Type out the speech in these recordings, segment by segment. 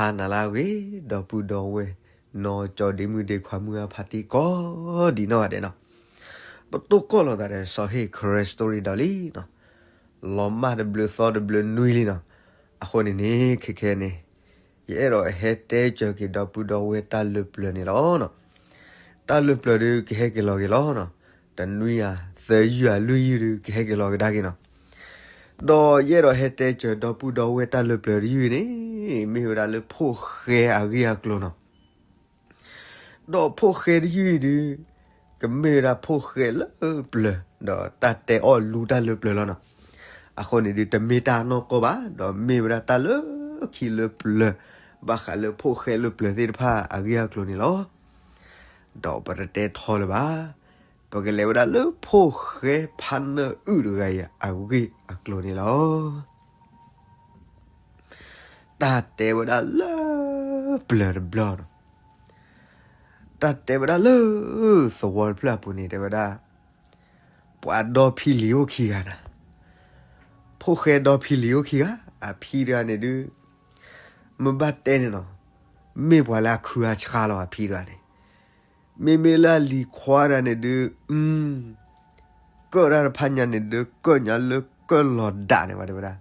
မုၢ်ဂၤနၤလၢအဂ့ၤ, ဒီပုၢ်ဒီဝဲၢ်, နီၢ်ကၠီဒ့မုၣ်ဒ့ခွါမုၢ်အဖါတံၢ်ကိးဒံးနီၢ်ဂၤဒဲးနီၤ, ပတိၢ်ကီၢ်လိာ်သးဒီးစီၤဟ့ၣ် Karen Story ဒီးလံနီၤ, လီၤမၢ်တဘျုးသီတဘျုးနွံလံနီၤ, အဃိန့ၣ်န့ၣ် ခဲခဲန့ၣ် ယအဲၣ်ဒိးဟဲတဲစၢၤက့ၤဒီပုၢ်ဒီဝဲၢ်တၢ်လၢပျၢၤန့ၣ်လီၤနီၤ. တၢ်လၢပျၢၤဒုးကဟဲက့ၤလီၤက့ၤလီၤနီၤ, တနွံဧါ, သၢယုၢ်ဧါ, လွံၢ်ယုၢ်ဒုးကဟဲက့ၤလီၤကဒါက့ၤနီၤ. ဒီးယအဲၣ်ဒိးဟဲတဲစၢၤဒီပုၢ်ဒီဝဲၢ်တၢ်လၢပျၢၤတယုၢ်န့ၣ်, မ့ၢ်ဝဲဒၣ်လၢဖိၣ်ဃဲအဂ့ၢ်အကျိၤနီၤ. ဒီးဖိၣ်ဃဲတယုၢ်အံၤဒုး ကမ့ၢ်ဝဲဒၣ်ဖိၣ်ဃဲလၢပျၢၤ, ဒီးတၢ်တဲအီၣ်လူတၢ်လၢပျၢၤလီၤနီၤ. အဃိန့ၣ်ဒုး တမ့ၢ်တၢ်နီၢ်ကီၢ်ဘၣ်, ဒီးမ့ၢ်ဝဲဒၣ်တၢ်လၢခံလၢပျၢၤ, ဘၣ်ဃးလၢဖိၣ်ဃဲလၢပျၢၤသ့ၣ်တဖၣ်အဂ့ၢ်အကျိၤန့ၣ်လီၤ. ဒီးပတတဲထီလၢၤဘၣ်, ပကလဲၤဝဲဒၣ်လၢဖိၣ်ဃဲဖါနၢအုၣ်တဂၤအံၤအဂ့ၢ်အကျိၤန့ၣ်လီၤ. တၢ်တဲဝဲဒၣ်လၢပျၢၤတဘျီနီၤ, တၢ်တဲဝဲဒၣ်လၢသဝီတဖျၢၣ်အပူၤန့ၣ် တဲဝဲဒၣ် ပှၤဒီဖံလံၤအိၣ်ခံဂၤနီၤ. ဖိၣ်ဃဲဒီဖံလံၤအိၣ်ခံဂၤ, အဖံတဂၤန့ၣ်ဒုး မ့ၢ်ဘၣ်တဲန့ၣ်နီၤ, မ့ၢ်ပှၤလၢအခုအဆါလီၤ အဖံတဂၤန့ၣ်. မ့မ့ၢ်လၢအလံၤခွါတဂၤန့ၣ်ဒုး, ကၢၣ်တၢ်တဖၣ်ညါန့ၣ်ဒုး ကၢၣ်ညါလၢကၢၣ်လီၤဒးန့ၣ်ဝဲ တဲဝဲဒၣ်,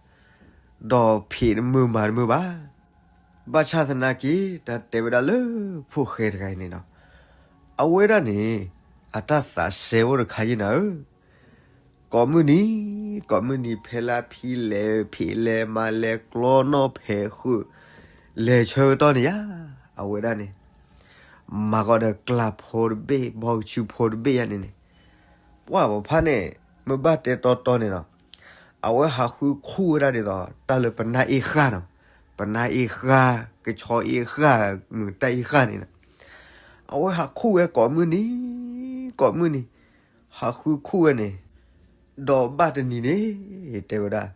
ဒီးဖံးတမုာ်မၤတမုာ်ဘၣ်. ဘၣ်ဆၣ်သနာ်က့ တၢ်တဲဝဲဒၣ်လၢဖိၣ်ဃဲတဂၤအံၤန့ၣ်နီၤ, အဝဲဒၣ်န့ၣ် အတၢ်သးစဲအိၣ်တခါယံၤနၤဧၢ. ကိးမုၢ်နံၤ, ကိးမုၢ်နံၤ ဖဲလၢအဖံလဲၤဖံးလဲၤမၤလဲၤကျီနီၣ်ဖဲးဃုာ် လဲၤဆၢကတီၢ်န့ၣ်ယါ, အဝဲဒၣ်န့ၣ် မၤကီးဒီးကျးဖိတဘ့ၣ် ဘီကဆူဖိတဘ့ၣ်ယါန့ၣ်န့ၣ်, ပှၢ်ပဖါန့ၣ် မ့ၢ်ဘၣ်တဲတီတီန့ၣ်နီၤ, အဝဲဟးဃုခူၣ်ဝဲဒၣ်ဒ်သိး တၢ်လၢပနၢ်အ့ၣ်ဃၢ်နီၤ, ပနၢ်အ့ၣ်ဃၢ်, ကဆီအ့ၣ်ဃၢ်, မုၢ်တၢ်အ့ၣ်ဃၢ်န့ၣ်နီၤ, အဝဲဟးခူၣ်ဝဲကိးမုၢ်နံၤ, ကိးမုၢ်နံၤ, ဟးဃုခူၣ်ဝဲန့ၣ်, ဒီးဘၣ်တနံၤန့ၣ် တဲဝဲဒၣ်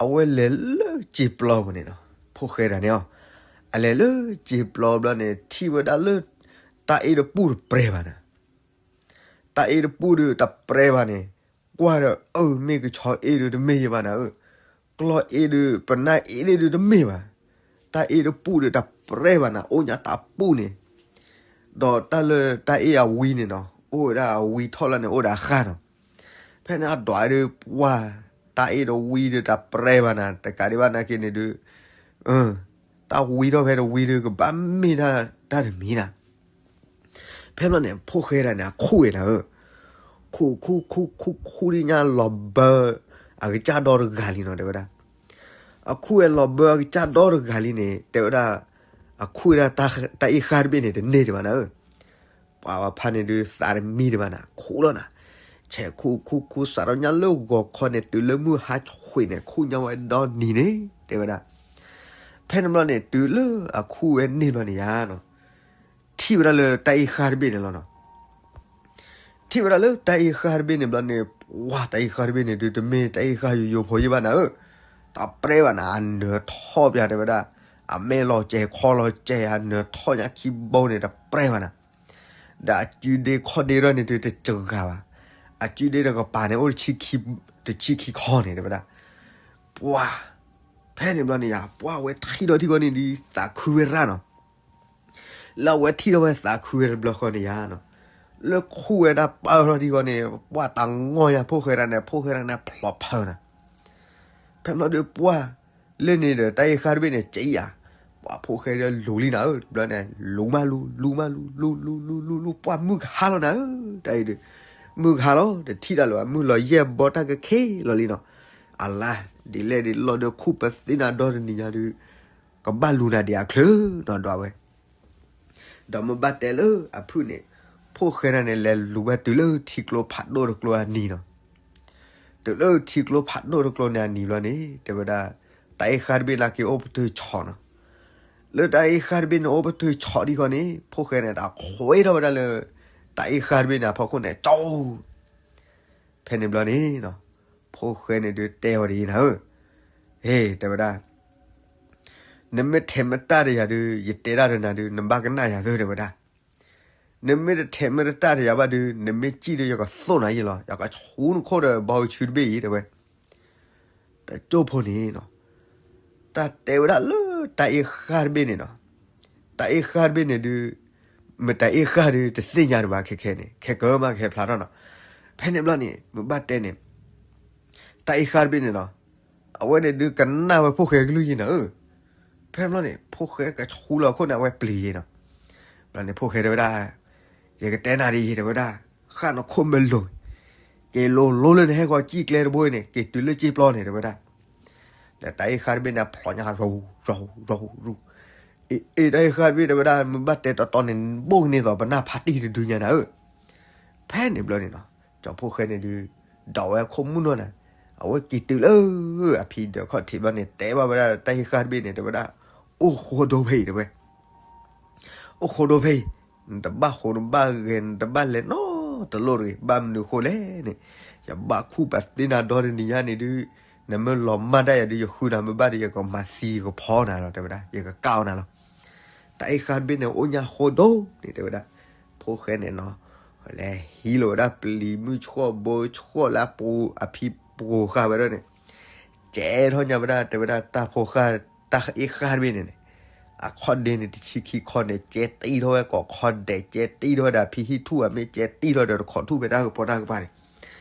အဝဲလဲၤလၢစံာ်ပျီပူၤန့ၣ်နီၤ, ဖိၣ်ဃဲတဂၤန့ၣ်အီၤ, အလဲၤလၢစံာ်ပျီဘျီန့ၣ် ထံၣ်ဝဲဒၣ်လၢ တၢ်အ့ၣ်တပူၣ်တပြဲဘၣ်နၤ, တၢ်အ့ၣ်တပူၣ်ဒုးတပြဲဘၣ်န့ၣ်, ကွၢ်ဒီးအၢ မ့ၢ်ကဆီအ့ၣ်ဒုးတမ့ၢ်ယဘၣ်နၤဧၢ, ကျီအ့ၣ်ဒုး ပနၢ်အ့ၣ်ဒုးတမ့ၢ်ဘၣ်, တၢ်အ့ၣ်တပူၣ်ဒုးတပြဲဘၣ်နၤ အိၣ်ညါတပူၣ်န့ၣ်, ဒီးတၢ်လၢတၢ်အ့ၣ်အဝံန့ၣ်နီၤ အိၣ်ဝဲဒၣ်အဝံထီၣ်လၢန့ၣ် အိၣ်ဒီးအဃၢ်နီၤ, ဖဲန့ၣ်အဒွးဒုးပှၢ် တၢ်အ့ၣ်တဝံဒုးတပြဲဘၣ်နၤ တကးဒံးဘၣ်နာ်က့န့ၣ်ဒုး တၢ်ဝံထီၣ်ဖဲတဝံဒုး ကဘၣ်မ့ၢ်တၢ်တမံၤနၤ, ဖဲဘျီန့ၣ် ဖိၣ်ဃဲတဂၤန့ၣ် အခူၣ်ဝဲနၤဧၢ, ခူၣ်ခူၣ်ခူၣ်ခူၣ်ခူၣ်ဒ်ညါလီၤဘၢ အကစၢ်ဒီတဂၤလံနီၤ တဲဝဲဒၣ်, အခူၣ်ဝဲလီၤဘၢအကစၢ်ဒီတဂၤလံန့ၣ် တဲဝဲဒၣ် အခူၣ်ဝဲဒၣ်တၢ်အ့ၣ်ဃၢ်တဘ့ၣ်န့ၣ် တန့ၢ်ဒံးဘၣ်နၤဧၢ, ပှၤဖါန့ၣ်ဒုးသးတမံဒံးဘၣ်နၤ ခူၣ်လီၤနၤ, ဆဲးခူၣ်ခူၣ်ခူၣ်စးထီၣ်ညါလၢဂီၤခီန့ၣ် တုၤလၢမုၢ်ဟါဆွံန့ၣ် ခူၣ်ညါဝဲဒီနံၤန့ၣ် တဲဝဲဒၣ်, ဖဲန့ၣ်ဘျီန့ၣ် တုၤလၢအခူၣ်ဝဲန့ၢ်ဘျီန့ၣ်ယါနီၤ ထံၣ်ဝဲဒၣ်လၢတၢ်အ့ၣ်ဃၢ်တဘ့ၣ်န့ၣ်လီၤနီၤ, ထံၣ်ဝဲဒၣ်လၢတၢ်အ့ၣ်ဃၢ်တဘ့ၣ်န့ၣ်ဘျီန့ၣ် ပှၢ်တၢ်အ့ၣ်ဃၢ်တဘ့ၣ်န့ၣ်ဒုး တမ့ၢ်တၢ်အ့ၣ်ဃၢ်ယိယိဖိယံၤဘၣ်နၤဧၢ, တပြဲဘၣ်နၤ အနၢၤထီၣ်ပျၢ်တဲဝဲဒၣ်, အမဲာ်လီၤစဲးခီလီၤစဲး အနၢၤထီၣ်ညါခံဘိန့ၣ် တပြဲဘၣ်နၤ ဒီးအစုဒ့ခီၣ်ဒ့ထီၣ်န့ၣ်ဒုးတစှၤဘၣ်, အစုဒ့တကပၤန့ၣ် အိၣ်တဆံခံ, တဆံခံခီန့ၣ် တဲဝဲဒၣ်, ပှၢ်, ဖဲန့ၣ်ဘျီန့ၣ်ယါ ပှၢ်ဝဲထံၣ်ဒီးထံၣ်ဃီန့ၣ်ဒုး သးခုဝဲရၣ်နီၤ, လၢအဝဲထံၣ်ဒီးဝဲသးခုဝဲတဘျီဃီန့ၣ်ယါနီၤ, လၢခူၣ်ဝဲဒၣ်ပၢၢ်ထီၣ်ထံဃီန့ၣ် ပှၢ်တၢ်ငီၢ်ယါဖိၣ်ဃဲတဂၤန့ၣ် ဖိၣ်ဃဲတဂၤန့ၣ်ဖျိးဖၢနၤ, ဖဲဘျီဒုးပှၢ် လၢန့ၣ်ဒီးတၢ်အ့ၣ်ဃၢ်တဘ့ၣ်န့ၣ် ကၠံယါ, ပှၢ်ဖိၣ်ဃဲဒီးလူၤလံနၤဧၢ, တဘျီန့ၣ် လူၤမးလူၤ လူၤမးလူၤ လူၤလူၤလူၤလူၤလူၤ ပှၢ်မုၢ်ကဟါလီၤနၤဧၢ, တၢ်အံၤဒုး မုၢ်ကဟါလီၤ တထံၣ်တၢ်လၢၤဘၣ် မုၢ်လီၤယဲၢ်ဘီတၢ်ကခ့လီၤလံနီၤ, အလါ ဒ်လဲၣ်ဒ်လဲၣ်ဒီးခူၣ်ပသ့နၤဒီတနံၤညါဒုး ကဘၣ်လူၤနၤဒံးအချၢနီၤဒွးဝဲ ဒီးမ့ၢ်ဘၣ်တဲလၢအဖုၣ်န့ၣ် ဖိၣ်ဃဲတဂၤန့ၣ် လဲၤလူၤဝဲတုၤလၢထံကျိဖးဒိၣ်တကျိအနံၤနီၤ, တုၤလၢထံကျိဖးဒိၣ်တကျိန့ၣ်အနံၤဘျီန့ၣ် တဲဝဲဒၣ် တၢ်အ့ၣ်ဃၢ်တဘ့ၣ်နာ်က့အိၣ်ပတုာ်ဆီနီၤ, လၢတၢ်အ့ၣ်ဃၢ်တဘ့ၣ်န့ၣ်အိၣ်ပတုာ်ဆီဒံးဃီန့ၣ် ဖိၣ်ဃဲန့ၣ် တၢ်ခွဲထီၣ်ဝဲဒၣ်လၢ တၢ်အ့ၣ်ဃၢ်တဘ့ၣ်န့ၣ်အဖီခိၣ်န့ၣ် ကၠိ ဖဲန့ၣ်ဘျီန့ၣ် ဖိၣ်ဃဲန့ၣ်ဒုးတဲအီၤဒ်အံၤနၤဧၢ, ဟ့ၣ် တဲဝဲဒၣ် နမ့ၢ်ထဲးမ့ၢ်တၢ်တယၤဒုး ယတဲဒၣ်ဒီးနၤဒုး နဘၣ်ကနၣ်ယၤသၢတဲဝဲဒၣ်, နမ့ၢ်တထဲးမ့ၢ်တတၢ်တယၤဘၣ်ဒုး နမ့ၢ်စံၣ်ဒုး ယကသိၣ်နၤယံလီၤ ယကဆူနခိၣ်ဒီးဘီကဆူတဘ့ၣ်အံၤတဲဝဲ, တကၠိၢ်ဖိန့ၣ် တၢ်တဲဝဲဒၣ်လၢ တၢ်အ့ၣ်ဃၢ်တဘ့ၣ်န့ၣ်နီၤ, တၢ်အ့ၣ်ဃၢ်တဘ့ၣ်န့ၣ်ဒုး မတၤအ့ၣ်ဃၢ်ဒုးတသ့ၣ်ညါတဘၣ်ခဲခဲန့ၣ် ခဲကၢမးကဟဲဖျါထီၣ်နီၤ. ဖဲန့ၣ်ဘျီန့ၣ် မ့ၢ်ဘၣ်တဲန့ၣ် တၢ်အ့ၣ်ဃၢ်တဘ့ၣ်န့ၣ်နီၤ, အဝဲန့ၣ်ဒုးကနၣ်ဝဲဖိၣ်ဃဲကလုၢ်ယံၤနီၤဧၢ. ဖဲန့ၣ်ဘျီန့ၣ် ဖိၣ်ဃဲကဆူလီၤခိၣ်န့ၣ် အဝဲပျံၤယံၤနီၤ. ဘျီန့ၣ်ဖိၣ်ဃဲတဲဝဲဒၣ်, ယကတဲနၤဒ်အံၤ တဲဝဲဒၣ်, ဃၣ်နခိၣ်မ့ၢ်လိၤ, က့ၤလိၤလိၤလၢနဟဲဃီၤစံၣ်ကျဲတဘိအံၤန့ၣ် က့ၤတုၤလၢစ့ပျီန့ၣ် တဲဝဲဒၣ်. ဒီးတၢ်အ့ၣ်ဃၢ်တဘ့ၣ်န့ၣ် ဖျိညါ ရူၤရူၤရူၤရူၤ, အ့ၣ် တၢ်အ့ၣ်ဃၢ်တဘ့ၣ်တဲဝဲဒၣ် မ့ၢ်ဘၣ်တဲတီတီန့ၣ် ဘိၣ်ကန့ၢ်သိးပနၢ်ဖးတံၢ်တဒုညါနၤဧၢ. ဖဲန့ၣ်ဘျီန့ၣ်နီၤ, ကၠီဖိၣ်ဃဲန့ၣ်ဒုး ဒိးဝဲခိၣ်မုၣ်နီၢ်န့ၣ်, အဝဲက့ၤတုၤလၢအဖံဒၢးခီၣ်ထံးဘျီန့ၣ် တဲဘၣ်ဝဲဒၣ်တၢ်အ့ၣ်ဃၢ်တဘ့ၣ်န့ၣ် တဲဝဲဒၣ်, အိၣ်ဃိဒိဖဲအံၤ တဲဝဲ အိၣ်ဃိဒိဖဲအံၤ, နတဘၣ်ဟိးတဘၣ်ဂဲၤ နတဘၣ်လဲၤနီတလိၣ်တဂ့ၤ, ဘၣ်မနုၤဃိလဲၣ်န့ၣ်, ယဘၣ်ခူၣ်ပသ့နၤဒီတနံၤညါန့ၣ်ဒုး, နမ့ၢ်လီၤမၢ်တၢ်ယၤဒုး ယဃုနၤမ့ၢ်ဘၣ်ဒီး ယကမၤသံယကဖီနၤလီၤ တဲဝဲဒၣ်, ယကကၣ်အီၤနၤလီၤ. တၢ်အ့ၣ်ဃၢ်တဘ့ၣ်န့ၣ် အိၣ်ညါဃိဒိန့ၣ် တဲဝဲဒၣ်, ဖိၣ်ဃဲန့ၣ်နီၤ, လဲၤဟံးလီၤဝဲဒၣ်ပျံၤမုၢ်ဆှီၣ်ဘိဆှီၣ်လၢအပူၤ အဖံပှိၤဃာ်ဝဲဒၣ်န့ၣ် ကဲထီၣ်ညါဝဲဒၣ် တဲဝဲဒၣ်တၢ်ဖိဃၢ် တၢ်အ့ၣ်ဃၢ်တဘ့ၣ်န့ၣ်န့ၣ်, အခီၣ်ဒ့န့ၣ်တဆံခံခီန့ၣ် ကဲတံၢ်ထီၣ်ဝဲကိးခီဒဲး ကဲတံၢ်ထီၣ်ဝဲဒီးအဖံဟံၣ်ထူၣ် အမ့ၢ်ကဲတံၢ်ထီၣ်ဒီးတခိးထူၣ်ဖဲတၢ်ကပီၤတၢ်ကပၤန့ၣ်,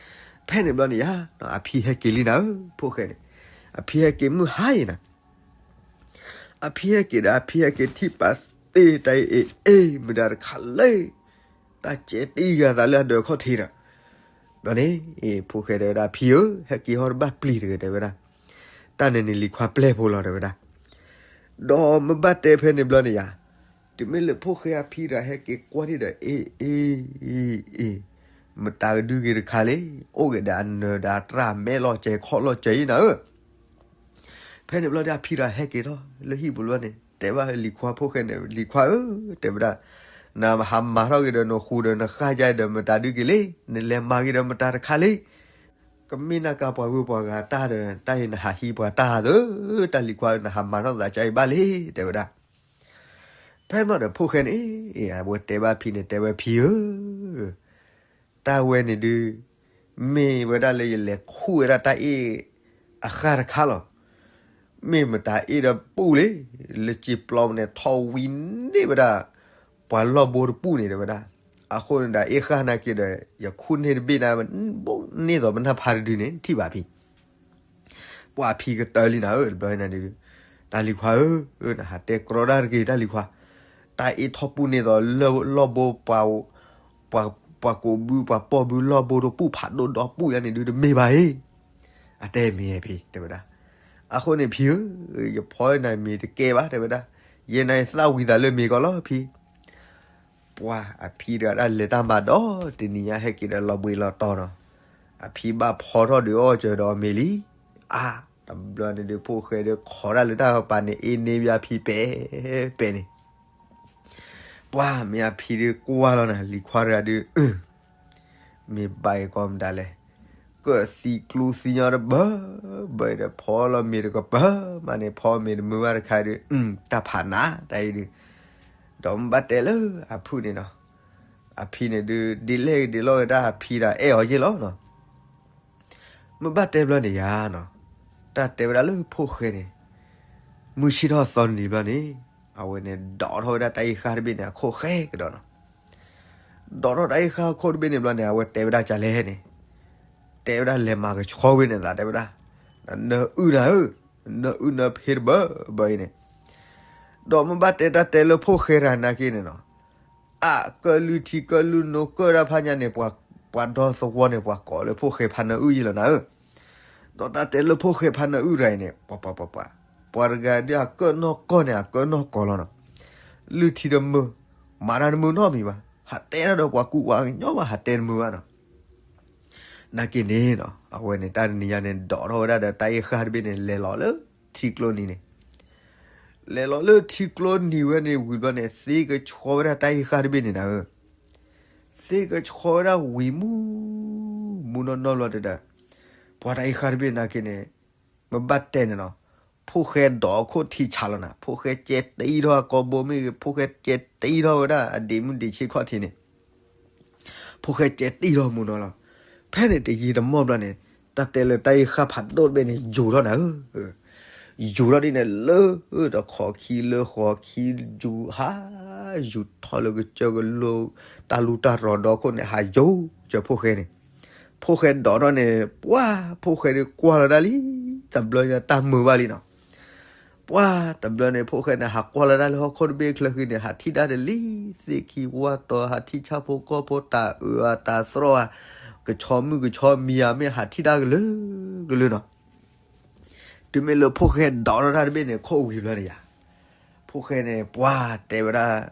ဖဲန့ၣ်ဘျီန့ၣ်ယါ, အဖံဟဲက့ၤလံနၤဧၢ ဖိၣ်ဃဲန့ၣ်, အဖံဟဲက့ၤမုၢ်ဟါအံၤနၤ အဖံဟဲက့ၤဒီး အဖံဟဲက့ၤထံၣ်ပာ်သ့တၢ်အ့ၣ်အ့ၣ် မတၤတခါလဲၣ်, တၢ်ကဲတံၢ်ဂၤသးလၢအဒၢးခီၣ်ထံးဒီး, ဘျီန့ၣ်, ဖိၣ်ဃဲတဲဝဲဒၣ် ဖံဧၢ, ဟဲက့ၤဟီၣ်တဘၣ်ပျံၤတဂ့ၤ တဲဝဲဒၣ်, တၢ်န့ၣ်န့ၣ်လံၤခွါပျဲၢ်ဖိလီၤ တဲဝဲဒၣ်. ဒီးမ့ၢ်ဘၣ်တဲဖဲန့ၣ်ဘျီန့ၣ်ယါ, တုၤမ့ၢ်လၢဖိၣ်ဃဲအဖံဒီးဟဲက့ၤကွၢ်ထံၣ်ဒီး အ့ၣ်အ့ၣ်အ့ၣ်, မတၤကဒုးဂ့ၤတခါလဲၣ်, အိၣ်ဂ့ၤဒီးအနၢၤဒီးအတြၢ်မဲာ်လီၤစဲၤခီၣ်လီၤစဲၤအံၤနၤဧၢ ဖဲန့ၣ်ဘျီဒီးအဖံဒီးဟဲက့ၤထီၣ်လၢဟံၣ်ပူၤလီၤန့ၣ် တဲဘၣ်လံၤခွါဖိၣ်ဃဲန့ၣ် လံၤခွါဧၢ, တဲဝဲဒၣ်, နဟးမၤထီၣ်က့ၤဒီးနဃူဒီးနဃၣ်ယါဒီးမတၤဒုးက့ၤလဲၣ်, နလဲၤမၤက့ၤဒီးမတၤတခါလဲၣ်, ကမ့ၢ်နၢ်ကါပှၤဂုၤပှၤဂၤတၢ်ဒီး တၢ်အံၤနဟးဟံးပှၤတၢ်ဧၢ, တၢ်လံၤခွါဧၢ နဟးမၤထီၣ်သးကါအံၤဘၣ်လဲၣ် တဲဝဲဒၣ်. ဖဲန့ၣ်ဘျီဒီးဖိၣ်ဃဲန့ၣ်, အဝဲတဲဘၣ်ဖံန့ၣ် တဲဝဲဖံဧၢ တၢ်ဝဲန့ၣ်ဒုး, မ့ၢ်ဝဲဒၣ်လၢယလဲၤခူၣ်ဝဲဒၣ်တၢ်အ့ၣ်အဃၢ်တခါလီၤ. မ့ၢ်မတၤအ့ၣ်ဒီးပူၣ်လံ, လၢစ့ပျီပူၤန့ၣ် ထီၣ်ဝံၤန့ၢ်ဝဲဒၣ် ပှၤလီၢ်ဘိတပူၣ်န့ၣ် တဲဝဲဒၣ်. အဃိန့ၣ်ဒီးအ့ၣ်ဃၢ်နာ်က့ဒီး ယခူၣ်န့ၢ်တဘ့ၣ်န့ၣ် ဘိၣ်န့ၢ်သိးပနၢ်ဖးတဒုန့ၣ် ထံၣ်ဘၣ်ဖံ ပှၤဖံကတၢၢ်လံနၤဧၢ တဘျီန့ၣ်ဒုး, တၢ်လံၤခွါဧၢ, နဟးတဲကြီတၢ်တဂ့ၤ တၢ်လံၤခွါ, တၢ်အ့ၣ်ထီၣ်ပူၣ်န့ၢ်သိးလၢလီၢ်ဘိ ပှၤကိးဘု ပှၤပီၢ်ဘု လီၢ်ဘိတပူၣ် ဖးဒိၣ်ဒီပူၣ်ယါန့ၣ်ဒုး တမ့ၢ်ဘၣ်အံၤ, အတဲမ့ၢ်ဖံ တဲဝဲဒၣ်. အဃိန့ၣ်ဖံဧၢ, ယဖီနၤမ့ၤတကဲဘၣ် တဲဝဲဒၣ်, ယဲနၤယသၣ်ဝံၤသးလၢမ့ၤကီးလီၤဖံ ပှၤအဖံတဂၤဒၣ်လဲၤတၢ်မၤဒီးတနံၤညါ ဟဲက့ၤဒီးလီၤဘှံးလီၤတီၤနီၤ, အဖံဘၣ်ဖီထီၣ်ဒုးအီၣ်စၢၤဒီးအီၤမ့ၤလံ. အါ, တဘျီန့ၣ်ဒုး ဖိၣ်ဃဲဒုးခိးတၢ်လၢတၢ်ကပၤန့ၣ် အ့ၣ်န့ၢ်ဘၣ်ဖံပဲာ်ပဲာ်န့ၣ်, ပှၤမ့ၢ်အဖံဒုးကွၢ်လီၤနၤ လံၤခွါတဂၤဒုး မ့ၢ်ဘၣ်အံၤကီးမတၤလဲၣ်, ကၢၣ်သံကျူသံညီတဘၢဘၢဒီး ဖီလီၤမ့ၤတကပၤမးန့ၣ် ဖီမ့ၤတမုာ်ဘၣ်တခါဒုး တၢ်ဖးနးတၢ်အံၤဒုး, ဒီးမ့ၢ်ဘၣ်တဲလၢအဖုၣ်န့ၣ်နီၤ, အဖံန့ၣ်ဒုး ဒ်လဲၣ်ဒ်လဲၣ်ဂ့ၤတၢ်အဖံဒီးအဲၣ်အီၤယ့ၢ်လီၤနီၤ. မ့ၢ်ဘၣ်တဲဘျီန့ၣ်ယါနီၤ, တၢ်တဲဝဲဒၣ်လၢဖိၣ်ဃဲန့ၣ်, မုၢ်ဆ့ၣ်ထီၣ်သီနံၤဘျီန့ၣ်, အဝဲန့ၣ်ဒိးထီၣ်ဝဲဒၣ်တၢ်အ့ၣ်ဃၢ်တဘ့ၣ်န့ၣ် အခိၣ်ဃဲကဒီးနီၤ. ဒိးထီၣ်တၢ်အ့ၣ်ဃၢ်အခိၣ်တဘ့ၣ်န့ၣ်ဘျီန့ၣ် အဝဲတဲဝဲဒၣ်ကလဲၣ်န့ၣ်, တဲဝဲဒၣ်လဲၤမၤကဆှီဝဲန့ၣ်သး တဲဝဲဒၣ်, နအုၣ်နၤဧၢ, နအုၣ်နဖ့တဘၢဘၢအံၤန့ၣ်, ဒီးမ့ၢ်ဘၣ်တဲတၢ်တဲလၢဖိၣ်ဃဲတဂၤနာ်က့န့ၣ်နီၤ, အကၢၣ်လုၢ်ထံကၢၣ်လုၢ်နိကၢၣ်တၢ်ဖးညါန့ၣ် ပှၤဒီသဝီန့ၣ် ပှၤကိးလၢဖိၣ်ဃဲဖးနၢအုၣ်ယ့ၢ်လီၤနၤဧၢ. ဒီးတၢ်တဲလၢဖိၣ်ဃဲဖးနၢအုၣ်တဂၤအံၤန့ၣ် ပှၤ ပှၤ ပှၤ ပှၤတဂၤဒ်အကၢၣ်နီၢ်ကီၢ်န့ၣ် အကၢၣ်နီၢ်ကီၢ်လီၤနီၤ. လုၢ်ထံတမုာ်, မၤတၢ်တမုာ်နီတမံၤဘၣ်, ဟးတဲတၢ်ဒီးပှၤကူပှၤကညီဘၣ် ဟးတဲတမုာ်ဘၣ်နီၤ. နာ်က့န့ၣ်နီၤ အဝဲန့ၣ်တၢ်တနံၤညါန့ၣ် ဒိးထီၣ်ဝဲဒၣ်ဒီးတၢ်အ့ၣ်ဃၢ်တဘ့ၣ်န့ၣ် လဲၤလီၤလၢထံကျိနံၤန့ၣ် လဲၤလီၤလၢထံကျိနံၤဝဲန့ၣ်ဝံၤဘျီန့ၣ် သ့ကဆှီဝဲဒၣ်တၢ်အ့ၣ်ဃၢ်တဘ့ၣ်န့ၣ်နၤဧၢ. သ့ကဆှီဝဲဒၣ်ဝံၤမူ မူနီၢ်နီၢ်ဘျီတဒၢး, ပှၤတၢ်အ့ၣ်ဃၢ်တဘ့ၣ်နာ်က့န့ၣ် မ့ၢ်ဘၣ်တဲန့ၣ်နီၤ, ဖိၣ်ဃဲဒိးအခိၣ်ထံဆးလီၤနၤ, ဖိၣ်ဃဲကဲတံၢ်ထီၣ်အကိာ်ဘိမ့ၢ်ဂ့ၤ, ဖိၣ်ဃဲကဲတံၢ်ထီၣ်ဝဲဒၣ်အဒ့ၣ်မုၣ်ဒ့ၣ်ဆ့ခီၣ်ထံးန့ၣ် ဖိၣ်ဃဲကဲတံၢ်ထီၣ်မူနီၢ်လီၤ. ဖဲန့ၣ်တယံာ်တမီၢ်ဘျီန့ၣ် တၢ်တဲလၢတၢ်အ့ၣ်ဃၢ်ဖးဒိၣ်တဘ့ၣ်န့ၣ် ယူၤထီၣ်နၤဧၢ. ယူၤထီၣ်ဒ်န့ၣ် လၢတခီၣ်ခံလၢဃီၣ်ခံ ယူၤဟး ယူၤထီၣ်လၢကစၢၢ်ကလိ တၢ်လူၢ်တၢ်ရီၤဒီခိၣ်န့ၣ် ဟးယူၤစၢၤဖိၣ်ဃဲန့ၣ်, ဖိၣ်ဃဲဒိးထီၣ်န့ၣ် ပှၤဖိၣ်ဃဲဒုးကွၢ်လီၤဒၣ်လံ, တဘျီညါတၢ်မုာ်ဘၣ်လံနီၤ. ပှၤတဘျီန့ၣ် ဖိၣ်ဃဲန့ၣ် ဟးကွၢ်လီၤဒၣ်လၢဟီၣ်ခိၣ်တဘ့ၣ်ချၢဃံန့ၣ် ဟးထံၣ်ဒၣ်တလံ, သ့ၣ်ခံဝၣ်တီၤ ဟးထံၣ်ဆၣ်ဖိကီၢ်ဖိ တၢ်အုးအတၢ်သရီၣ်ဧါ, ကဆီမုၣ်ကဆီမံၤဧါ မ့ၢ်ဟးထံၣ်ဒၣ်ကလုာ်ကလုာ်နီၤ. တုၤမ့ၢ်လၢဖိၣ်ဃဲဒိးထီၣ်တၢ်တဘ့ၣ်န့ၣ် ခိၣ်ဝံၤဘျီန့ၣ်ယါ, ဖိၣ်ဃဲန့ၣ် ပှၤတဲဝဲဒၣ်,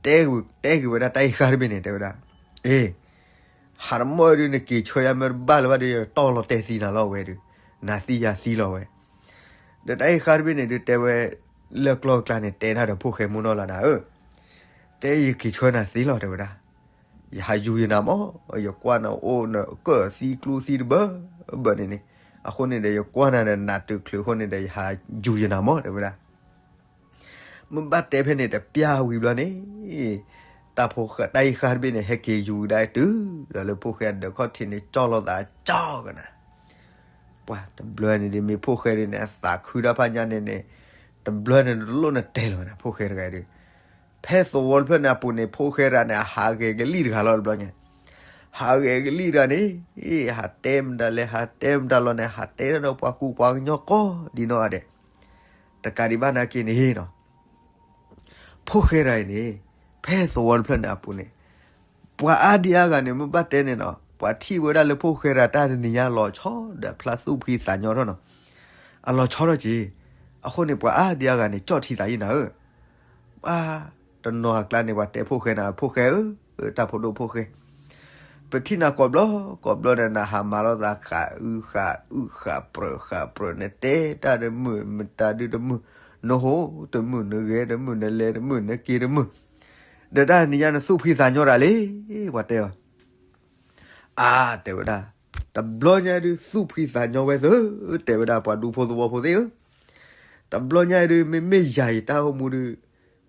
တဲ, တဲက့ၤဝဲဒၣ်တၢ်အံၤဃၣ်တဘ့ၣ်န့ၣ် တဲဝဲဒၣ်, အ့, ဟးတမီၢ်ဒုး နက့ၤဆၢယၤမ့ၢ်တဘၣ်လၢၤဘၣ်ဒီး ယတီၢ်လီၤတဲာ်သံနၤလီၤဝဲဒီး, နၤသံယၤသံလီၤဝဲ. ဒီးတၢ်အံၤဃၣ်တဘ့ၣ်န့ၣ်ဒုး တဲဝဲ, လၢကျီၢ်ကျါန့ၣ် တဲတၢ်ဒီးဖိၣ်ဃဲမိၢ်နီၢ်လီၤနၤဧၢ, တဲယက့ၤဆၢနၤသ့လီၤ တဲဝဲဒၣ်. ယဟးယူၤယနၤမး, ယကွၢ်နၤအိၣ်နကၢၣ်သံကျူသံတဘၢဘၢန့ၣ်န့ၣ်, အဃိန့ၣ်ဒီး ယကွၢ်နၤဒီးနးတုၤချုးအဃိန့ၣ်ဒီး ယဟးယူၤယနၤမး တဲဝဲဒၣ်. မ့ၢ်ဘၣ်တဲဖဲန့ၣ်တပျၢ်ဝံၤဘျီန့ၣ်, တၢ်ဖိဃဲ တၢ်အံၤဃၣ်တဘ့ၣ်န့ၣ် ဟဲက့ၤယူၤကဒါတုၤလီၤလၢဖိၣ်ဃဲအဒၢး ခီၣ်ထံးန့ၣ် ကၠီၣ်လီၤသးကၠီၣ်ကနၤ. ပှၤတဘျီန့ၣ်ဒုး မ့ၢ်ဖိၣ်ဃဲဒုးန့ၣ် အသးခုတၢ်ဖးညါန့ၣ်န့ၣ်, တဘျီန့ၣ်တလိၣ်နတဲလီၤနၤ ဖိၣ်ဃဲတဂၤဒုး, ဖဲသဝီတဖျၢၣ်န့ၣ်အပူၤန့ၣ် ဖိၣ်ဃဲတဂၤန့ၣ် အဟးဂဲၤကလံၣ်တဂၤလီၤတဘျီညါ, ဟးဂဲၤကလံၣ်တဂၤန့ၣ်, ဟးတဲမတၤလဲၣ် ဟးတဲမတၤလီၤန့ၣ် ဟးတဲတၢ်ဒီးပှၤကူပှၤကညီကိးဒံနီၢ်ဂၤဒဲး, တကးဒံးဘၣ်နာ်က့န့ၣ်နီၤ ဖိၣ်ဃဲတဂၤအံၤန့ၣ်, ဖဲသဝီတဖျၢၣ်န့ၣ်အပူၤန့ၣ်, ပှၤအါဒံအါဂၤန့ၣ် မ့ၢ်ဘၣ်တဲန့ၣ်နီၤ ပှၤထံၣ်ဝဲဒၣ်လၢဖိၣ်ဃဲတဂၤတၢ်တနံၤညါလီၤဆီဒီးအဖျါသူၣ်ဖှံသးညီထီၣ်နီၤ, အလီၤဆီထီၣ်က့ၤ, အဃိန့ၣ် ပှၤအါဒံအါဂၤန့ၣ် ကၠီၣ်ထံသးယံၤနၤဧၢ, ပှၤ တနီၤအကျါန့ၣ် ပှၤတဲဖိၣ်ဃဲနၤ ဖိၣ်ဃဲဧၢ, တၢ်ဖိဒိၣ်ဖိၣ်ဃဲ ပထံၣ်နၤကိးဘျီကိးဘျီန့ၣ် နဟးမၤလိာ်သးဃးအုဃးအုဃးပြၢးဃးပြၢး နတဲတၢ်တမုာ် မတၤဒုတမုာ်, နဟိတမုာ် နဂဲၤတမုာ် နလဲၤတမုာ် နက့ၤတမုာ်, ဒီးတၢ်နံၤညါနသူၣ်ဖှံသးညီတၢ်လံ, ပှၤတဲအီၤ, အါ တဲဝဲဒၣ်, တဘျီညါဒုးသူၣ်ဖှံသးညီဝဲသၢ, တဲဝဲဒၣ်ပှၤဒူဖိသဝီဖိသ့ၣ်ဧၢ, တဘျီညါဒုး မ့မ့ၢ်ယၤယတၢ်အိၣ်မူဒုး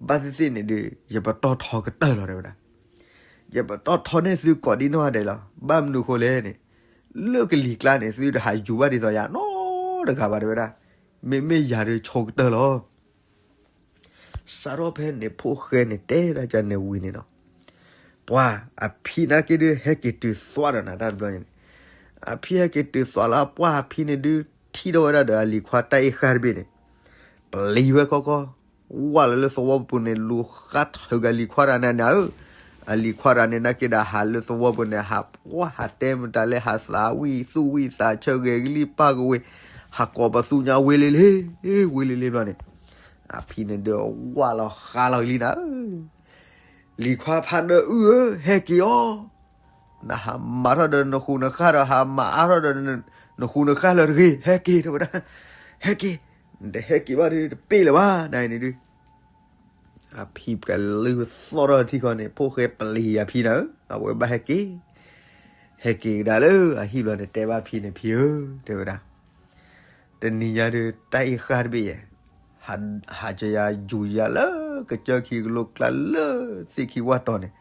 ဘၣ်သ့ၣ်သ့ၣ်န့ၣ်ဒုး ယပတီၢ်ထီကတၢၢ်လီၤ တဲဝဲဒၣ်, ယပတီၢ်ထီန့ၢ်သုကိးဒံနီၢ်ဂၤဒဲးလီၤ, ဘၣ်မနုၤဃိလဲၣ်န့ၣ်, လၢကလံၤကျါန့ၣ် သုတဟးယူၤဘၣ်ဒ်သိးယၤနီတဂၤဘၣ် တဲဝဲဒၣ်, မ့မ့ၢ်ယၤဒုးဆိကတၢၢ်လီၤ. စးထီၣ်ဖဲန့ၣ် ဖိၣ်ဃဲန့ၣ်တဲဒၣ်ကန့ၣ်ဝံၤန့ၣ်နီၤ, ပှၤအဖံနာ်က့ဒုး ဟဲက့ၤတုၤသွးဒီးနၤတၢ်တဘျီန့ၣ်, အဖံဟဲက့ၤတုၤသွးလၢ ပှၤအဖံန့ၣ်ဒုး ထံၣ်ထီၣ်ဝဲဒၣ်ဒီးအလံၤခွါတၢ်အ့ၣ်ဃၢ်တဘ့ၣ်န့ၣ်, ပျံၤဝဲခီခီ, ဝၢ်လီၤလၢသဝီပူၤန့ၣ် လူၤဃါထုးက့ၤအလံၤခွါတဂၤန့ၣ်နၤဧၢ, အလံၤခွါတဂၤန့ၣ် နာ်က့ဒီးဟးလၢသဝီပူၤန့ၣ် ဟးပှၢ်ဟးတဲမတၤလဲၣ် ဟးသးဝံၣ်သူၣ်ဝံၣ်သးဆၢဂဲၤကလံၣ်ပၢ်ကဝ့ၤ, ဟးကိးပသူညါဝ့လ့လ့, ဝ့လ့လ့ဘျီန့ၣ်, အဖံန့ၣ်ဒုးဝၢ်လီၤဃါလီၤကလံနၤဧၢ, လံၤခွါဖးဒၢအုၣ်ဧၢ ဟဲက့ၤအီၤ, နဟးမၤထီၣ်ဒီးနဃူနဃာ်ဒီး ဟးမၤအါထီၣ်ဒီးနဃူနဃာ်လၢတဂ့ၤ ဟဲက့ၤ တဲဝဲဒၣ်, ဟဲက့ၤ, နတဟဲက့ၤဘၣ်ဒီး တပ့ၢ်လၢၤဘၣ် နအံၤန့ၣ်ဒုး အဖံကလုၢ်သီၣ်ထီၣ်ထံဃီန့ၣ် ဖိၣ်ဃဲပျံၤအဖံနၤဧၢ, အဝဲဘၣ်ဟဲက့ၤ, ဟဲက့ၤကဒါလၢအဟံၣ်ဘျီန့ၣ် တဲဘၣ်ဖံန့ၣ် ဖံဧၢ, တဲဝဲဒၣ်, တနံၤညါဒုး တၢ်အ့ၣ်ဃၢ်တဘ့ၣ်ယဲ, ဟးစယၤယူၤယၤလၢကစၢၢ်ခံကလိကျါလၢသ့ၣ်ခံဝၣ်တီၤန့ၣ်,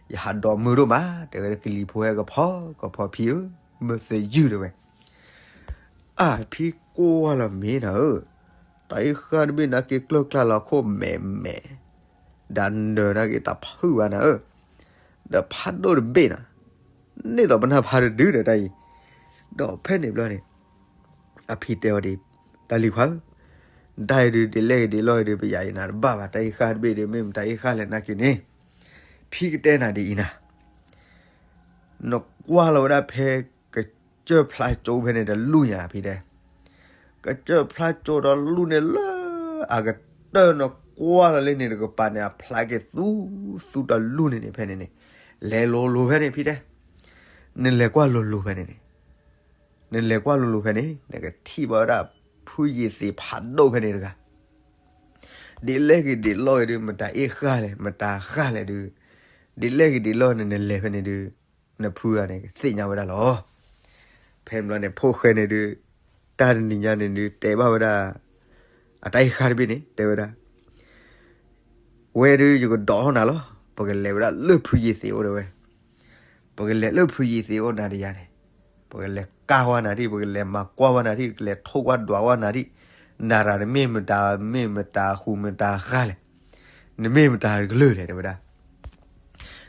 ယဟးဒိးမုာ်ဒိၣ်မး တဲဝဲကလံၤဖိဟဲကဖီကဖီဖံဧၢ, မုာ်သယုၢ်တဲဝဲ အၢ ဖံကွၢ်လီၤမ့ၢ်နၤဧၢ, တၢ်အ့ၣ်ဃၢ်တဘ့ၣ်နာ်က့ကျၢၢ်ကျါလီၤခိၣ်မဲာ်မဲာ်, ဒီးနၢၤနာ်က့တၢ်ဖုၣ်ဘၣ်နၤဧၢ, ဒီးဖးဒိၣ်တဘ့ၣ်နၤ, န့ၢ်သိးပနၢ်ဖးတဒုဒီးတၢ်အံၤ, ဒီးဖဲန့ၣ်ဘျီန့ၣ်, အဖံတဲဝဲဒၣ်, တၢ်လံၤခွါဧၢ, တၢ်အံၤဒုးဒ်လဲၣ်ဂ့ၤဒ်လဲၣ်ဂ့ၤဒုး ပယၤအံၤနၤတဘၣ်ဘၣ် တၢ်အ့ၣ်ဃၢ်တဘ့ၣ်ဒုး မ့ၢ်မတၤအ့ၣ်ဃၢ်လဲၣ်နာ်က့န့ၣ်, ဖံကတဲနၤဒ်အံၤနၤ နကွၢ်လီၤဝဲဒၣ်ဖဲ ကစၢၢ်ဖျါကၠိဖဲန့ၣ်တလူၢ်ညါဖံတဲ, ကစၢၢ်ဖျါကၠိဒီးလူၢ်န့ၣ်လၢ အကတၢၢ်နကွၢ်လီၤလၢန့ၣ်တကပၤန့ၣ် အဖျါက့ၤသူသူတလူၢ်န့ၣ်န့ၣ်ဖဲန့ၣ်န့ၣ်, လဲၤလိၤလိၤဖဲန့ၣ်ဖံတဲ, နလဲၤကွၢ်လိၤလိၤဖဲန့ၣ်န့ၣ်, နလဲၤကွၢ်လိၤလိၤဖဲန့ၣ် နကထံၣ်ဘၣ်ဝဲဒၣ် ဖုယံာ်သ့ၣ်ဖးဒိၣ်ဖဲန့ၣ်တဂၤ ဒ်လဲၣ်ဂ့ၤဒ်လဲၣ်ဂ့ၤဒုး မတၤအ့ၣ်ဃၢ်လဲၣ် မတၤဃၢ်လဲၣ်ဒုး, ဒ်လဲၣ်ဂ့ၤဒ်လဲၣ်န့ၣ် နလဲၤဖဲန့ၣ်ဒုး, နဖုဂၤန့ၣ် ကသ့ၣ်ညါဝဲဒၣ်လီၤ. ဖဲန့ၣ်ဘျီန့ၣ် ဖိၣ်ဃဲန့ၣ်ဒုး, တၢ်တနံၤညါန့ၣ်ဒုး တဲဘၣ်ဝဲဒၣ်, အတၢ်အ့ၣ်ဃၢ်တဘ့ၣ်န့ၣ် တဲဝဲဒၣ်, ဝဲဒုး ယကဒိးထီၣ်နၤလီၤ. ပကလဲၤဝဲဒၣ်လၢဖုယံာ်သ့ၣ်အိၣ်တဲဝဲ, ပကလဲၤလၢဖုယံာ်သ့ၣ်အိၣ်နၤဒီးယၤန့ၣ်, ပကလဲၤကၢ်ဝဲနၤဒံး, ပကလဲၤမၤကွၢ်ဝဲနၤဒံး, ကလဲၤထိၣ်ကွၢ်ဒွးဝဲနၤဒံး, နၤရၤနမ့ၢ်မတၤ မ့ၢ်မတၤဃူမတၤဃါလဲၣ်, နမ့ၢ်မတၤကလုာ်လဲၣ် တဲဝဲဒၣ်.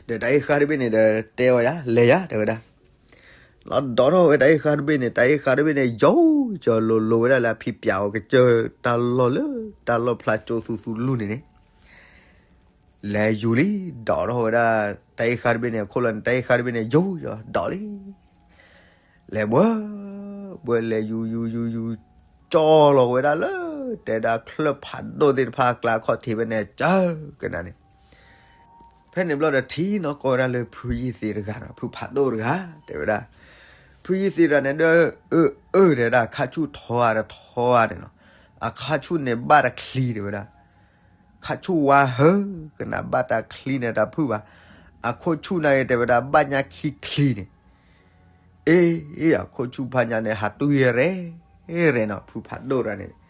ဒီးတၢ်အ့ၣ်ဃၢ်တဘ့ၣ်န့ၣ်ဒီးတဲအီၤယၤ လဲၤယၤ တဲဝဲဒၣ်. လီၤဒိးထီၣ်ဝဲတၢ်အ့ၣ်ဃၢ်တဘ့ၣ်န့ၣ် တၢ်အ့ၣ်ဃၢ်တဘ့ၣ်န့ၣ် ယိာ်ကၠီၤလိၤလိၤဝဲဒၣ်လၢအဖံးပၠးအီၤကစၢၢ်တၢ်လီၢ်လၢ တၢ်လီၢ်ဖျါကၠိသူသူလူန့ၣ်န့ၣ် လဲၤယူၤလံ ဒိးထီၣ်ဝဲဒၣ် တၢ်အ့ၣ်ဃၢ်တဘ့ၣ်န့ၣ် အခိၣ်လီၤန့ၣ် တၢ်အ့ၣ်ဃၢ်တဘ့ၣ်န့ၣ် ယူၤယီၤဒိးလံ. လဲၤဘှၢ ဘှၢလဲၤယူၤယူၤယူၤယူၤ ကၠီလီၤဝဲဒၣ်လၢ တဲဒၣ်ချၢၣ်ဖးဒိၣ်သ့ၣ်တဖၣ်အကျါအခီၣ်ထံးဖဲန့ၣ် ကၢကနၤန့ၣ်. ဖဲန့ၣ်ဘျီဒီးထံၣ်နီၢ်ကီၢ်ဝဲဒၣ်လၢဖုယ့ၢ်သ့တဂၤနီၤ ဖုဖးဒိၣ်တဂၤ တဲဝဲဒၣ်. ဖုယ့ၢ်သ့တဂၤန့ၣ်ဒီး အၢ အၢ တဲဝဲဒၣ် ခါဆူၣ်ထီဧါတထီဧါန့ၣ်နီၤ. အခါဆူၣ်န့ၣ်ဘၣ်တချံ တဲဝဲဒၣ်. ခါဆူၣ်ဝါဟၢကနၤဘၣ်တၢ်ချံန့ၣ် တၢ်ဖုၣ်ဘၣ်. အခိၣ်ဆူၣ်န့ၣ် တဲဝဲဒၣ် ဘၣ်ညါခံချံန့ၣ်. အ့ အ့ အခိၣ်ဆူၣ်ဖးညါန့ၣ် ဟးတူၢ်ယဲၢ်ရဲၣ်ရဲၣ်နီၤ ဖုဖးဒိၣ်တဂၤန့ၣ်.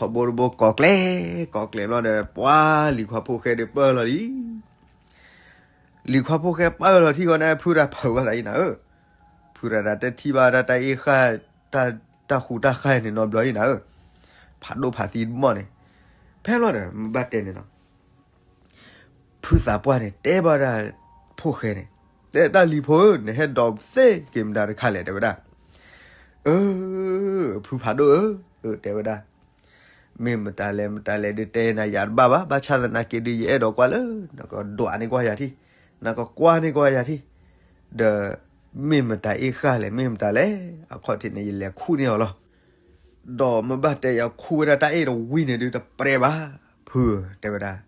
ဟးဒီးနီၢ်ထီဘိတဘိ ကိးကျဲ ကိးကျဲဘျီဒီး ပှၤလံၤခွါဖိၣ်ဃဲဒီးပၢၢ်လီၤလံ. လံၤခွါဖိၣ်ဃဲပၢၢ်လီၤထံၣ်ဃီန့ၣ် ဖုတၢ်ဖုးဘၣ်သးအံၤနၤဧၢ, ဖုတၢ်တထံၣ်ဘၣ်တၢ် တၢ်အ့ၣ်ဃၢ် တၢ်ဃူတၢ်ဃၢ်န့ၣ်နီတဘျီအံၤနၤဧၢ, ဖးဒိၣ်ဖးသံတမီၢ်န့ၣ်. ဖဲလီၤဒီး မ့ၢ်ဘၣ်တဲန့ၣ်နီၤ ဖုသးပှၢ်န့ၣ် တဲဘၣ်ဒၣ်ဖိၣ်ဃဲန့ၣ်, တဲတၢ်လံၤဖိဧၢ, နဟဲဒိးသ့က့ၤမတၤတခါလဲၣ် တဲဝဲဒၣ်. အၢ ဖုဖးဒိၣ်ဧၢ, တဲဝဲဒၣ်. မ့ၢ်မတၤလဲၣ် မတၤလဲၣ်ဒုးတဲနၤယၤတဘၣ်ဘၣ်, ဘၣ်ဆၣ်သနာ်က့ဒုး ယအဲၣ်ဒိးကွၢ်လၢ နကဒွးန့ၢ်ကွၢ်ယၤထံၣ်, နကကွၢ်န့ၢ်ကွၢ်ယၤထံၣ်, ဒီး မ့ၢ်မတၤအ့ၣ်ဃၢ်လဲၣ် မ့ၢ်မတၤလဲၣ်, အခီၣ်ထံးန့ၣ် ယလဲၤခူၣ်န့ၢ်အီၤလီၤ. ဒီးမ့ၢ်ဘၣ်တဲယၤခူၣ်ဝဲဒၣ်တၢ်အ့ၣ်တဝံၤန့ၣ်ဒုးတပြဲဘၣ်, ဖုဧၢ တဲဝဲဒၣ်.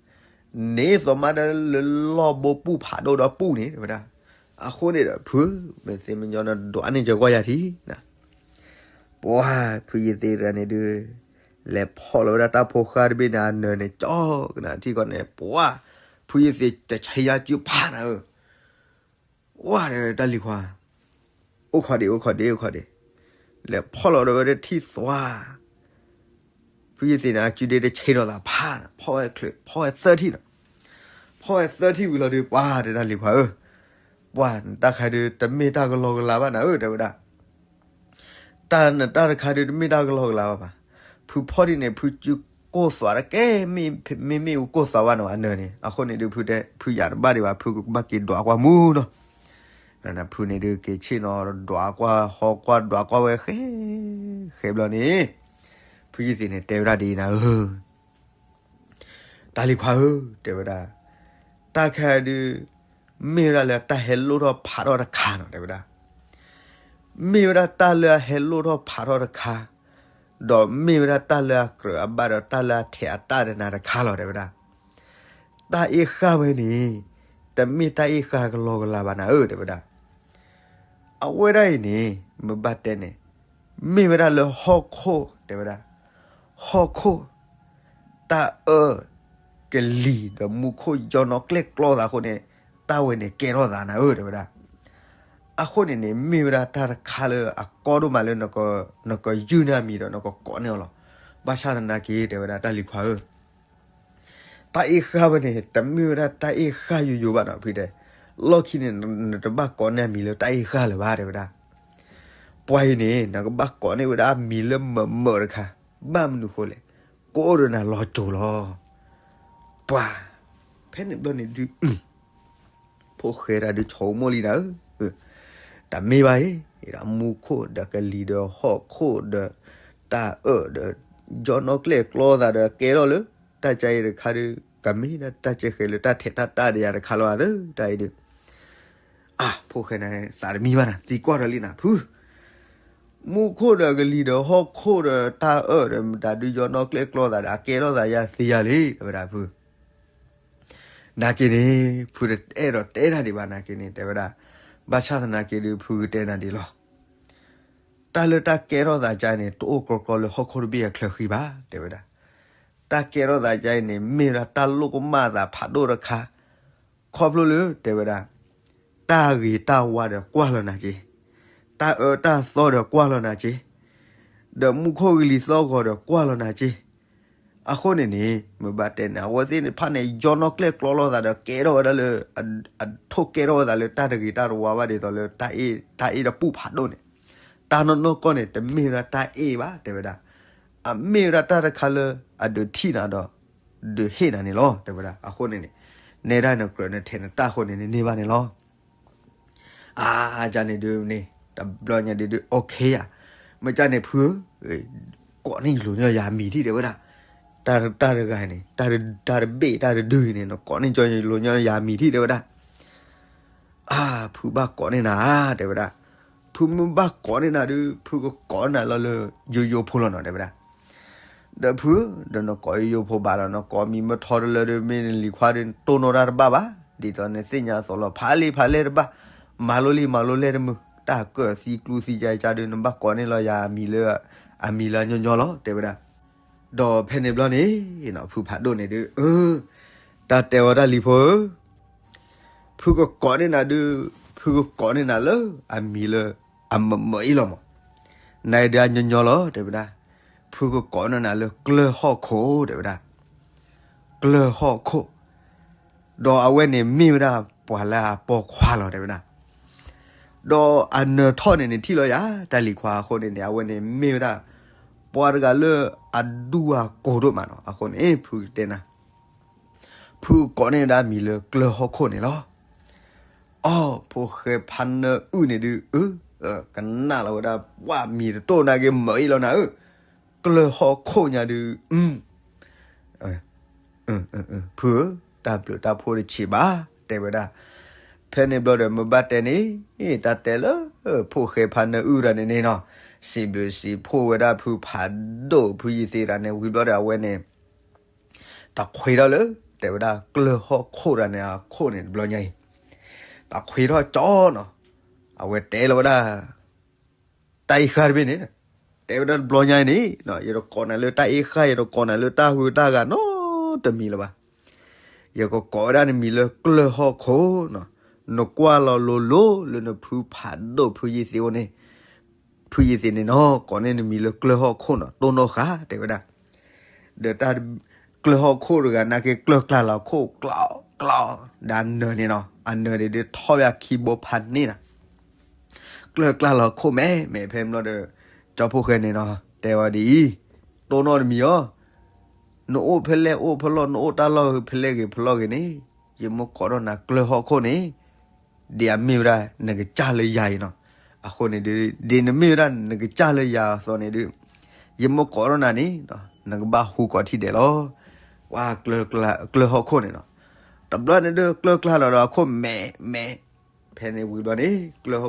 န့ၣ်သိးမးဒီးလၢလီၢ်ဘိပူၣ်ဖးဒိၣ်ဒီးပူၣ်န့ၣ် တဲဝဲဒၣ်. အဃိန့ၣ်ဒီး ဖု မ့ၢ်သ့မညီနဒွးန့ၢ်က့ၤကွၢ်ယၤထံၣ်နၤ. ပှၤဖုယ့ၢ်သ့တဂၤန့ၣ်ဒုး လဲၤဖီၣ်လီၤဝဲဒၣ်တၢ်ဖိဃၢ်တဘ့ၣ်န့ၣ် အနၢၤန့ၣ် ကၠီကနၤထံၣ်ဃီန့ၣ် ပှၤ ဖုယ့ၢ်သ့တဆံယါစုဖးနၤဧၢ. ဝါဒီးတၢ်လံၤခွါ, အိၣ်ခိးဒံး အိၣ်ခိးဒံး အိၣ်ခိးဒံး, လဲၤဖီၣ်လီၤဒီးဝဲဒၣ်ထံၣ်သွါ, ဖုယ့ၢ်သ့န့ၣ် အစုဒ့တဆံဒီးသးဖးနၤ, ဖီၣ်ဝဲချၢး ဖီၣ်ဝဲသၢထံၣ်နီၤ, ဖီၣ်ဝဲသၢထံၣ်ဝံၤလီၤဒီး ပှၤတဲတၢ်လံၤခွါဧၢ, ပှၤနတၢ်ခါဒုး တမ့ၢ်တၢ်ကလီကလီဘၣ်နၤဧၢ တဲဝဲဒၣ်. တၢ်နတၢ်တခါဒုး တမ့ၢ်တၢ်ကလီကလီဘၣ်ဘၣ်. ဖုဖီၣ်ဒံးန့ၣ် ဖုစုကိၢ်သွးတကဲ, မ့မ့ၢ်အူကိၢ်သွးဘၣ်နီၤ အနၢၤန့ၣ်, အဃိန့ၣ်ဒုး ဖုတဲ ဖုယၤတဘၣ်ဒံးဘၣ်, ဖုကဘၣ်က့ၤဒွးကွၢ်မူနီၤ. ဖုန့ၣ်ဒုးက့ၤဆ့ၣ်နီၤ ဒွးကွၢ်ဟီကွၢ်ဒွးကွၢ်ဝဲဃဲ, ဃဲဘျီန့ၣ်, ဖုယ့ၢ်သ့န့ၣ် တဲဝဲဒၣ်ဒ်အံၤနၤဧၢ တၢ်လံၤခွါဧၢ, တဲဝဲဒၣ်, တၢ်ခဲဒုး မ့ၢ်ဝဲဒၣ်လၢတၢ်ဟဲလိၣ်ထီၣ်ဖးထီၣ်တခါနီၤ တဲဝဲဒၣ်. မ့ၢ်ဝဲဒၣ်တၢ်လၢအဟဲလိၣ်ထီၣ်ဖးထီၣ်တခါ, ဒီးမ့ၢ်ဝဲဒၣ်တၢ်လၢအကြၢးအဘၣ်ဒီးတၢ်လၢအထဲးအတၢ်ဒီးနၤတခါလီၤ တဲဝဲဒၣ်. တၢ်အ့ၣ်ဃၢ်ဝဲန့ၣ် တမ့ၢ်တၢ်အ့ၣ်ဃၢ်ကလီကလီဘၣ်နၤဧၢ တဲဝဲဒၣ်. အဝဲဒၣ်အံၤန့ၣ် မ့ၢ်ဘၣ်တဲန့ၣ် မ့ၢ်ဝဲဒၣ်လၢဟီၣ်ခိၣ် တဲဝဲဒၣ်, ဟီၣ်ခိၣ် တၢ်အၢၣ် ကလံၤဒီးမူခိၣ် ယီနီၣ်ကျဲၣ်ကျီသးအဃိန့ၣ် တၢ်ဝဲန့ၣ်ကဲထီၣ်သးနၤဧၢ တဲဝဲဒၣ်. အဃိန့ၣ်န့ၣ် မ့ၢ်ဝဲဒၣ်တၢ်တခါလၢအကီဒိၣ်မးလၢ နကယုၢ်န့ၢ်အမံၤဒီး နကကိးန့ၢ်အီၤလီၤ. ဘၣ်ဆၣ်သနာ်က့ တဲဝဲဒၣ် တၢ်လံၤခွါဧၢ, တၢ်အ့ၣ်ဃၢ်ဝဲန့ၣ် တမ့ၢ်ဝဲဒၣ်တၢ်အ့ၣ်ဃၢ်ယိယိဘၣ်နီၤ ဖုတဲ. လီၢ်ခံန့ၣ် နတဘၣ်ကိးန့ၢ်အမံၤလၢတၢ်အ့ၣ်ဃၢ်လၢၤဘၣ် တဲဝဲဒၣ်. ပှၤအံၤန့ၣ် နကဘၣ်ကိးန့ၢ်ဝဲဒၣ်အမံၤလၢမၢာ်မၢာ်တခါ, ဘၣ်မနုၤဃိလဲၣ်, ကအိၣ်ဒီးနၤလီၤစိၤလီၤ. ပှၤ ဖဲန့ၣ်ဘျီန့ၣ်ဒုး ဖိၣ်ဃဲတၢ်ဒုးဆိကမိၣ်လံနၤဧၢ, တမ့ၢ်ဘၣ်အံၤ, မူခိၣ်ဒီးကလံၤဒီးဟီၣ်ခိၣ်ဒီး တၢ်အၢၣ်ဒီး ယီနီၣ်ကျဲၣ်ကျီသးဒီးကဲထီၣ်လၢ တၢ်ကါအံၤတခါဒုး ကမ့ၢ်ဒၣ်တၢ်ကဲဃဲလၢတၢ်ထဲးတၢ်တၢ်ဒီးယၤတခါလီၤဧါသၢ တၢ်အံၤဒုး. အါ ဖိၣ်ဃဲန့ၣ် သးတမံဘၣ်နၤ သံကွၢ်ထီၣ်လံနၤ ဖု မူခိၣ်ဒီးကလံၤဒီးဟီၣ်ခိၣ်ဒီးတၢ်အၢၣ်ဒီးမတၤဒုးယီနီၣ်ကျဲၣ်ကျီသးဒီးအကဲထီၣ်သးယၤသ့ယၤလံ တဲဝဲဒၣ်ဖု နာ်က့န့ၣ် ဖုတအဲၣ်ဒိးတဲနၤဒံးဘၣ်နာ်က့န့ၣ် တဲဝဲဒၣ်, ဘၣ်ဆၣ်သနာ်က့ဒုး ဖုကတဲနၤဒံးလီၤ. တၢ်လၢတၢ်ကဲထီၣ်သးကါန့ၣ် တအိၣ်ကြီကြီလၢဟီၣ်ခိၣ်တဘ့ၣ်အချၢဃံဘၣ် တဲဝဲဒၣ်. တၢ်ကဲထီၣ်သးကါအံၤန့ၣ် မ့ၢ်ဝဲဒၣ်တၢ်လိၣ်ကမၣ်သးဖးဒိၣ်တခါ, ခီဖျိလၢ တဲဝဲဒၣ်, တၢ်ဂ့ၤတၢ်ဝါဒီးကွၢ်လီၤနၤက့ၤ, တၢ်အၢတၢ်သီဒီးကွၢ်လီၤနၤက့ၤ, ဒီးမူခိၣ်ကလံၤသီဂီၤဒီးကွၢ်လီၤနၤက့ၤ အဃိန့ၣ်န့ၣ် မ့ၢ်ဘၣ်တဲန့ၣ် အဝဲသ့ၣ်တဖၣ်န့ၣ် ယီနီၣ်ကျဲၣ်ကျီလိာ်သးဒီးကဲထီၣ်ဝဲဒၣ်လၢ အထိၣ်ကဲထီၣ်ဝဲသးလၢတၢ်တဂ့ၤတၢ်တဝါဘၣ်ဒ်သိးလၢ တၢ်အ့ၣ်တပူၤဖးဒိၣ်န့ၣ်, တၢ်နီၢ်နီၢ်ကီၢ်န့ၣ် တမ့ၢ်ဝဲဒၣ်တၢ်အ့ၣ်ဘၣ် တဲဝဲဒၣ်. အမ့ၢ်ဝဲဒၣ်တၢ်တခါလၢအဒုးထံၣ်နၤဒီး ဒုးဟ့ၣ်နၤန့ၣ်လီၤ တဲဝဲဒၣ်. အဃိန့ၣ်န့ၣ် နဲဒၣ်နကြၢးနထဲးနတၢ်အဃိန့ၣ်န့ၣ် န့ၢ်ဘၣ်န့ၣ်လီၤ. အါ ကန့ၣ်ဒုးန့ၣ် တဘျီညါဒုးဒုး okay ဧါ, မ့ၢ်ကန့ၣ်ဖုဧၢ, ကိးန့ၢ်လိာ်ညီယၤမံၤထံၣ် တဲဝဲဒၣ်. တၢ်တဂၤန့ၣ် တၢ်တဘ့ၣ် တၢ်တဒုန့ၣ် နကိးန့ၢ်ကၠီလိာ်ညီယၤမံၤထံၣ် တဲဝဲဒၣ်. အါ ဖုဘၣ်ကိးန့ၢ်နၤ တဲဝဲဒၣ်. ဖုမ့ၢ်ဘၣ်ကိးန့ၢ်နၤဒုး ဖုကကိးနၤလီၤလၢယိယိဖိလီၤနီၤ တဲဝဲဒၣ်. ဒီးဖု ဒီးနကိးယိယိဖိဘၣ်လီၤ, နကိးမံၤမ့ၢ်ထီတလၢဒုး မ့ၢ်နလံၤခွါဒုး တိၢ်နီၣ်တၢ်တဘၣ်ဘၣ်, ဒ်သိးနသ့ၣ်ညါအသိးလီၤ. ဖးလံာ်ဖးလဲၢ်တဘၣ်, မၤလိလံာ်မၤလိလဲၢ်တမုာ်, တၢ်ကၢၢ်သံကျူသံယါကါဒုး နဘၣ်ကိးန့ၢ်လီၤယၤအမံၤလၢ အမံၤလၢညီညီလီၤ တဲဝဲဒၣ်. ဒီးဖဲန့ၣ်ဘျီန့ၣ် ဖုဖးဒိၣ်န့ၣ်ဒုး အၢ တၢ်တဲဝဲဒၣ်လံၤဖိဧၢ, ဖုကကိးန့ၢ်နၤဒုး ဖုကကိးန့ၢ်နၤလၢအမံၤလၢအမုာ်မုာ်အံၤလီၤမး. နဒုးအညီညီလီၤ တဲဝဲဒၣ်. ဖုကကိးန့ၢ်နၤလၢကျၢၢ်ဟီၣ်ခိၣ် တဲဝဲဒၣ်. ကျၢၢ်ဟီၣ်ခိၣ်, ဒီးအဝဲန့ၣ်မ့ၢ်ဝဲဒၣ်ပှၤလၢအပိာ်ခွါလီၤ တဲဝဲဒၣ်. ဒီးအနၢၤထီၣ်န့ၣ်န့ၣ်ထံၣ်လီၤယၤ တၢ်လံၤခွါအဃိန့ၣ်န့ၣ် အဝဲန့ၣ်မ့ၢ်ဝဲဒၣ် ပှၤတဂၤလၢအဒူအကိၢ်ဒိၣ်မးနီၤ. အဃိန့ၣ် ဖုတဲနၤ ဖုကိးန့ၢ်ဝဲဒၣ်မံၤလၢကျၢၢ်ဟီၣ်ခိၣ်န့ၣ်လီၤ. အီ ဖိၣ်ဃဲဖါနၢအုၣ်န့ၣ်ဒုး အၢ ကနၣ်လီၤဝဲဒၣ် ပှၤမံၤတတိၢ်နာ်က့ၤမုာ်အံၤလီၤနၤဧၢ, ကျၢၢ်ဟီၣ်ခိၣ်ညါဒုး ဖုဧၢ, တၢ်ဘျုးတၢ်ဖှိၣ်တဆံးဘၣ် တဲဝဲဒၣ်. ဖဲန့ၣ်ဘျီဒီး မ့ၢ်ဘၣ်တဲန့ၣ် တၢ်တဲလၢ ဖိၣ်ဃဲဖါနၢအုၣ်တၢ်န့ၣ်န့ၣ်နီၤ, စံးဘျုးစံးဖှိၣ်ဝဲဒၣ်ဖုဖးဒိၣ် ဖုယ့ၤသ့းတၢ်န့ၣ် ဝံၤဘျီဒီး အဝဲန့ၣ် တၢ်ခွ့ထီၣ်လၢ တဲဝဲဒၣ် ကျၢၢ်ဟီၣ်ခိၣ်တၢ်န့ၣ်အခိၣ်န့ၣ် တဘျီညါအံၤ တၢ်ခွ့ထီၣ်ကၠီနီၤ, အဝဲတဲလီၤဝဲဒၣ် တၢ်အ့ၣ်ဃၢ်တဘ့ၣ်န့ၣ် တဲဝဲဒၣ်တဘျီညါအံၤန့ၣ် ယတကိးနၤလၢတၢ်အ့ၣ်ဃၢ် ယတကိးနၤလၢတၢ်ဟုတၢ်ဂၤနီတမံၤလၢၤဘၣ်. ယကကိးဝဲဒၣ်နမံၤလၢကျၢၢ်ဟီၣ်ခိၣ်နီၤ, နကွၢ်လီၤလိၤလိၤလၢနဖုဖးဒိၣ်ဖုယ့ၤသ့းအိၣ်န့ၣ်, ဖုယ့ၤသ့းန့ၣ်နီၤ ကိးန့ၢ်နမံၤလၢကျၢၢ်ဟီၣ်ခိၣ်နီၤ တိၢ်နီၣ်ဃာ် တဲဝဲဒၣ်. ဒီးတၢ် ကျၢၢ်ဟီၣ်ခိၣ်တဂၤနာ်က့ ကျၢၢ်ကျါလီၤခိၣ် ကျီ ကျီ ဒီးအနၢၤန့ၣ်နီၤ အနၢၤန့ၣ်ဒုးထီၣ်ဝဲအခံဘိဖးန့ၣ်နီၤ, ကျၢၢ်ကျါလီၤခိၣ်မဲာ်မဲာ် ဖဲန့ၣ်ဘျီဒီး ကၠီဖိၣ်ဃဲန့ၣ်နီၤ တဲဝဲဒ်အံၤ, တိၢ်နီၣ်တမံၤအီၤ, နအိၣ်ဖဲလဲၣ်အိၣ်ဖဲလဲၣ် နအိၣ်တၢ်လီၢ်ဖဲလဲၣ်ဂ့ၤဖဲလဲၣ်ဂ့ၤန့ၣ်, ယမ့ၢ်ကိးထီၣ်နၤကျၢၢ်ဟီၣ်ခိၣ်န့ၣ် ဒ်အမ့ၢ်ဝဲဒၣ် နကစၢ်လၢယၤအံၤနီၤ. အဃိန့ၣ်ဒုး ဒ်နမ့ၢ်ဝဲဒၣ်နကစၢ်လၢယၤအသိးန့ၣ်ဒုး ယမ့ၢ်ကိးထီၣ်နၤန့ၣ် နကဘၣ်ဟူးကိးထံၣ်ဒဲးလီၤ. ပှၤ ကျၢၢ်ဟီၣ်ခိၣ်န့ၣ်နီၤ တဘျီန့ၣ်ဒုး ကျၢၢ်ကျါလီၤဒီးအခိၣ်မဲာ်မဲာ်, ဖဲ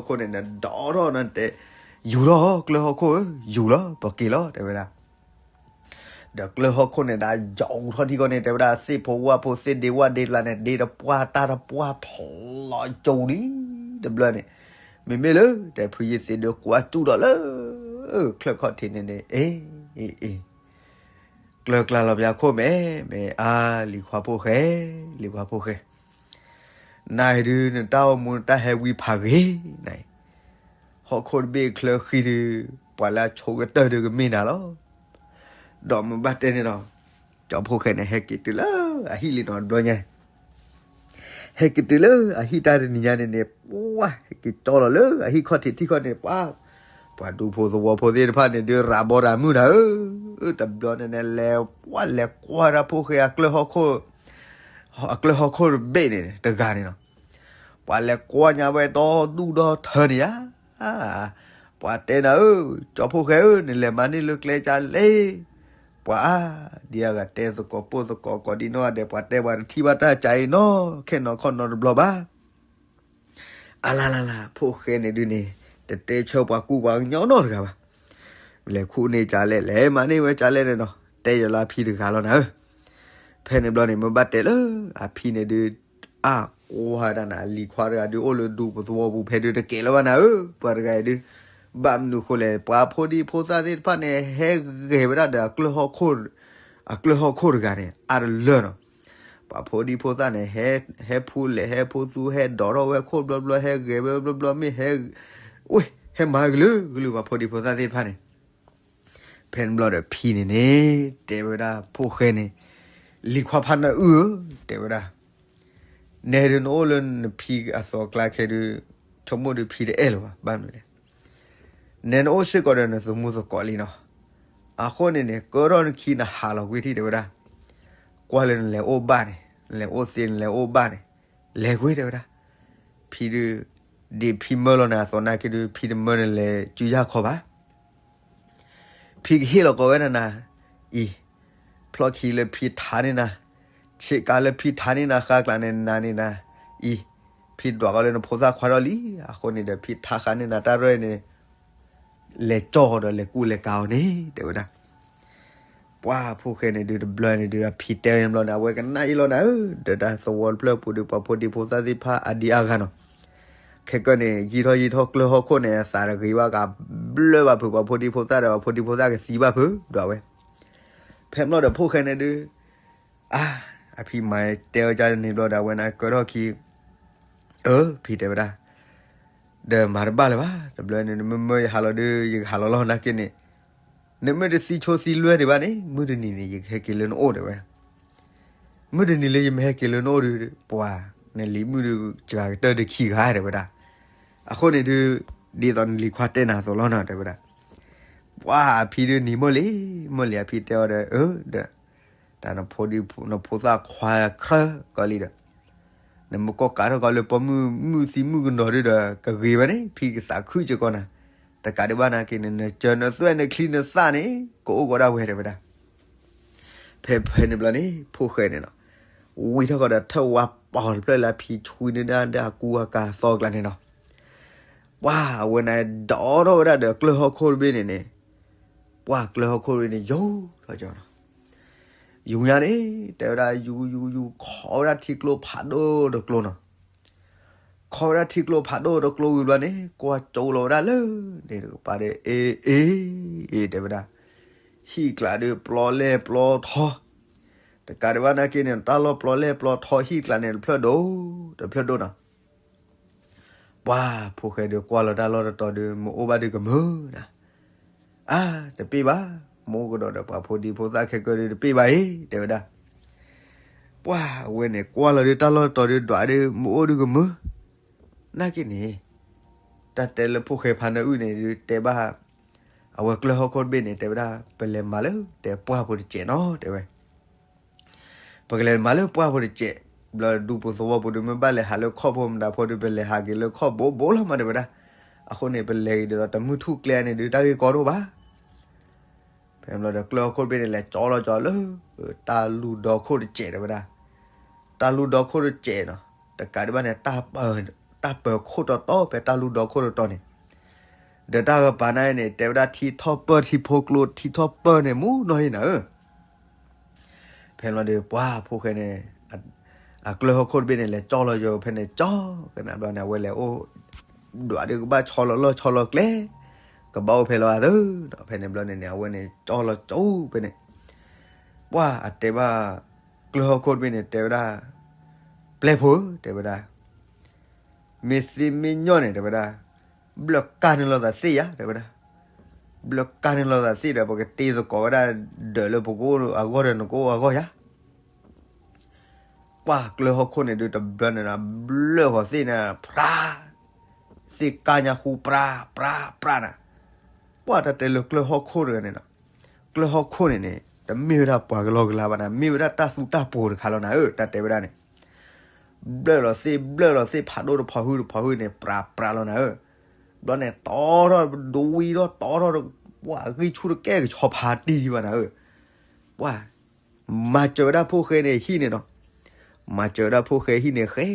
န့ၣ်ဝံၤဘျီန့ၣ် ကျၢၢ်ဟီၣ်ခိၣ်န့ၣ် နဒီးထီၣ်နတဲ, ယူၤထီၣ်ကျၢၢ်ဟီၣ်ခိၣ်ဧၢ ယူၤလီၤ ပက့ၤလီၤ တဲဝဲဒၣ်. ဒီးကျၢၢ်ဟီၣ်ခိၣ်န့ၣ် ဒၣ်ယီၤထီၣ်ထံကီၢ်န့ၣ် တဲဝဲဒၣ် သ့ၣ်ဖိဝၣ်ဖိ သ့ၣ်ဒ့ဝၣ်ဒ့လၢန့ၣ် ဒ့တပှၢ်တၢ်တပှၢ်ဖျိးကၠိလံ တဘျီန့ၣ်, မ့မ့ၢ်လၢ တဲဖုယ့ၤသ့းဒုးကွၢ်စူၣ်ဒီးလၢ ချၢၣ်ခီၣ်ထံးန့ၣ်န့ၣ် အ့ အ့ အ့ ကျၢၢ်ကျါလီၤပယၤခိၣ်မဲာ်မဲာ် အါ လံၤခွါဖိၣ်ဃဲ, လံၤခွါဖိၣ်ဃဲ, နၤအံၤဒုး နတၢ်အိၣ်မူနတၢ်ဟဲဝံဖးဂ့ၤနၤအံၤ, ဟီၣ်ခိၣ်တဘ့ၣ်ချၢဃံဒုး ပှၤလၢအဆိကတၢၢ်ဒုးကမ့ၢ်နၤလီၤ. ဒီးမ့ၢ်ဘၣ်တဲန့ၣ်ဒီး ကၠီဖိၣ်ဃဲန့ၣ် ဟဲက့ၤတုၤလၢအဟံၣ်လံနီၤ တဘျီညါ ဟဲက့ၤတုၤလၢအဟံၣ်တၢ်တနံၤညါန့ၣ်န့ၣ် ပှၢ် ဟဲက့ၤကၠီလီၤလၢအဟံၣ်ခီၣ်ထံးထံၣ်ခီၣ်န့ၣ် ပှၢ် ပှၤဒူဖိသဝီဖိသ့ၣ်တဖၣ်န့ၣ်ဒုး ရၤဘီရၤမုၢ်နၤဧၢ, တဘျီန့ၣ်န့ၣ် လဲၤပှၢ်လဲၤကွၢ်ဒၣ်ဖိၣ်ဃဲအကျၢၢ်ဟီၣ်ခိၣ်, အကျၢၢ်ဟီၣ်ခိၣ်တဘ့ၣ်န့ၣ် တဂၤန့ၣ်လီၤ. ပှၤလဲၤကွၢ်ညါဝဲဒီဒူၣ်ဒီထၢန့ၣ်ဧါ, ပှၤတဲနၤဧၢ, ကၠီဖိၣ်ဃဲဧၢ, နလဲၤမၤန့ၢ်လၢကျဲကၢလဲၣ်, ပှၤ ဒ်အဂၤတဲသကိးပိၢ်သကိးကိးဒံနီၢ်ဂၤဒဲး ပှၤတဲပှၤတထံၣ်ဘၣ်တၢ်ကၢအံၤနီၢ် ခဲနီၢ်ခီနီၢ်တဘျီဘၣ်. အလါလါလါ ဖိၣ်ဃဲန့ၣ်ဒုးန့ၣ် တတဲဆၢပှၤကူပှၤကညီနီတဂၤဘၣ်. လဲၤခူၣ်န့ၢ်ကၢလဲၣ် လဲၤမၤန့ၢ်ဝဲကၢလဲၣ်န့ၣ်နီၤ တဲယလၢအဖံတဂၤလီၤနၤဧၢ. ဖဲန့ၣ်ဘျီန့ၣ် မ့ၢ်ဘၣ်တဲလၢအဖံန့ၣ်ဒုး အါ ကွၢ်ဒၣ်နၤ လံၤခွါတဂၤဒုး အိၣ်လၢဒူပသဝီပူၤဖဲဒုး တကဲလၢၤဘၣ်နၤဧၢ, ပှၤတဂၤအံၤဒုး ဘၣ်မနုၤဃိလဲၣ် ပှၤဖိဒံဖိသၣ်သ့ၣ်တဖၣ်န့ၣ် ဟဲဂဲၤဝဲဒၣ်ဒီး အကျၢၢ်ဟီၣ်ခိၣ်တဂၤန့ၣ် အါတလၢနီၤ. ပှၤဖိဒံဖိသၣ်န့ၣ် ဟဲဖူလဲၣ် ဟဲဖူသူ ဟဲဒိးထီၣ်ဝဲခိၣ်ဘျီဘျီ ဟဲဂဲၤဝဲဘျီဘျီ မ့ၢ်ဟဲ ဝ့ၢ် ဟဲမၤကလုာ်ကလုာ် ပှၤဖိဒံဖိသၣ်သ့ၣ်တဖၣ်န့ၣ် ဖဲန့ၣ်ဘျီဒီးဖံန့ၣ်န့ၣ် တဲဝဲဒၣ်ဖိၣ်ဃဲန့ၣ်, လံၤခွါဖါနၢအုၣ်ဧၢ, တဲဝဲဒၣ်, နဲဒုးနအိၣ်လၢနဖံအသီကျါခဲဒုး ဆိကမိၣ်ဒုးဖံတအဲၣ်လၢၤဘၣ်, ဘၣ်မနုၤလဲၣ်. နဲနအိၣ်စ့ၢ်ကီးဒီးနသမူသကိးလံနီၤ. အဃိန့ၣ်န့ၣ် ကၢထီၣ်နခံနဟးလီၤကွံာ်ထံၣ် တဲဝဲဒၣ်. ကွၢ်လၢနလဲၤအိၣ်ဘၣ်န့ၣ်, နလဲၤအိၣ်သ့ နလဲၤအိၣ်ဘၣ်န့ၣ်, လဲၤကွံာ် တဲဝဲဒၣ်. ဖံဒုး, ဒ်ဖံမၢလီၤနၤအသိးနာ်က့ဒုး ဖံတမၢနလဲၤစုယၢ်ခီဘၣ်. ဖံကဟ့ၣ်လီၤကိးဝဲဒၣ်နၤအံၤ, ဖျီၣ်ခံလၢဖံထါန့ၢ်နၤ, ဆ့ကၤလၢဖံထါန့ၢ်နၤ ဃါကျးန့ၣ်နၤန့ၢ်နၤအံၤ, ဖံဒွးကီးလၢနဖိသၣ်ခွါထီၣ်လံ. အဃိန့ၣ်ဒီး ဖံထါဃါန့ၢ်နၤတၢ်ရဲၣ်န့ၣ် လဲၤကၠီၣ်ဒီးလဲၤကူၣ်လဲၤကၤအီၤန့ၣ် တဲဝဲဒၣ်. ပှၢ်ဖိၣ်ဃဲန့ၣ်ဒုး တဘျီန့ၣ်ဒုး အဖံတဲဝဲန့ၣ်ဘျီန့ၣ် အဝဲကနၣ်အ့ၣ်လီၤနၤဧၢ, ဒီးတၢ်သဝီတဖျၢၣ်ပူၤဒုး ပှၤဖိဒံဖိသၣ်သ့ၣ်တဖၣ်အဒံအါဂၤနီၤ. ခဲကၢန့ၣ် ယံာ်ထီၣ်ယံာ်ထီၣ် ကျၢၢ်ဟီၣ်ခိၣ်န့ၣ် အသးတဂ့ၤဘၣ်ကဘျၢဘၣ်ဖုး ပှၤဖိဒံဖိသၣ်ဒီး ပှၤဖိဒံဖိသၣ်ကသံဘၣ်ဖုး ဒွးဝဲ. ဖဲဘျီဒီးဖိၣ်ဃဲန့ၣ်ဒုး အါ, အဖံမၤတဲဝဲဒ်န့ၣ်ဘျီဒီး အဝဲန့ၣ်ကၢထီၣ်ခံ, အၢ ဖံတဲဝဲဒၣ်, ဒီးမၤတဘၣ်လၢၤဘၣ်, တဘျီန့ၣ် နမ့ၢ်မၢယဟးလီၤဒုး ယကဟးလီၤလီၤနာ်က့န့ၣ်, နမ့ၢ်တသံဆိသံလွဲဒံးဘၣ်န့ၣ် မုၢ်တနံၤန့ၣ် ယကဟဲက့ၤလၢနအိၣ် တဲဝဲ. မုၢ်တနံၤလၢယမ့ၢ်ဟဲက့ၤလၢနအိၣ်ဒုး ပှၤ, နလံၤမုၣ်ဒုး စှၤကတၢၢ်ဒုးခံဂၤ တဲဝဲဒၣ်. အဃိန့ၣ်ဒုး ဒ်သိးနလံၤခွါတဲနၤအသိးလီၤနီၤ တဲဝဲဒၣ်. ပှၢ်အဖံဒုးနံၤမၢလံ, မၢလံအဖံတဲအီၤဒီး အၢ ဒီး တၢ်နဖိဒံနဖိသၣ်ခွါခရၢကီလံဒီး နမ့ၢ်ကီၢ်ကးထီၣ်ကီးလၢပိာ်မုၣ်မုၣ်သံမုၣ်ကနီၤဒုးဒီး ကဂ့ၤဝဲန့ၣ် ဖံကသးခုကၢကီးနၤ, တကးဒံးဘၣ်နာ်က့န့ၣ် နစၢၤနသွဲၣ်နချံနသၣ်န့ၣ် ကအိၣ်ကီးဒၣ်ဝဲ တဲဝဲဒၣ်. ဖဲဖဲန့ၣ်ဘျီန့ၣ် ဖိၣ်ဃဲန့ၣ်နီၤ, ဝံထီၣ်ကီးဒီးထၢၣ်ဝါပီၤတဖျၢၣ်လၢအဖံဆွံန့ၢ်ဒၣ်အကူအကၤသီကျါန့ၣ်နီၤ. ပှၢ်အဝဲန့ၣ်ဒိးထီၣ်ဝဲဒၣ်ဒီးကျၢၢ်ဟီၣ်ခိၣ်တဘ့ၣ်န့ၣ်န့ၣ်, ပှၢ်ကျၢၢ်ဟီၣ်ခိၣ်တဘ့ၣ်န့ၣ် ယူၤထီၣ်ကီးနီၤ. ယူၤညါန့ၣ် တဲဝဲဒၣ် ယူၤယူၤယူၤ ခိးဝဲဒၣ်ထံကျိဖးဒိၣ်တကျိနီၤ. ခိးဝဲဒၣ်ထံကျိဖးဒိၣ်တကျိဝံၤဘျီန့ၣ် ကွၢ်ကၠိလီၤဝဲဒၣ်လၢန့ၣ်တကပၤဒီး အ့ အ့ အ့ တဲဝဲဒၣ်, ဟံၣ်ကျးဒုးပျီလဲၢ်ပျီထီ, တကးဒံးဘၣ်နာ်က့န့ၣ် တၢ်လီၢ်ပျီလဲၢ်ပျီထီ ဟံၣ်ကျးန့ၣ် တဖျၢၣ်ဒိၣ် တဖျၢၣ်ဒိၣ်နီၤ. ပှၢ်ဖိၣ်ဃဲဒုးကွၢ်လီၤတၢ်လီၢ်တတီၤဒုး မ့ၢ်အိၣ်ဘၣ်ဒုးကမၢနၤ, အါ တပ့ၢ်ဘၣ်, မ့ၢ်အိၣ်ကဒီးဒီးပှၤဖိဒံဖိသၣ်ခဲကၢဒုးတပ့ၢ်ဘၣ်အံၤ တဲဝဲဒၣ်. ပှၢ်အဝဲန့ၣ် ကွၢ်လီၤဒုးတၢ်လီၢ်တတီၤဒုး ဒွးဒုး မ့ၢ်အိၣ်ဒုးကမၢ, နာ်က့န့ၣ် တၢ်တဲလၢဖိၣ်ဃဲဖါနၢအုၣ်န့ၣ်ဒုး တဲဘၣ် အဝဲကျၢၢ်ဟီၣ်ခိၣ်တဘ့ၣ်န့ၣ် တဲဝဲဒၣ် ပလဲၤမၤလၢတဲပှၢ်ဖိတစဲးနီၤ တဲဝဲ. ပကလဲၤမၤလၢပှၢ်ဖိတစဲး, ဘျီဒူပူၤသဝီပူၤဒုး မ့ၢ်ဘၣ်လဲၤဟးလၢခီၣ်ဖိမတၤဖိဒုး ပလဲၤဟးက့ၤလၢခီၣ်ဘိဘိလီၤမး တဲဝဲဒၣ်. အဃိန့ၣ် ပလဲၤက့ၤဒ်သိးတမုၢ်ထူၣ်ကျဲန့ၣ်ဒုး တၢ်ဂ့ၢ်ကီဒိၣ်ဘၣ်. ဖဲန့ၣ်ဘျီဒီး ကျၢၢ်ဟီၣ်ခိၣ်တဘ့ၣ်န့ၣ် လဲၤကၠီလီၤကၠီလၢ တၢ်လူၢ်ဒီခိၣ်တစဲး တဲဝဲဒၣ်. တၢ်လူၢ်ဒီခိၣ်တစဲးနီၤ, တကးဒံးဘၣ်န့ၣ် တၢ်ပၢၤခိၣ်တီတီ ဖဲတၢ်လူၢ်ဒီခိၣ်တီတီန့ၣ်, ဒီးတၢ်ကပၤန့ၣ်န့ၣ် တဲဝဲဒၣ်ထံထီၣ်ပၢၢ်ထံဖိကျိ ထံထီၣ်ပၢၢ်န့ၣ် မူနီၢ်ဟံၣ်နၤဧၢ. ဖဲန့ၣ်ဘျီဒီး ပှၢ်ဖိၣ်ဃဲန့ၣ် အကျၢၢ်ဟီၣ်ခိၣ်တဘ့ၣ်န့ၣ် လဲၤကၠီလီၤယိာ်ဖဲန့ၣ် ကၠီကနၣ်ဘျီန့ၣ် အဝဲလဲၤအိၣ် ဒွးဒုးကဘၣ်ဆီလီၤလီၢ်ဆီလီၤကျဲ, ကဘၣ်အိၣ်ဖဲလီၤအသၢနီၤ. ဖဲန့ၣ်ဘျီန့ၣ်န့ၣ် အဝဲန့ၣ်ကၠီလီၤကၠီဖဲန့ၣ်, ပှၢ်အတဲဘၣ် ကျၢၢ်ဟီၣ်ခိၣ်တဘ့ၣ်န့ၣ် တဲဝဲဒၣ်, ပျဲၢ်ဖိဧၢ တဲဝဲဒၣ်, မ့ၢ်သ့မ့ၢ်ညီၣ်န့ၣ် တဲဝဲဒၣ်, ဘျၢၣ်ကၢ်န့ၢ်လိာ်သးသ့ၣ်ယၤ တဲဝဲဒၣ်. ဘျၢၣ်ကၢ်န့ၢ်လိာ်သးသ့ၣ်ဒီး ပကတ့သကိးဝဲဒၣ် ဒၢးလၢပကအိၣ်အဂီၢ်ဒီးနကအိၣ်အဂီၢ်ယၤ. ပှၢ်ကျၢၢ်ဟီၣ်ခိၣ်န့ၣ်ဒုး တဘျီန့ၣ်ဒီး ဘျၢၣ်ဃီၤသ့ၣ်န့ၣ် ဖြး, သ့ၣ်ကၢ်ညါဃူ ဖြး ဖြး ဖြးနၤ. ပှၢ်တၢ်တဲလၢကျၢၢ်ဟီၣ်ခိၣ်တဂၤန့ၣ်နီၤ, ကျၢၢ်ဟီၣ်ခိၣ်န့ၣ်န့ၣ် တမ့ၢ်ဝဲဒၣ်ပှၤကလီကလီဘၣ်နၤ, မ့ၢ်ဝဲဒၣ်တၢ်သူတၢ်ပိၤတခါလီၤနၤဧၢ, တၢ်တဲဝဲဒၣ်န့ၣ် ဘျၢၣ်လီၤသ့ၣ် ဘျၢၣ်လီၤသ့ၣ် ဖးဒိၣ်တဖီဟူတဖီဟူန့ၣ် ဖြး ဖြးလီၤနၤဧၢ. ဘျီန့ၣ် တီထီၣ်ဒဝံထီၣ် တီထီၣ် ပှၢ်ဂံၢ်ဆူၣ်တကဲကဆီဖးတံၢ်ဘၣ်နၤဧၢ. ပှၢ် မၤစၢၤဝဲဒၣ်ဖိၣ်ဃဲန့ၣ်ဟံၣ်န့ၣ်နီၤ, မၤစၢၤဝဲဒၣ်ဖိၣ်ဃဲဟံၣ်န့ၣ်ဃဲ,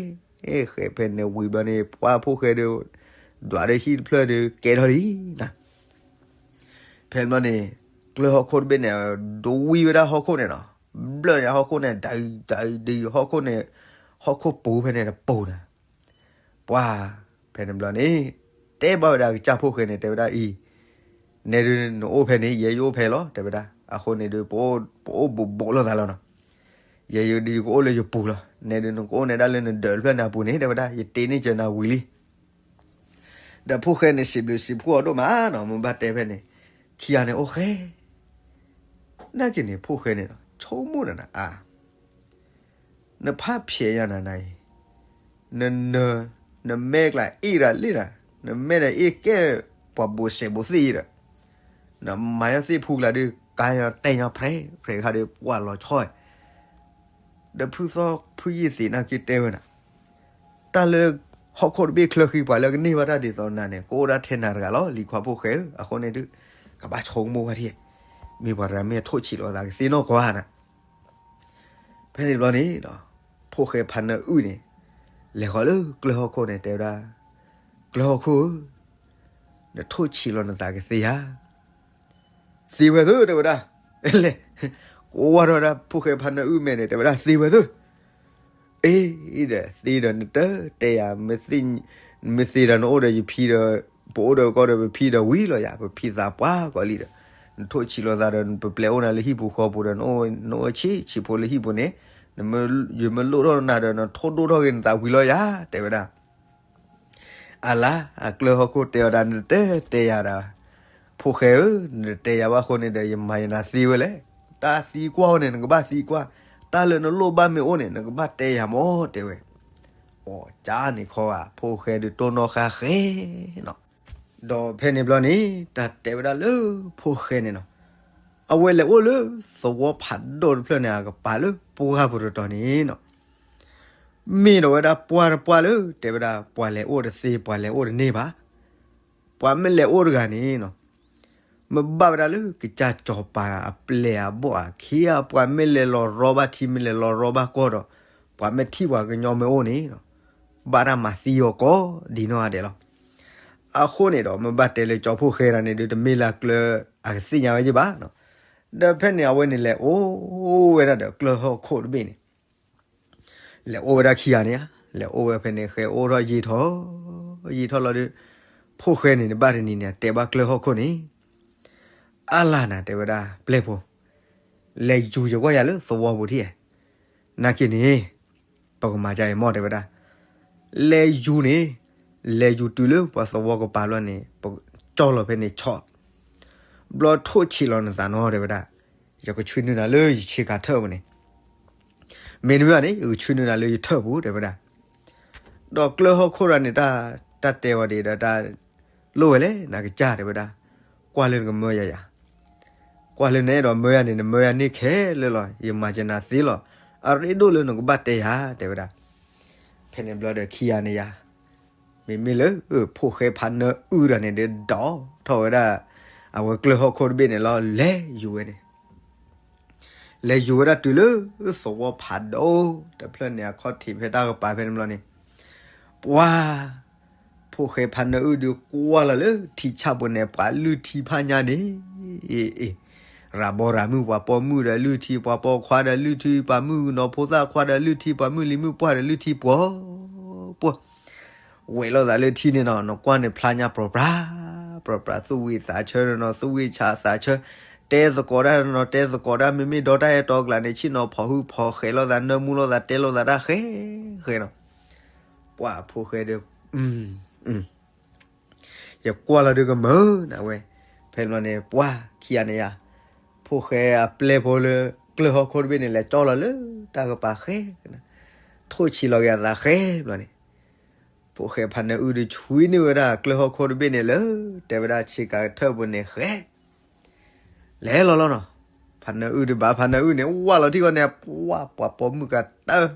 ဃဲဖဲန့ၣ်ဝံၤဘျီန့ၣ် ပှၢ်ဖိၣ်ဃဲဒီး ဒွးဒီးဟံၣ်တဖျၢၣ်ဒီးကဲထီၣ်လံနၤ. ဖဲန့ၣ်ဘျီန့ၣ် ကျၢၢ်ဟီၣ်ခိၣ်တဘ့ၣ်န့ၣ် ဒဝံဝဲဒၣ်ဟီၣ်ခိၣ်န့ၣ်နီၤ, ဘျၢၣ်ညါဟီၣ်ခိၣ်န့ၣ် ဒုး ဒုး ဒုး ဟီၣ်ခိၣ်န့ၣ်, ဟီၣ်ခိၣ်ပူၤဖဲန့ၣ်တပူၤနၤ. ပှၢ် ဖဲန့ၣ်ဘျီန့ၣ် တဲဘၣ်ဝဲဒၣ်အကစၢ်ဖိၣ်ဃဲန့ၣ် တဲဝဲဒၣ်အံၤ, နဲဒုးနအိၣ်ဖဲန့ၣ် ယဲယအိၣ်ဖဲလီၤ တဲဝဲဒၣ်. အဃိန့ၣ်ဒုး ပအိၣ်ဘူးဘူးလိာ်သးလီၤနီၤ. ယဲယဒုးယကအိၣ်လၢယပူၤလီၤ, နဲဒုးနကအိၣ်နဲဒၣ်လၢနဒၢးတဖျၢၣ်န့ၣ်အပူၤန့ၣ် တဲဝဲဒၣ်, ယတ့န့ၢ်စၢၤနၤဝံၤလံ. ဒီးဖိၣ်ဃဲန့ၣ် စံးဘျုးစံးဖှိၣ်အီၤဒိၣ်မးနီၤ, မ့ၢ်ဘၣ်တဲဖဲန့ၣ် ခံဂၤန့ၣ်အိၣ်ဃဲ နာ်က့န့ၣ် ဖိၣ်ဃဲန့ၣ်ဒီး ဆိကမိၣ်နၤနၤအါ, နဖးဖျဲးယၤနၤနၤအံၤ, နနၢၤ, နမဲာ်ကျါအ့ၣ်ဒၣ်လံနၤ, နမဲာ်ဒီးအ့ၣ်ကဲပှၤဘိးစဲးဘိးသ့ၣ်အံၤဒီး, နမၤညီသ့ၣ်ဖူကျါဒီး ကါညီတဲာ်ညီဖြဲးဖြဲးခါဒီး ပှၢ်လီၤဆီ ဒီးဖုသီဖုယ့ၢ်သ့ၣ်နာ်က့တဲဝဲဒၣ်, တၢ်လၢဟီၣ်ခိၣ်တဘ့ၣ်ချၢဃံ ပှၤလၢကန့ၢ်ဘၣ်တၢ်ဒ်သိးနၤန့ၣ် ကအိၣ်ဒၣ်ထဲနၤတဂၤလီၤ လံၤခွါဖိၣ်ဃဲဧၢ, အဃိန့ၣ်ဒုး ကဘၣ်ဆိကမိၣ်ဝဲဒၣ်, မ့ၢ်ပှၤတဂၤမ့ၢ်ထိၣ်ဆံးလိာ်သးကသ့နီၢ်ကွၢ်နၤ. ဖဲန့ၣ်ဘျီန့ၣ် ဖိၣ်ဃဲဖါနၢအုၣ်န့ၣ် လဲၤဃီၤလၢကျၢၢ်ဟီၣ်ခိၣ်န့ၣ် တဲဝဲဒၣ်, ကျၢၢ်ဟီၣ်ခိၣ်ဧၢ, နထိၣ်ဆံးလီၤနသးကသ့ဧါ. သ့ဝဲသ့ တဲဝဲဒၣ်, လဲၤ, ကဝါထီၣ်ဝဲဒၣ်ဖိၣ်ဃဲဖါနၢအုၣ်မဲာ်န့ၣ် တဲဝဲဒၣ်သ့ဝဲသ့, အ့ဒီး သ့ဒီးနတတဲယၤ, မ့ၢ်သ့ဒီးနအိၣ်ဒီးယဖံဒီး, ပအိၣ်ဒီးကီဒီးပဖံဒီးဝံၤလီၤယၤ, ပဖံသးပှၢ်ကီးလံဒီး, နထိၣ်ဆံးလိာ်သးဒီး ပပျဲအိၣ်နၤလၢဟံၣ်ပူၤဃီပူၤဒီး နအိၣ်ဆံးဆံးဖိလၢဟံၣ်ပူၤန့ၣ်, ယမ့ၢ်လိၣ်ထီၣ်နၤဒီး နထိၣ်ဒိၣ်ထီၣ်က့ၤနသးဝံၤလီၤယၤ တဲဝဲဒၣ်. အလါ, အကျၢၢ်ဟီၣ်ခိၣ်တဲအီၤဒၣ် နတတဲယၤဒီး, ဖိၣ်ဃဲဧၢ, နတတဲယၤဘၣ်အဃိန့ၣ်ဒီး ယမၤယနၤသ့ဝဲလဲၣ်. တၢ်သံကွၢ်အီၤန့ၣ် နကဘၣ်သံကွၢ်, တၢ်လၢနလိၣ်ဘၣ်မ့ၢ်အိၣ်န့ၣ် နကဘၣ်တဲယၤမၢ် တဲဝဲ. အိ ကန့ၣ်ခီဧါ, ဖိၣ်ဃဲဒီးတိၢ်နီၣ်ဃာ်ဃဲနီၤ. ဒီးဖဲန့ၣ်ဘျီန့ၣ် တၢ်တဲဝဲဒၣ်လၢဖိၣ်ဃဲန့ၣ်နီၤ, အဝဲလဲၤအိၣ်လၢသဝီဖးဒိၣ်တဖျၢၣ်န့ၣ် အကပၤလၢပှၢ်ပူၤတတီၤန့ၣ်နီၤ. မ့ၢ်ဒီးဝဲဒၣ်ပှၢ်တပှၢ်လၢ တဲဝဲဒၣ် ပှၤလဲၤအိၣ်တသ့ ပှၤလဲၤအိၣ်တန့ၢ်ဘၣ်. ပှၤမ့ၢ်လဲၤအိၣ်တဂၤန့ၣ်နီၤ, မ့ၢ်ဘၣ်ဝဲဒၣ်လၢကစၢ်စီၤပၤအပျဲၢ်အဘီၣ်အခ့အပှၤ မ့ၢ်လဲၤလီၤရီဘၣ်ထံ မ့ၢ်လဲၤလီၤရီဘၣ်ကီၢ်ဒီး ပှၤမ့ၢ်ထံၣ်ပှၤကညီမ့ၢ်အိၣ်န့ၣ်နီၤ, ဘၣ်တၢ်မၤသံအီၤကိးဒ်နီၢ်ဂၤဒဲးလီၤ. အဃိန့ၣ်ဒီး မ့ၢ်ဘၣ်တဲလၢကၠီဖိၣ်ဃဲတဂၤန့ၣ်ဒုး တမ့ၢ်လၢအကျၢၢ်အကသ့ၣ်ညါဝဲယ့ၢ်ဘၣ်နီၤ. ဒီးဖဲန့ၣ် အဝဲန့ၣ်လဲၤအိၣ်ဝဲဒၣ်ဒီးကျၢၢ်ဟီၣ်ခိၣ်တဘ့ၣ်န့ၣ် လဲၤအိၣ်ဝဲဒၣ်ခံဂၤန့ၣ်ဧါ, လဲၤအိၣ်ဝဲဖဲန့ၣ် ဃဲအိၣ်ထီၣ်ယံာ်ထီၣ်, ယံာ်ထီၣ်လီၤဒီး ဖိၣ်ဃဲန့ၣ် နဘၣ်တနံၤန့ၣ် တဲဘၣ်ကျၢၢ်ဟီၣ်ခိၣ်န့ၣ်, အါလၢ်နၤ တဲဝဲဒၣ် ပျဲၢ်ဖိ, လဲၤယူၤယကွၢ်ယၤလၢသဝီပူၤထံၣ်, နာ်က့န့ၣ် ပကမၤဒ်အံၤမၢ် တဲဝဲဒၣ်, လဲၤယူၤန့ၣ်, လဲၤယူၤတုၤလၢပှၤသဝီကပၤလီၤန့ၣ် ပကၠီလီၤဖဲန့ၣ်ဆီၣ်, ဘျီထိၣ်ဆံးလီၤနသးနီၤ တဲဝဲဒၣ်, ယကဆွံနုာ်နၤလၢယဆ့ကၤထၢၣ်ပူၤန့ၣ် မ့တမ့ၢ်ဘၣ်န့ၣ် ယကဆွံနုာ်နၤလၢယထၢၣ်ပူၤ တဲဝဲဒၣ်. ဒီးကျၢၢ်ဟီၣ်ခိၣ်တဂၤန့ၣ် တၢ်တဲဝဲဒၣ်ဒီး တၢ်လိၣ်ဝဲလဲၣ် နကစၢ် တဲဝဲဒၣ်, ကွၢ်လၢနကမၢယၤယၤ, ကွၢ်လၢနအဲၣ်ဒိးမၢယၤန့ၣ် နမၢယၤန့ၢ်ခဲလၢာ်လီၤ, ယမၤကနၤသ့လီၤ, အရ့ဒိၣ်လၢနကဘၣ်တဲယၤ တဲဝဲဒၣ်. ဖဲန့ၣ်ဘျီဒီးခံဂၤန့ၣ်ယၤ မ့မ့ၢ်လၢ ဖိၣ်ဃဲဖါနၢအုၣ်တဂၤန့ၣ်ဒီး ဒိးထီၣ်ဝဲဒၣ် အဝဲကျၢၢ်ဟီၣ်ခိၣ်တဘ့ၣ်န့ၣ်လီၤ လဲၤယူၤဝဲန့ၣ်, လဲၤယူၤဝဲဒၣ်တုၤလၢသဝီဖးဒိၣ်တဖျၢၣ်န့ၣ် အခီၣ်ထံးဖဲတၢ်ကပၤဖဲန့ၣ်ဘျီန့ၣ်, ပှၤ ဖိၣ်ဃဲဖါနၢအုၣ်ဒီးကွၢ်လီၤလၢထံဆၣ်ပူၤန့ၣ် ပှၤလုၢ်ထံဖးညါန့ၣ် ရၤဘီရၤမုၣ် ပှၤပိာ်မုၣ်ဒီးလုၢ်ထံ ပှၤပိာ်ခွါဒီးလုၢ်ထံ ပှၤမုၣ်ကနီၤဖိသၣ်ခွါဒီးလုၢ်ထံ ပှၤမုၣ်လံၤမုၣ်ပှၢ်ဒီးလုၢ်ထံ ပှီၤပှီၤ, ဝဲးလိာ်သးလၢထံန့ၣ်နီၤ နကွၢ်န့ၣ်ဖျါညါပြီၤပြၤ ပြီၤပြၤ သူၣ်ဝံၣ်သးဆၢန့ၣ်နီၤ သူၣ်ဝံၣ်ဆးသးဆၢ, တဲသကိးတၢ်နီၤ တဲသကိးတၢ် မ့မ့ၢ်ဒီတၢ်အဲၣ်တီကျးန့ၣ် ဆ့ၣ်နီၤဖီၣ်ဟုဖီၣ်ဃဲးလိာ်သး နၢမူလိာ်သး တဲလိာ်သးတၢ်ဃဲးဃဲးနီၤ, ပှၤဖိၣ်ဃဲဒီး ယကွၢ်လီၤဒုးကမၢနၤဝဲ, ဖဲန့ၣ်ဘျီန့ၣ် ပှၤခံဂၤန့ၣ်ယၤ, ဖိၣ်ဃဲအပျဲၢ်ဖိလၢ ကျၢၢ်ဟီၣ်ခိၣ်တဘ့ၣ်န့ၣ် လဲၤကၠီလီၤလၢတၢ်ကပၤဃဲ, ထိၣ်ဆံးလီၤက့ၤအသးဃဲဘျီန့ၣ်, ဖိၣ်ဃဲဖါနၢအုၣ်ဒီးဆွံနုာ်ဝဲဒၣ်ကျၢၢ်ဟီၣ်ခိၣ်တဘ့ၣ်န့ၣ်လၢ တဲဝဲဒၣ်ဆ့ကၤထၢၣ်ပူၤန့ၣ်ဃဲ လဲၤလီၤလီၤနီၤ, ဖါနၢအုၣ်ဒီးဘၣ် ဖါနၢအုၣ်န့ၣ် ဝၢ်လီၤထံၣ်ဃီန့ၣ် ပှၤ ပှၤပိာ်မုၣ်ကတၢၢ်,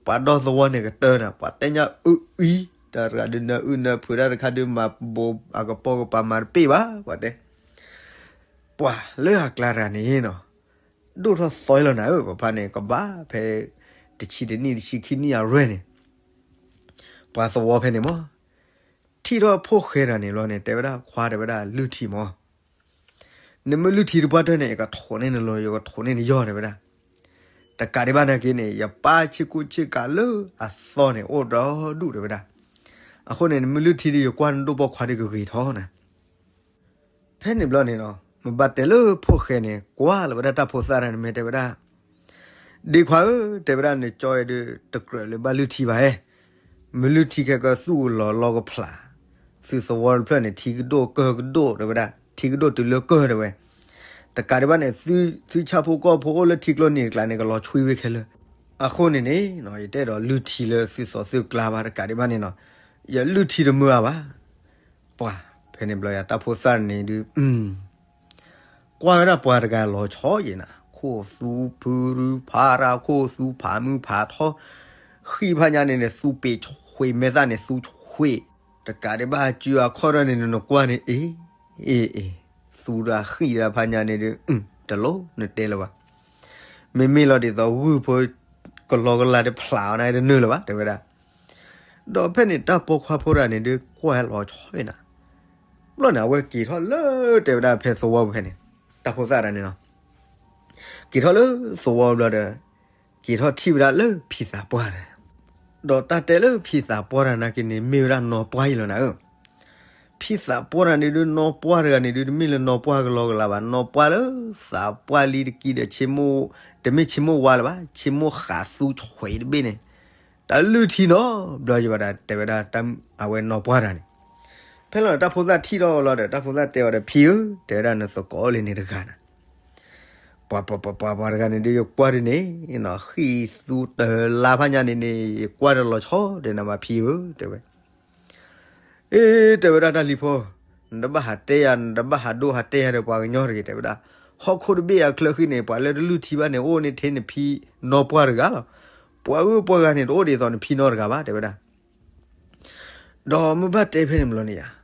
ပှၤဒီသဝီန့ၣ်ကတၢၢ်နၤ ပှၤတဲညါအုၣ်အံၤ, တၢ်တဂၤဒုးနၢအုၣ်နၢဖုးတၢ်တခါဒုးမၤဘိးအကပိာ်ကပၤမၤတပ့ၢ်ဘၣ် ပှၤတဲ, ပှၤလၢအကျါတဂၤန့ၣ်နီၤ, ဒိၣ်ထီၣ်သီလီၤနၤဧၢ ပဖါန့ၣ် ကဘၣ်ဖဲ တဆံတနံၣ်တဆံခံနံၣ်အရွဲၣ်န့ၣ်, ပှၤသဝီဖဲန့ၣ်မး ထံၣ်ထီၣ်ဖိၣ်ဃဲတဂၤန့ၣ်လီၤန့ၣ် တဲဝဲဒၣ် ခွါ တဲဝဲဒၣ် လုၢ်ထံမး, နမ့ၢ်လုၢ်ထံတပှၢ်တၢၢ်န့ၣ် ယကထိးန့ၢ်နလီၤ ယကထိးန့ၢ်နယီၢ် တဲဝဲဒၣ်, တကးဒံးဘၣ်နာ်က့န့ၣ် ယပၢ်ဆ့ကူဆ့ကၤလၢအသီန့ၣ် အိၣ်ဒီဒူၣ် တဲဝဲဒၣ်, အဃိန့ၣ် နမ့ၢ်လုၢ်ထံဒီး ယကွၢ်နဒိၣ်ပိာ်ခွါဒီးကဂ့ၤထီၣ်နၤ ဖဲန့ၣ်ဘျီန့ၣ်နီၤ မ့ၢ်ဘၣ်တဲလၢဖိၣ်ဃဲန့ၣ် ကွၢ်လီၤဝဲဒၣ်တၢ်ဖိသၣ်တဂၤန့ၣ် မ့ၢ်တဲဝဲဒၣ်, ဒ့ခွါဧၢ တဲဝဲဒၣ် နကၠီအံၤဒီး တကြၢးလၢၤဘၣ်လုၢ်ထံဘၣ်ဧဲ, မ့ၢ်လုၢ်ထံခဲကၢသုအိၣ်လီၤလီၤကဖျး, သုသဝီတဖျၢၣ်န့ၣ် ထံကဒိၣ်ကၢၢ်ကဒိၣ် တဲဝဲဒၣ်, ထံကဒိၣ်တုၤလၢကၢၢ် တဲဝဲ, တကးဒံးဘၣ်န့ၣ် သုဆၣ်ဖိကီၢ်ဖိအိၣ်လၢထံကျိနံၤတကျးန့ၣ် ကလီၤဆွံဝဲခဲလၢာ်, အဃိန့ၣ်န့ၣ် ယတအဲၣ်ဒိးလုၢ်ထံလၢသုသိးသုကျါဘၣ် တကးဒံးဘၣ်န့ၣ်နီၤ, ယလုၢ်ထံတမုာ်အါဘၣ်, ပှၤ ဖဲန့ၣ်ဘျီယၤတၢ်ဖိသၣ်န့ၣ်ဒုး ကွၢ်ဝဲဒၣ်ပှၤတဂၤလီၤဆီယဲၢ်နၤ, ခိၣ်သူဖုရူဖးရၤ ခိၣ်သူဖးမုၢ်ဖးထီ, ဃံဖးညါန့ၣ်န့ၣ် သူပ့ၤဆွ့ၤမဲာ်သၣ်န့ၣ် သူဆွ့ၤ, တကးဒံးဘၣ်စုအခီၣ်ထီၣ်န့ၣ် နကွၢ်န့ၣ် အ့ အ့ အ့ သူဒီးဃံဒီးဖးညါန့ၣ်ဒီး တလိၣ်နတဲလၢၤဘၣ်. မ့မ့ၢ်လီၤဒ်သိးဂုၢ်ဖိ ကလီကလီတဖျးအီၤန့ၣ်တနုာ်လၢၤဘၣ် တဲဝဲဒၣ်. ဒီးဖဲန့ၣ်တၢ်ပိာ်ခွါဖိတဂၤန့ၣ်ဒုးကွၢ်လီၤဆီနၤ, ဘျီန့ၣ် အဝဲက့ၤထီၣ်လၢ တဲဝဲဒၣ်ဖဲသဝီပူၤဖဲန့ၣ်, တၢ်ဖိသၣ်တဂၤန့ၣ်လီၤ. က့ၤထီၣ်လၢသဝီဘျီဒီး က့ၤထီၣ်ထံၣ်ဝဲဒၣ်လၢဖံသးပှၢ်တဂၤ, ဒီးတၢ်တဲလၢဖံသးပှၢ်တဂၤနာ်က့န့ၣ် မ့ၢ်ဝဲဒၣ်နီၢ်ပှၢ်အံၤလီၤနၤဧၢ. ဖံသးပှၢ်တဂၤန့ၣ်ဒုး နီၢ်ပှၢ်တဂၤန့ၣ်ဒုး တမ့ၢ်လၢနီၢ်ပှၢ်ကလီကလီဘၣ်, နီၢ်ပှၢ်လၢသးပှၢ်လံတကံဒီး တမ့ၢ်ဆ့မိၣ်ဝါလၢၤဘၣ်, ဆ့မိၣ်ဃးသူဆွ့ၤတဘ့ၣ်န့ၣ် တၢ်လုၢ်ထံနီတဘျီယဘၣ်ဒီး တဲဝဲဒၣ် အဝဲနီၢ်ပှၢ်တဂၤန့ၣ်. ဖဲလီၤတၢ်ဖိသၣ်ထံၣ်ထီၣ်ဝဲလီၤဒီး တၢ်ဖိသၣ်တဲအီၤဒီး ဖံဧၢ, တဲဝဲဒၣ်နသကိးလံန့ၣ်တဂၤနၤ, ပှၤပှၤပှၤပှၤပှၤတဂၤန့ၣ်ဒုး ယကွၢ်ဒ်န့ၣ်နီၤ ဃံသူတလါဖးညါန့ၣ်န့ၣ် ယကွၢ်တလီၤဆီဒီးနၤဘၣ်ဖံဧၢ, တဲဝဲ. အ့ တဲဝဲဒၣ်တၢ်လံၤဖိ, နတဘၣ်ဟးတဲယၤ နတဘၣ်ဟးဒိဟးတဲယၤဒီးပှၤကညီတဂ့ၤ တဲဝဲဒၣ်. ဟီၣ်ခိၣ်တဘ့ၣ်အချၢဃံန့ၣ် ပှၤလၢတလုၢ်ထံဘၣ်န့ၣ် အိၣ်န့ၣ်ထဲနဖံနီၢ်ပှၢ်တဂၤလီၤ. ပှၤဂုၤပှၤဂၤန့ၣ် တအိၣ်ဒ်သိးနဖံနီတဂၤဘၣ် တဲဝဲဒၣ်. ဒီးမ့ၢ်ဘၣ်တဲဖဲန့ၣ်ဘျီန့ၣ်ယၤ,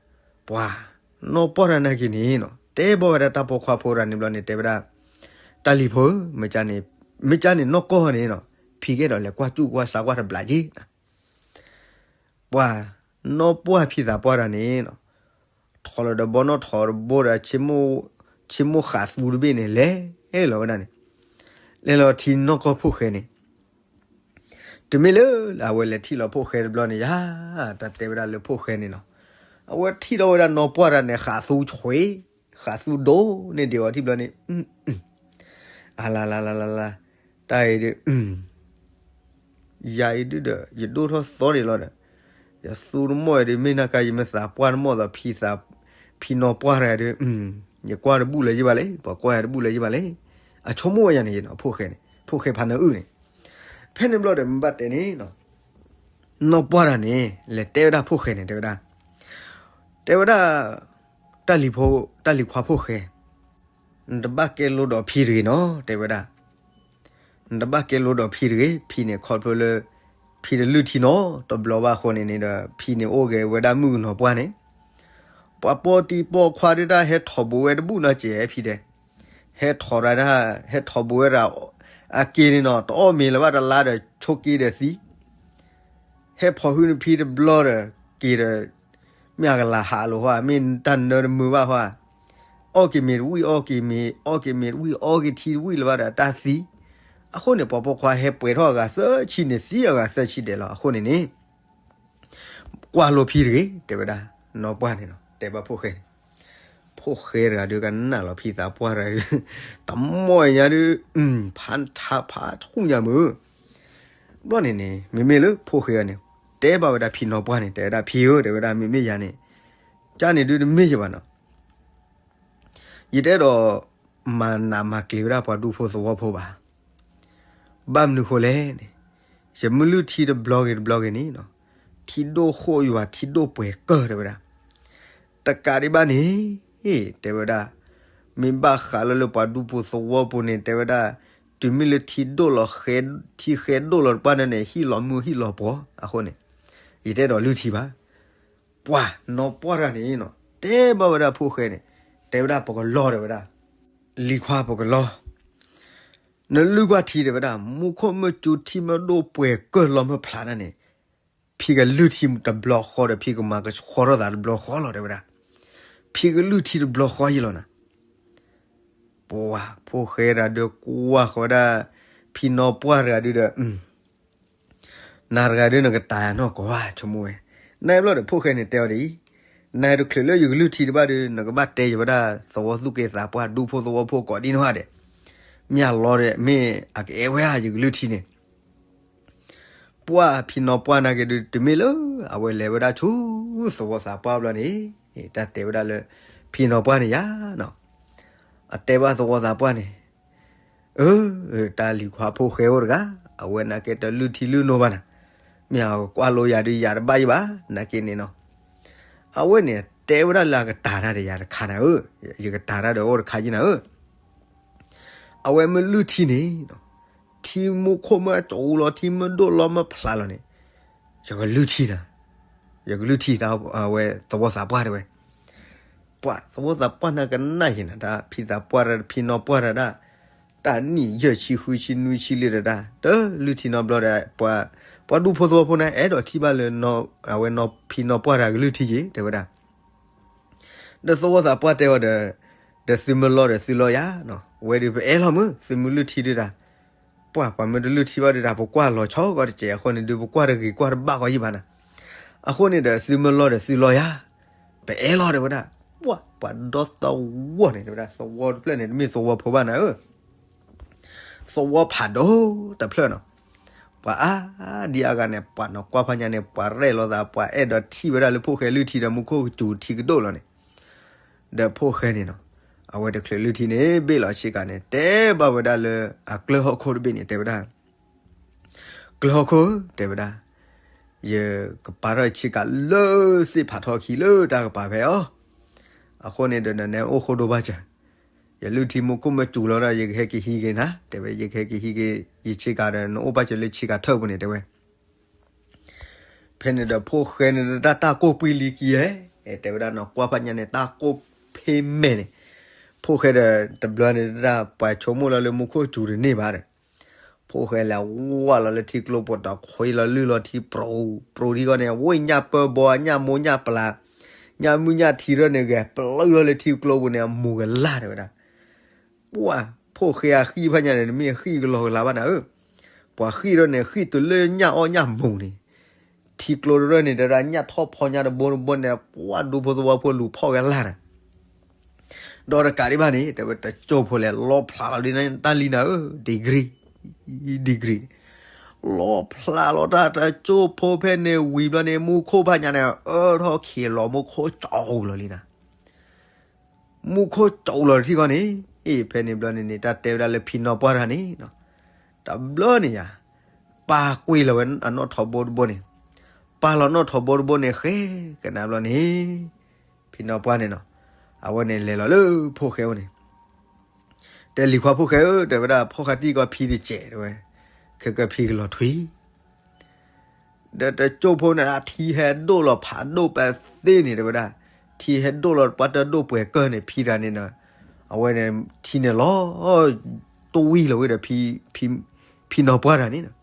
ပှၤနီၢ်ပှၢ်တဂၤနာ်က့န့ၣ်နီၤ တဲဘၣ်ဝဲဒၣ်တၢ်ပိာ်ခွါဖိတဂၤန့ၣ်ဘျီန့ၣ် တဲဝဲဒၣ်, တၢ်လံၤဖိဧၢ, မ့ၢ်ကန့ၣ် မ့ၢ်ကန့ၣ်နီၢ်ကီၢ်န့ၣ်နီၤ ဖံကအဲၣ်ဒိးလဲၤကွၢ်စူၣ်ကွၢ်စးကွၢ်တဘျးက့ၤ ပှၤနီၢ်ပှၢ်ဖံသးပှၢ်တဂၤန့ၣ်နီၤ ထီၣ်လီၤဒီးဘီနီၣ်ထီၣ်တဘိဒီး ဆ့မိၣ်ဃးသူတဘ့ၣ်န့ၣ် လဲၤလီၤဝဲဒၣ်န့ၣ်, လဲၤလီၤထံနီၢ်ကီၢ်ဖိၣ်ဃဲန့ၣ်, တမ့ၢ်လၢ အဝဲလဲၤထံၣ်လီၤဖိၣ်ဃဲတဘျီန့ၣ်ယၤ, တၢ်တဲဝဲဒၣ်လၢဖိၣ်ဃဲန့ၣ်နီၤ, အဝဲထံၣ်ထီၣ်ဝဲဒၣ်နီၢ်ပှၢ်တဂၤန့ၣ် ဃးသူဆွ့ၤ, ဃးသူဒိၣ်န့ၢ်ဒံးအီၤထံၣ်ဘျီန့ၣ်, အလါလါလါလါလါ, တၢ်အံၤဒုး ယၤအံၤဒုးဒီး ယဒိၣ်ထီၣ်သီန့ၣ်လီၤဒီး, ယသူတမီၢ်အံၤဒုး မ့ၢ်နၢ်ကါယမ့ၢ်သးပှၢ်တမီၢ်ဒီး ဖံနီၢ်ပှၢ်တဂၤဒုး, ယကွၢ်တဘူၣ်လၢၤယဘၣ်လဲၣ်, ပှၤကွၢ်ယၤတဘူၣ်လၢၤယဘၣ်လဲၣ်, အဆိကမိၣ်ဝဲယၤန့ၣ် ဖိၣ်ဃဲန့ၣ် ဖိၣ်ဃဲဖးနၢအုၣ်န့ၣ်, ဖဲန့ၣ်ဘျီဒီး မ့ၢ်ဘၣ်တဲန့ၣ် နီၢ်ပှၢ်တဂၤန့ၣ် လဲၤတဲဝဲဒၣ်ဖိၣ်ဃဲန့ၣ် တဲဝဲဒၣ်, တဲဝဲဒၣ်, တၢ်လံၤဖိ, တၢ်လံၤခွါဖိၣ်ဃဲ, နတဘၣ်ကဲလိဒီးဖံတဂ့ၤနီၤ တဲဝဲဒၣ်, နတဘၣ်ကဲလိဒီးဖံတဂ့ၤ, ဖံန့ၣ်ခီဖျိလၢ ဖံတလုၢ်ထံနီတဘျီဘၣ်အဃိန့ၣ်န့ၣ်ဒီး ဖံန့ၣ်အိၣ်ဂ့ၤဝဲဒၣ်မုၣ်ကနီၤပှၢ်န့ၣ်, ပှၤပိာ်တံၤပိာ်ခွါဒုးတၢ်ဟဲထီၣ်ဘိးဝဲတဘူၣ်နီတစဲးဖံတဲ, ဟဲထီၣ်တၢ်, ဟဲထီၣ်ဘိးဝဲဒၣ်, အက့ၤန့ၣ်နီၤ တအီၣ်မ့ၤလၢၤဘၣ်တလါဒီးဆိးက့ဒီးသံ ဟဲဖီၣ်ဟုနဖံတဘျီဒီး က့ၤဒီး, မ့ၢ်အကလၤဟးလိာ်ဟီ, မ့ၢ်တၢ်နၢတမုာ်ဘၣ်ဟီ, အီၣ်က့ၤမ့ၤတဝံၣ် အီၣ်က့ၤမ့ၤ, အီၣ်က့ၤမ့ၤတဝံၣ် အီက့ၤထံတဝံၣ်လၢၤဘၣ်ဒီးတၢ်သံ, အဃိန့ၣ် ပှၤပိာ်ခွါဟဲပှဲၤထီၣ်အဂၤသၢဆံန့ၣ် သံအဂၤသၢဆံဒဲးလီၤ. အဃိန့ၣ်န့ၣ် ကွၢ်လိဖံတဂ့ၤ တဲဝဲဒၣ်, နီၢ်ပှၢ်န့ၣ်နီၤ တဲဘၣ်ဖိၣ်ဃဲန့ၣ်, ဖိၣ်ဃဲတဂၤဒုးကနၣ်လီၤဖံသးပှၢ်တဂၤ, တမီၢ်ညါဒုး, ဖးထါဖးထူၣ်ညါမုၢ် ဘျီန့ၣ်န့ၣ် မ့မ့ၢ်လၢဖိၣ်ဃဲအံၤန့ၣ်, တဲဘၣ်ဝဲဒၣ်ဖံနီၢ်ပှၢ်န့ၣ် တဲဝဲဒၣ်ဖံဧၢ တဲဝဲဒၣ် မ့မ့ၢ်ယၤန့ၣ်, ကန့ၣ်ဒုးတမ့ၢ်ယၤဘၣ်နီၤ, ယတအဲၣ်ဒိး, မၤနးမၤကျံၤဝဲဒၣ်ပှၤဒူဖိသဝီဖိဘၣ်, ဘၣ်မနုၤဃိလဲၣ်န့ၣ်, ယမ့ၢ်လုၢ်ထံတဘျီဂ့ၤတဘျီဂ့ၤန့ၣ်နီၤ, ထံဒိၣ်ဃိၣ်ယွၤထံဒိၣ်ပှဲၤကၢၢ် တဲဝဲဒၣ် တကးဒံးဘၣ်န့ၣ်, တဲဝဲဒၣ်, မ့ၢ်ဘၣ်ဃးလၢလၢပှၤဒူဖိသဝီဖိန့ၣ် တဲဝဲဒၣ်, တုၤမ့ၢ်လၢထံဒိၣ်လီၤ, ထံဃဲဒိၣ်လီၤတပှၢ်န့ၣ်န့ၣ် ဟံၣ်လီၤမုၢ်ဟံၣ်လီၤပှီၤ, အဃိန့ၣ်, ယတအဲၣ်ဒိးလုၢ်ထံဘၣ်. ပှၤနီၢ်ပှၢ်တဂၤန့ၣ်နီၤ တဲဘၣ်ဝဲဒၣ်ဖိၣ်ဃဲန့ၣ်, တဲဝဲဒၣ်ပကလီတဲဝဲဒၣ်, လံၤခွါပကလီ နလုၢ်ကွၢ်ထံတဲဝဲဒၣ် မူခိၣ်မ့ၢ်စူၤထံမ့ၢ်ဒိၣ်ပှဲၤကၢၢ်လီၤမ့ၢ်ဖျးဒၣ်န့ၣ်, ဖံကလုၢ်ထံတဘျီဃီဒီးဖံကမၤကဆှီထီၣ်သးတဘျီဃီလီၤ တဲဝဲဒၣ်. ဖံကလုၢ်ထံတဘျီဃီယံလီၤနၤ. ပှၤဖိၣ်ဃဲတဂၤဒုးကွၢ်ဃီဝဲဒၣ်, ဖံနီၢ်ပှၢ်တဂၤဒုးဒီး, နၤတဂၤဒုးနကတၤယၤနီၢ်ကီၢ်ဧါ ဆိကမိၣ်ဝဲ, နဘျီဒီးဖိၣ်ဃဲန့ၣ်တဲအီၤဒ်အံၤ, နတချုးလၢယကလုၢ်ထံတဘၣ်ဒီး နကဘၣ်တဲယၤဝဲဒၣ်သဝီသူၣ်က့သးပှၢ် ဒူဖိသဝီဖိကိးဒံနီၢ်ဂၤဒဲး, မ့ၢ်အလီၤဒီး မ့ၢ်အကအဲၣ်ဝဲဧါ ယကလုၢ်ထံန့ၣ် ပှၢ်ဖံနီၢ်ပှၢ်နာ်က့ဒုး တမ့ၢ်လၢ အဝဲလဲၤဝဲဒၣ်ဆူသဝီသးပှၢ်ဘျီန့ၣ်, တၢ်တဲဝဲဒၣ်လၢ ဖံနီၢ်ပှၢ်န့ၣ်ယါနီၤ, အတဲဘၣ်သဝီသးပှၢ်န့ၣ်, အၢ, တၢ်လံၤခွါဖိၣ်ဃဲအိၣ်တဂၤ, အဝဲနာ်က့တလုၢ်ထံလုၢ်နိဘၣ်နၤ, မ့ၢ်အကကွၢ်လိယၤဒုးယၤတဘၣ်ယံဘၣ်, နာ်က့န့ၣ်နီၤ, အဝဲန့ၣ်တဲဝဲဒၣ်လၢအကတၤတၢ်ဒီးယၤတခါနၤဧၢ, ယကတၤတၢ်ဒီးအိၣ်တခါယံနၤဧၢ အဝဲမ့ၢ်လုၢ်ထံန့ၣ်, ထံမူခိၣ်မ့ၢ်အကၠိလီၤ ထံမ့ၢ်ဒိၣ်လီၤမ့ၢ်ဖျါလီၤန့ၣ်, ယကလုၢ်ထံနၤ, ယကလုၢ်ထံ အဝဲသဝီသးပှၢ်တဲဝဲ, ပှၤသဝီသးပှၢ်န့ၣ်ကနၣ်ယံၤနၤ တၢ်ဖံသးပှၢ်တၢ်ဖံနီၢ်ပှၢ်တၢ်ဒၣ်, တၢ်နံၣ်ယဲၢ်ဆံဃုဆံနွံဆံလံတဒၣ် တလုၢ်ထံနီတဘျီဒီး, ပှၤဒူဖိသဝီဖိန့ၣ် အဲၣ်ဒိးထံၣ်ဘၣ်လၢ အဝဲဖံနီၢ်ပှၢ်တၢ်ကလုၢ်ထံယံၤ တဲဝဲဒၣ် ဒီးသဝီသးပှၢ်တဲဝဲဒီး, ဒီးသုမ့ၢ်လီဒီးသုလီယၤ, ဝဲဒုးပအဲၣ်လီၤမုၢ် သုမ့ၢ်လုၢ်ထံဒုဒၣ်, ပှၤပှၤမ့ၢ်တလုၢ်ထံဘၣ်ဒုဒၣ် ပကွၢ်လီၤဆီကီးတစဲးအဃိန့ၣ်ဒုး ပကွၢ်တဂ့ၤကွၢ်တဘၣ်ကီးယံၤဘၣ်နၤ, အဃိန့ၣ်ဒီးသုမ့ၢ်လီဒီးသုလီယၤ, ပအဲၣ်လီၤတဲဝဲဒၣ်, ပှၤပှၤဒီသဝီန့ၣ်တဲဝဲဒၣ် သဝီတဖျၢၣ်န့ၣ် တမ့ၢ်သဝီဖိဘၣ်နၤဧၢ သဝီဖးဒိၣ်တဖျၢၣ်နီၤ, ပှၤအါဒံအါဂၤန့ၣ် ပှၤနီၢ်ကွၢ်ဖးညါန့ၣ် ပှၤရဲၣ်လိာ်သး ပှၤအဲၣ်ဒိးထံၣ်ဝဲဒၣ်လၢဖိၣ်ဃဲလုၢ်ထံဒီးမူခိၣ်ကစူၤထံကဒိၣ်လီၤန့ၣ်, ဒီးဖိၣ်ဃဲန့ၣ်နီၤ, အဝဲတချုးလုၢ်ထံန့ၣ် ဘ့ၣ်လီၤဆ့ကၤန့ၣ် တဲဘၣ်ဝဲဒၣ်လၢ အကျၢၢ်ဟီၣ်ခိၣ်တဘ့ၣ်န့ၣ် တဲဝဲဒၣ် ကျၢၢ်ဟီၣ်ခိၣ်ဧၢ တဲဝဲဒၣ်, ယကပာ်ထီၣ်ဆ့ကၤလၢသ့ၣ်ဖးထီခံလၢတၢ်ကပၤဖဲအီၤ, အဃိန့ၣ်ဒီးနနဲအိၣ်ဃိဒိဘၣ်စၢၤ, ယလုၢ်ထံမူခိၣ်မ့ၢ်စူၤလီၤဒီး ယကဟဲက့ၤဟံးက့ၤနၤ တဲဝဲ, ယကဟဲက့ၤဟံးက့ၤ ယဆ့ကၤဒီး နအိၣ်ဘၣ်စၢၤလၢဆ့ကၤထၢၣ်ပူၤန့ၣ် တဲဝဲ ဖဲန့ၣ်ဒီးဖိၣ်ဃဲန့ၣ်တၢ်တၢ်ကိၢ်ပှံၤလံကံဧဲ, တဲဝဲဒၣ်နီၢ်ကွၢ်ဖးညါန့ၣ် တၢ်ကိၢ်ဖ့မဲာ်န့ၣ်, ဖိၣ်ဃဲဒီးတဘျီန့ၣ်တၢ် ပှၤဆိကမိၣ်လီၤလၢမူခိၣ်စူၤတန့ၢ်ဘၣ်ဒီး, ဖိၣ်ဃဲလဲၤဝၢ်လီၤလၢထံကျိပူၤဒီး ခွံလီၤလုၢ်လီၤထံပြိပြိထံဃီန့ၣ် ဝ့ၢ်ညၣ်ပၢဘီညၣ်မိၢ်ညၣ်ပျၢ်, ညၣ်မုၢ်ညၣ်ထံထီၣ်န့ၣ် ဂဲၤပျၢထီၣ်လၢထံကျိပူၤန့ၣ် အမူၤကလာ်တဲဝဲဒၣ် ပှၤဖိၣ်ဃဲအဃံၣ်ဖးညါန့ၣ် တမ့ၢ်အဃံၣ်ကလီကလးဘၣ်နၤဧၢ, ပှၤဃံၣ်ထီၣ်န့ၣ် ဃံၣ်တုၤလၢညၣ်အီၣ်ညၣ်မူၤန့ၣ်, ထံကျိတရၢၢ်န့ၣ် တဲဝဲဒၣ်ညၣ်ထီၣ်ဖီညါတဘိတဘိန့ၣ် ပှၤဒူဖိသဝီဖိလူၤဖီၣ်ကလာ်နၤ ဒီးတကးဒံးဘၣ်န့ၣ် တဲဝဲ တကၠိၢ်ဖိလဲၤလီဖျးလီၤဒ်န့ၣ် တၢ်လံနၤဧၢ degree, degree, လီဖျးလီၤတၢ်တကၠိၢ်ဖိဖဲန့ၣ်ဝံၤဘျီန့ၣ် မူခိၣ်ဖးညါန့ၣ် အၢထီၣ်ခံးလီၤ မူခိၣ်ကၠီလီၤလံနၤ မူခိၣ်ကၠီလီၤတထံၣ်ဃီန့ၣ်, အ့ၣ် ဖဲန့ၣ်ဘျီန့ၣ်န့ၣ် တၢ်တဲဝဲဒၣ်လၢဖံနီၢ်ပှၢ်တၢ်န့ၣ်, တဘျီန့ၣ်ယၤ, ပၢ်ကွံာ်လီၤဝဲအနီၣ်ထိးဘိတဘိန့ၣ်, ပၢ်လီၤနီၣ်ထိးဘိတဘိန့ၣ် ဃဲကနၣ်ဘျီန့ၣ်, ဖံနီၢ်ပှၢ်န့ၣ်နီၤ, အဝဲန့ၣ်လဲၤလီၤလၢဖိၣ်ဃဲအိၣ်န့ၣ်, တဲလံၤခွါဖိၣ်ဃဲဧၢ တဲဝဲဒၣ် ဖီၣ်ဃာ်တံၢ်ကီးဖံတစဲးတဲဝဲ, ခဲကဖံကလီၤထွံ ဒီးတကၠိၢ်ဖိန့ၣ် ထံဟဲဒိၣ်လီၤဖးဒိၣ်ပသ့န့ၣ်တဲဝဲဒၣ်, ထံဟဲဒိၣ်လီၤပှၤတဒိၣ်ပှဲၤကၢၢ်န့ၣ် ဖံတၢ်န့ၣ်ဒီး, အဝဲန့ၣ် ထံန့ၣ်လီၤ တဝံလီၤဝဲဒီး ဖံနီၢ်ပှၢ်တၢ်န့ၣ်,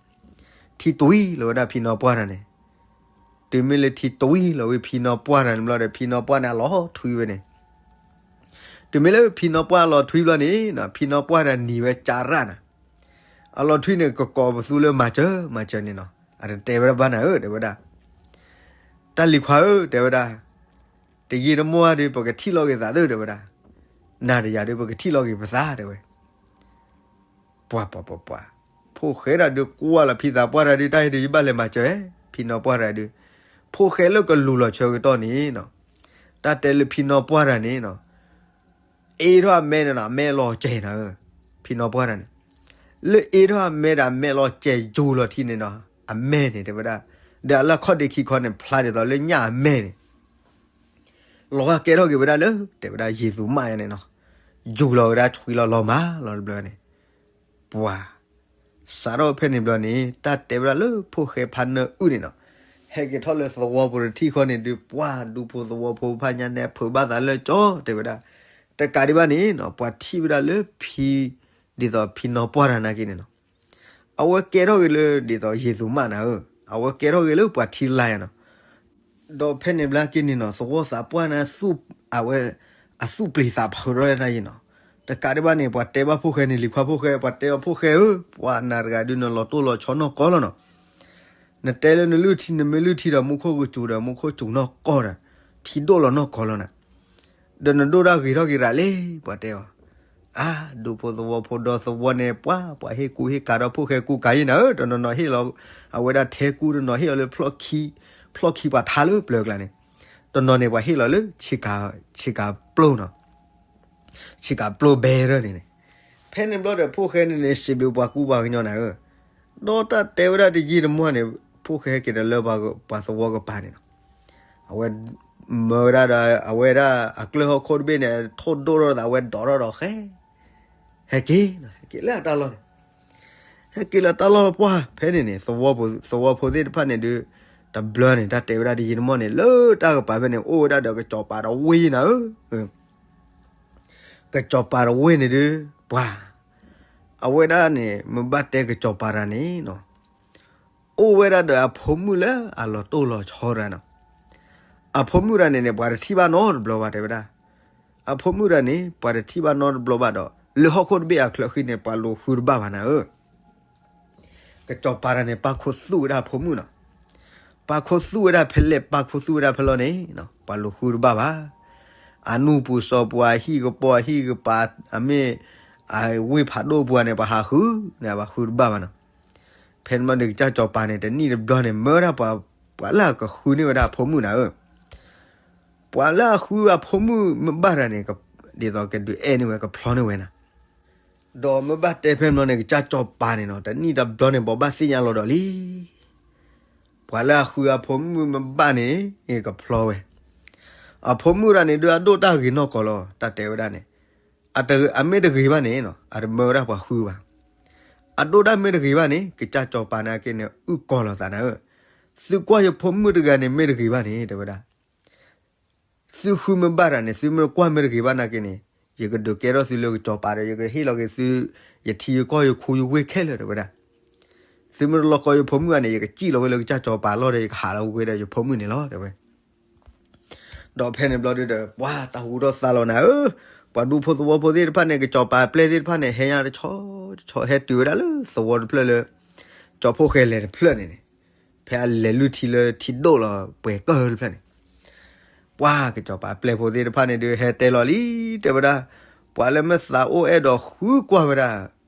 ထံတဝံလီၤဝဲဒၣ်ဖံနီၢ်ပှၢ်တၢ်န့ၣ်, တုၤမ့ၢ်လၢထံတဝံလီၤဝဲဖံနီၢ်ပှၢ်တၢ်န့ၣ်ဘျီဒီး ဖံနီၢ်ပှၢ်န့ၣ်အလီၤထွံဝဲန့ၣ် တုၤမ့ၢ်လၢဖံနီၢ်ပှၢ်လီၤထွံဘျီန့ၣ်, ဖံနီၢ်ပှၢ်န့ၣ်နံၤဝဲကၠၤရၣ်နၤ, အလီၤထွံန့ၣ် ကကိးပသူလၢမၤစၢၤ မၤစၢၤန့ၣ်နီၤ, အတတဲဝဲဒၣ်ဘၣ်နၤဧၢ တဲဝဲဒၣ်, တၢ်လံၤခွါဧၢ တဲဝဲဒၣ်, တယံာ်တမီၢ်ဒီး ပကထံၣ်လီၤက့ၤသးသၢ တဲဝဲဒၣ်, နၤတယၤဒီး ပကထံၣ်လီၤက့ၤပသး တဲဝဲ ပှၤပှၤပှၤပှၤ, ဖိၣ်ဃဲဒၣ်ဒုးကွၢ်လီၤဖံသးပှၢ်တၢ်ဒုး တၢ်ဟ့ၣ်ဒုးယဘၣ်လဲၤမၤစၢၤ, ဖံနီၢ်ပှၢ်တၢ်ဒုး, ဖိၣ်ဃဲလၢကလူၤလီၤဆၢကတီၢ်န့ၣ်နီၤ, တၢ်တဲလၢဖံနီၢ်ပှၢ်တၢ်န့ၣ်နီၤ, အ့ၣ်ထီၣ်အမဲန့ၣ်နီၤ အမဲလီၤစဲၤနၤဧၢ, ဖံနီၢ်ပှၢ်တၢ်န့ၣ်, လၢအ့ၣ်ထီၣ်အမဲဒီးအမဲလီၤစဲၤယူၤလီၤထံန့ၣ်နီၤ, အမဲန့ၣ်တဲဝဲဒၣ်, ဒီးအလၢခီၣ်ဒ့ခံခီန့ၣ် ဖျါဒ်သိးလၢညၣ်အမဲန့ၣ် လီၤဂာ်ကဲထီၣ်က့ၤဝဲဒၣ်လၢ တဲဝဲဒၣ်ယ့ၣ်သူၤမၣ်ညါန့ၣ်နီၤ, ယူၤလီၤဝဲဒၣ်ဆွံလီၤလီၤမၢ်လီၤတဘျီန့ၣ်, ပှၤ, စးထီၣ်ဖဲန့ၣ်ဘျီန့ၣ် တၢ်တဲဝဲဒၣ်လၢဖိၣ်ဃဲဖါနၢအုၣ်န့ၣ်နီၤ, ဟဲက့ၤထီၣ်လၢသဝီပူၤတထံၣ်ဃီန့ၣ်ဒုး ပှၤဒူဖိသဝီဖိဖးညါန့ၣ် ဖုးဘၣ်သးလၢကၠီ တဲဝဲဒၣ်, တကးဒံးဘၣ်န့ၣ်နီၤ ပှၤထံၣ်ဝဲဒၣ်လၢဖံ, ဒ်သိးဖံနီၢ်ပှၢ်တၢ်နာ်က့န့ၣ်နီၤ အဝဲကဲထီၣ်က့ၤလၢ ဒ်သိးယ့ၣ်သူၤမၣ်နၤဧၢ, အဝဲကဲထီၣ်က့ၤလၢပှၤထံလာ်ယါနီၤ, ဒီးဖဲန့ၣ်ဘျီက့န့ၣ်နီၤ သဝီသးပှၢ်န့ၣ် အဝဲ, အသူၣ်ပျံၤသးဖုးထီၣ်တၢ်ယါနီၤ, တကးဒံးဘၣ်န့ၣ် ပှၤတဲဘၣ်ဖိၣ်ဃဲန့ၣ် လံၤခွါဖိၣ်ဃဲ ပှၤတဲအီၤဖိၣ်ဃဲဧၢ, ပှၤနၤတဂၤဒုးနလီၤတိၢ်လီၤဆီနီၢ်ကီၢ်လီၤနီၤ, နတဲလၢနလုၢ်ထံ နမ့ၢ်လုၢ်ထံဒီး မူခိၣ်ကစူၤဒီး မူခိၣ်စူၤနီၢ်ကီၢ်ဒီး, ထံဒိၣ်လီၤနီၢ်ကီၢ်လီၤနၤ ဒီးနဒိၣ်ဒၣ်ဂ့ၤထီၣ်က့ၤရၤလံ, ပှၤတဲအီၤ, အါ, ဒူဖိသဝီဖိဒီသဝီန့ၣ် ပှၤ, ပှၤဟ့ၣ်ကူဟ့ၣ်ကၤဒီးဖိၣ်ဃဲကူကၤယါနၤဧၢ, တနီၤနီၤဟ့ၣ်လီၤ, အဝဲဒၣ်ထဲကူ တနီၤဟ့ၣ်လီၤလၢဖျီၣ်ခံ, ဖျီၣ်ခံပှၤထါလၢပျၢၤကျါန့ၣ်, တနီၤန့ၣ် ပှၤဟ့ၣ်လီၤလၢ, ဆ့ကၤပျိနီၤ ဆ့ကၤပျိဘဲရၢၢ်န့ၣ်န့ၣ်, ဖဲန့ၣ်ဘျီဒီးဖိၣ်ဃဲန့ၣ်န့ၣ် စံးဘျုးပှၤကူပှၤကညီနၤဧၢ, ဒီးတၢ်တဲဝဲဒၣ်တယံာ်တမီၢ်န့ၣ်, ဖိၣ်ဃဲဟဲက့ၤဒီးလၢပှၤသဝီကပၤန့ၣ်လီၤ, အဝဲ, မၢဝဲဒၣ်ဒီး အဝဲဒၣ်အကျၢၢ်ဟီၣ်ခိၣ်တဘ့ၣ်န့ၣ် ထိၣ်ဒိၣ်ထီၣ်သး အဝဲဒိးထီၣ်ဒီးဃဲ, ဟဲ ဟဲက့ၤ, ဟဲက့ၤလၢအတၢ်လီၢ်န့ၣ်, ဟဲက့ၤလၢတၢ်လီၢ်လၢပှၢ်ဖဲန့ၣ်န့ၣ် သဝီဖိသ့ၣ်တဖၣ်န့ၣ်ဒုး, တဘျီန့ၣ် တၢ်တဲဝဲဒၣ်ဒ်ယံၤန့ၣ်မ့ၢ်န့ၣ် လၢတၢ်ကပၤဖဲန့ၣ် အိၣ်ဝဲဒၣ်ဒီးကစီၤပၤတဝ့ၢ်နၤဧၢ, ကစီၤပၤတဝ့ၢ်န့ၣ်ဒုး, ပှၤ, အဝဲဒၣ်န့ၣ် မ့ၢ်ဘၣ်တဲကစီၤပၤတဂၤန့ၣ်နီၤ, အိၣ်ဝဲဒၣ်ဒီးအဖိမုၣ်လၢအလီၤတိၢ်လီၤဆီတဂၤနီၤ, အဖိမုၣ်တဂၤန့ၣ်န့ၣ် ပှၤတထံၣ်ဘၣ်နီတဘျီဘၣ် တဲဝဲဒၣ်, အဖိမုၣ်တဂၤန့ၣ် ပှၤတထံၣ်ဘၣ်နီတဘျီဘၣ်ဒီး လၢဟီၣ်ခိၣ်တဘ့ၣ်အချၢဃံန့ၣ် ပှၤလူၤဃုတဘၣ်ဘၣ်နၤဧၢ, ကစီၤပၤတဂၤန့ၣ် ပာ်ခူသူၣ်ဝဲဒၣ်အဖိမုၣ်နီၤ, ပာ်ခူသူၣ်ဝဲဒၣ်ဖဲလဲၣ် ပာ်ခူသူၣ်ဝဲဒၣ်ဖဲလီၤန့ၣ်, ပှၤလူၤဃုတဘၣ်ဘၣ်, အနူၢ်ပူၤစီၤပူၤ အဟံၣ်ကပီၤ အဟံၣ်ကပၤ အမ့ၢ်, အဝ့ၢ်ဖးဒိၣ်ပူၤန့ၣ် ပှၤဟးဃုန့ၣ် ပှၤဃုတဘၣ်ဘၣ်နီၤ, ဖဲန့ၣ်မ့ၢ်န့ၣ် ကစၢ်စီၤပၤန့ၣ် တနံၣ်တဘျီန့ၣ် မၢဝဲဒၣ်ပှၤ, ပှၤလၢအကဃုန့ၢ်ဝဲဒၣ်အဖိမုၣ်နၤဧၢ, ပှၤလၢအဃုအဖိမုၣ်မ့ၢ်ဘၣ်တဂၤန့ၣ်, ဒ်သိးကဒုးအဲၣ်န့ၢ်ဝဲ ကဖျီန့ၢ်ဝဲနၤ, ဒီးမ့ၢ်ဘၣ်တဲဖဲန့ၣ်န့ၣ် ကစၢ်စီၤပၤန့ၣ်နီၤ တနံၣ်တဘျီန့ၣ် ဘိးဘၣ်သ့ၣ်ညါလီၤဒီးလံ, ပှၤလၢအဃုအဖိမုၣ်မ့ၢ်ဘၣ်န့ၣ် ကဖျီဝဲ, အဖိမုၣ်တဂၤန့ၣ်ဒုး အဒိၣ်တၢ်ဂ့ၤနီၢ်ကီၢ်လီၤ တၢ်တဲဝဲဒၣ်န့ၣ်, အမ့ၢ်တဂ့ၤဘၣ်န့ၣ်နီၤ အတမၢဝဲဒၣ်ပှၤဃုဘၣ်, အဒိၣ်တၢ်မ့ၢ်တဂ့ၤဘၣ်န့ၣ် ကစၢ်စီၤပၤန့ၣ်က့န့ၣ် အုၣ်ကီၤလိာ်သးနၤဧၢ, သုကွၢ်ယဖိမုၣ်တဂၤန့ၣ် မ့ၢ်တဂ့ၤဘၣ်န့ၣ် တဲဝဲဒၣ် သုဃုမ့ၢ်ဘၣ်တဂၤန့ၣ် သုမ့ၢ်ကွၢ်မ့ၢ်တဂ့ၤဘၣ်နာ်က့န့ၣ်, ယကဒုးကဲထီၣ်သုလၢကစီၤပၤဒီး ယကဟ့ၣ်လီၤက့ၤသု, ယထံယကီၢ်ယခူယဝ့ၢ်ခဲလၢာ် တဲဝဲဒၣ်, သုမ့ၢ်တလီၤကီယဖိမုၣ်ဘၣ်န့ၣ် ယကစံၣ်လီၤဝဲလၢကစၢ်စီၤပၤအလီၢ်ဒီး ယကဟးလီၤဝဲဒီးယဖိမုၣ်န့ၣ်လီၤ တဲဝဲ ဒီးဖဲန့ၣ်ဘျီဒုးဒီး ပှၤတၢ်ဟူထီၣ်သါလီၤနၤဧၢ, ပှၤဒူဖိသဝီဖိသ့ၣ်တဖၣ်န့ၣ် ကစီၤပၤပျဲၢ်သ့ၣ်တဖၣ်န့ၣ် ဟဲညါတဆီတဆီ ဟဲတုၤဝဲဒၣ်လၢသဝီတဖျၢၣ်လၢ ကၠီဖှိၣ်ဃဲလဲၤတဖျၢၣ်န့ၣ်န့ၣ်, ဖဲအလဲၤလုၢ်ထံလၢထံဒိၣ်လီၤပှဲၤကၢၢ်တဖျၢၣ်န့ၣ်, ပှၤကစီၤပၤပျဲၢ်ဖိသ့ၣ်တဖၣ်န့ၣ်ဒုး ဟဲတဲလီၤလံ တဲဝဲဒၣ်, ပှၤလၢမ့ၢ်သးအိၣ်အဲၣ်ဒိးဃုကွၢ်ဝဲဒၣ်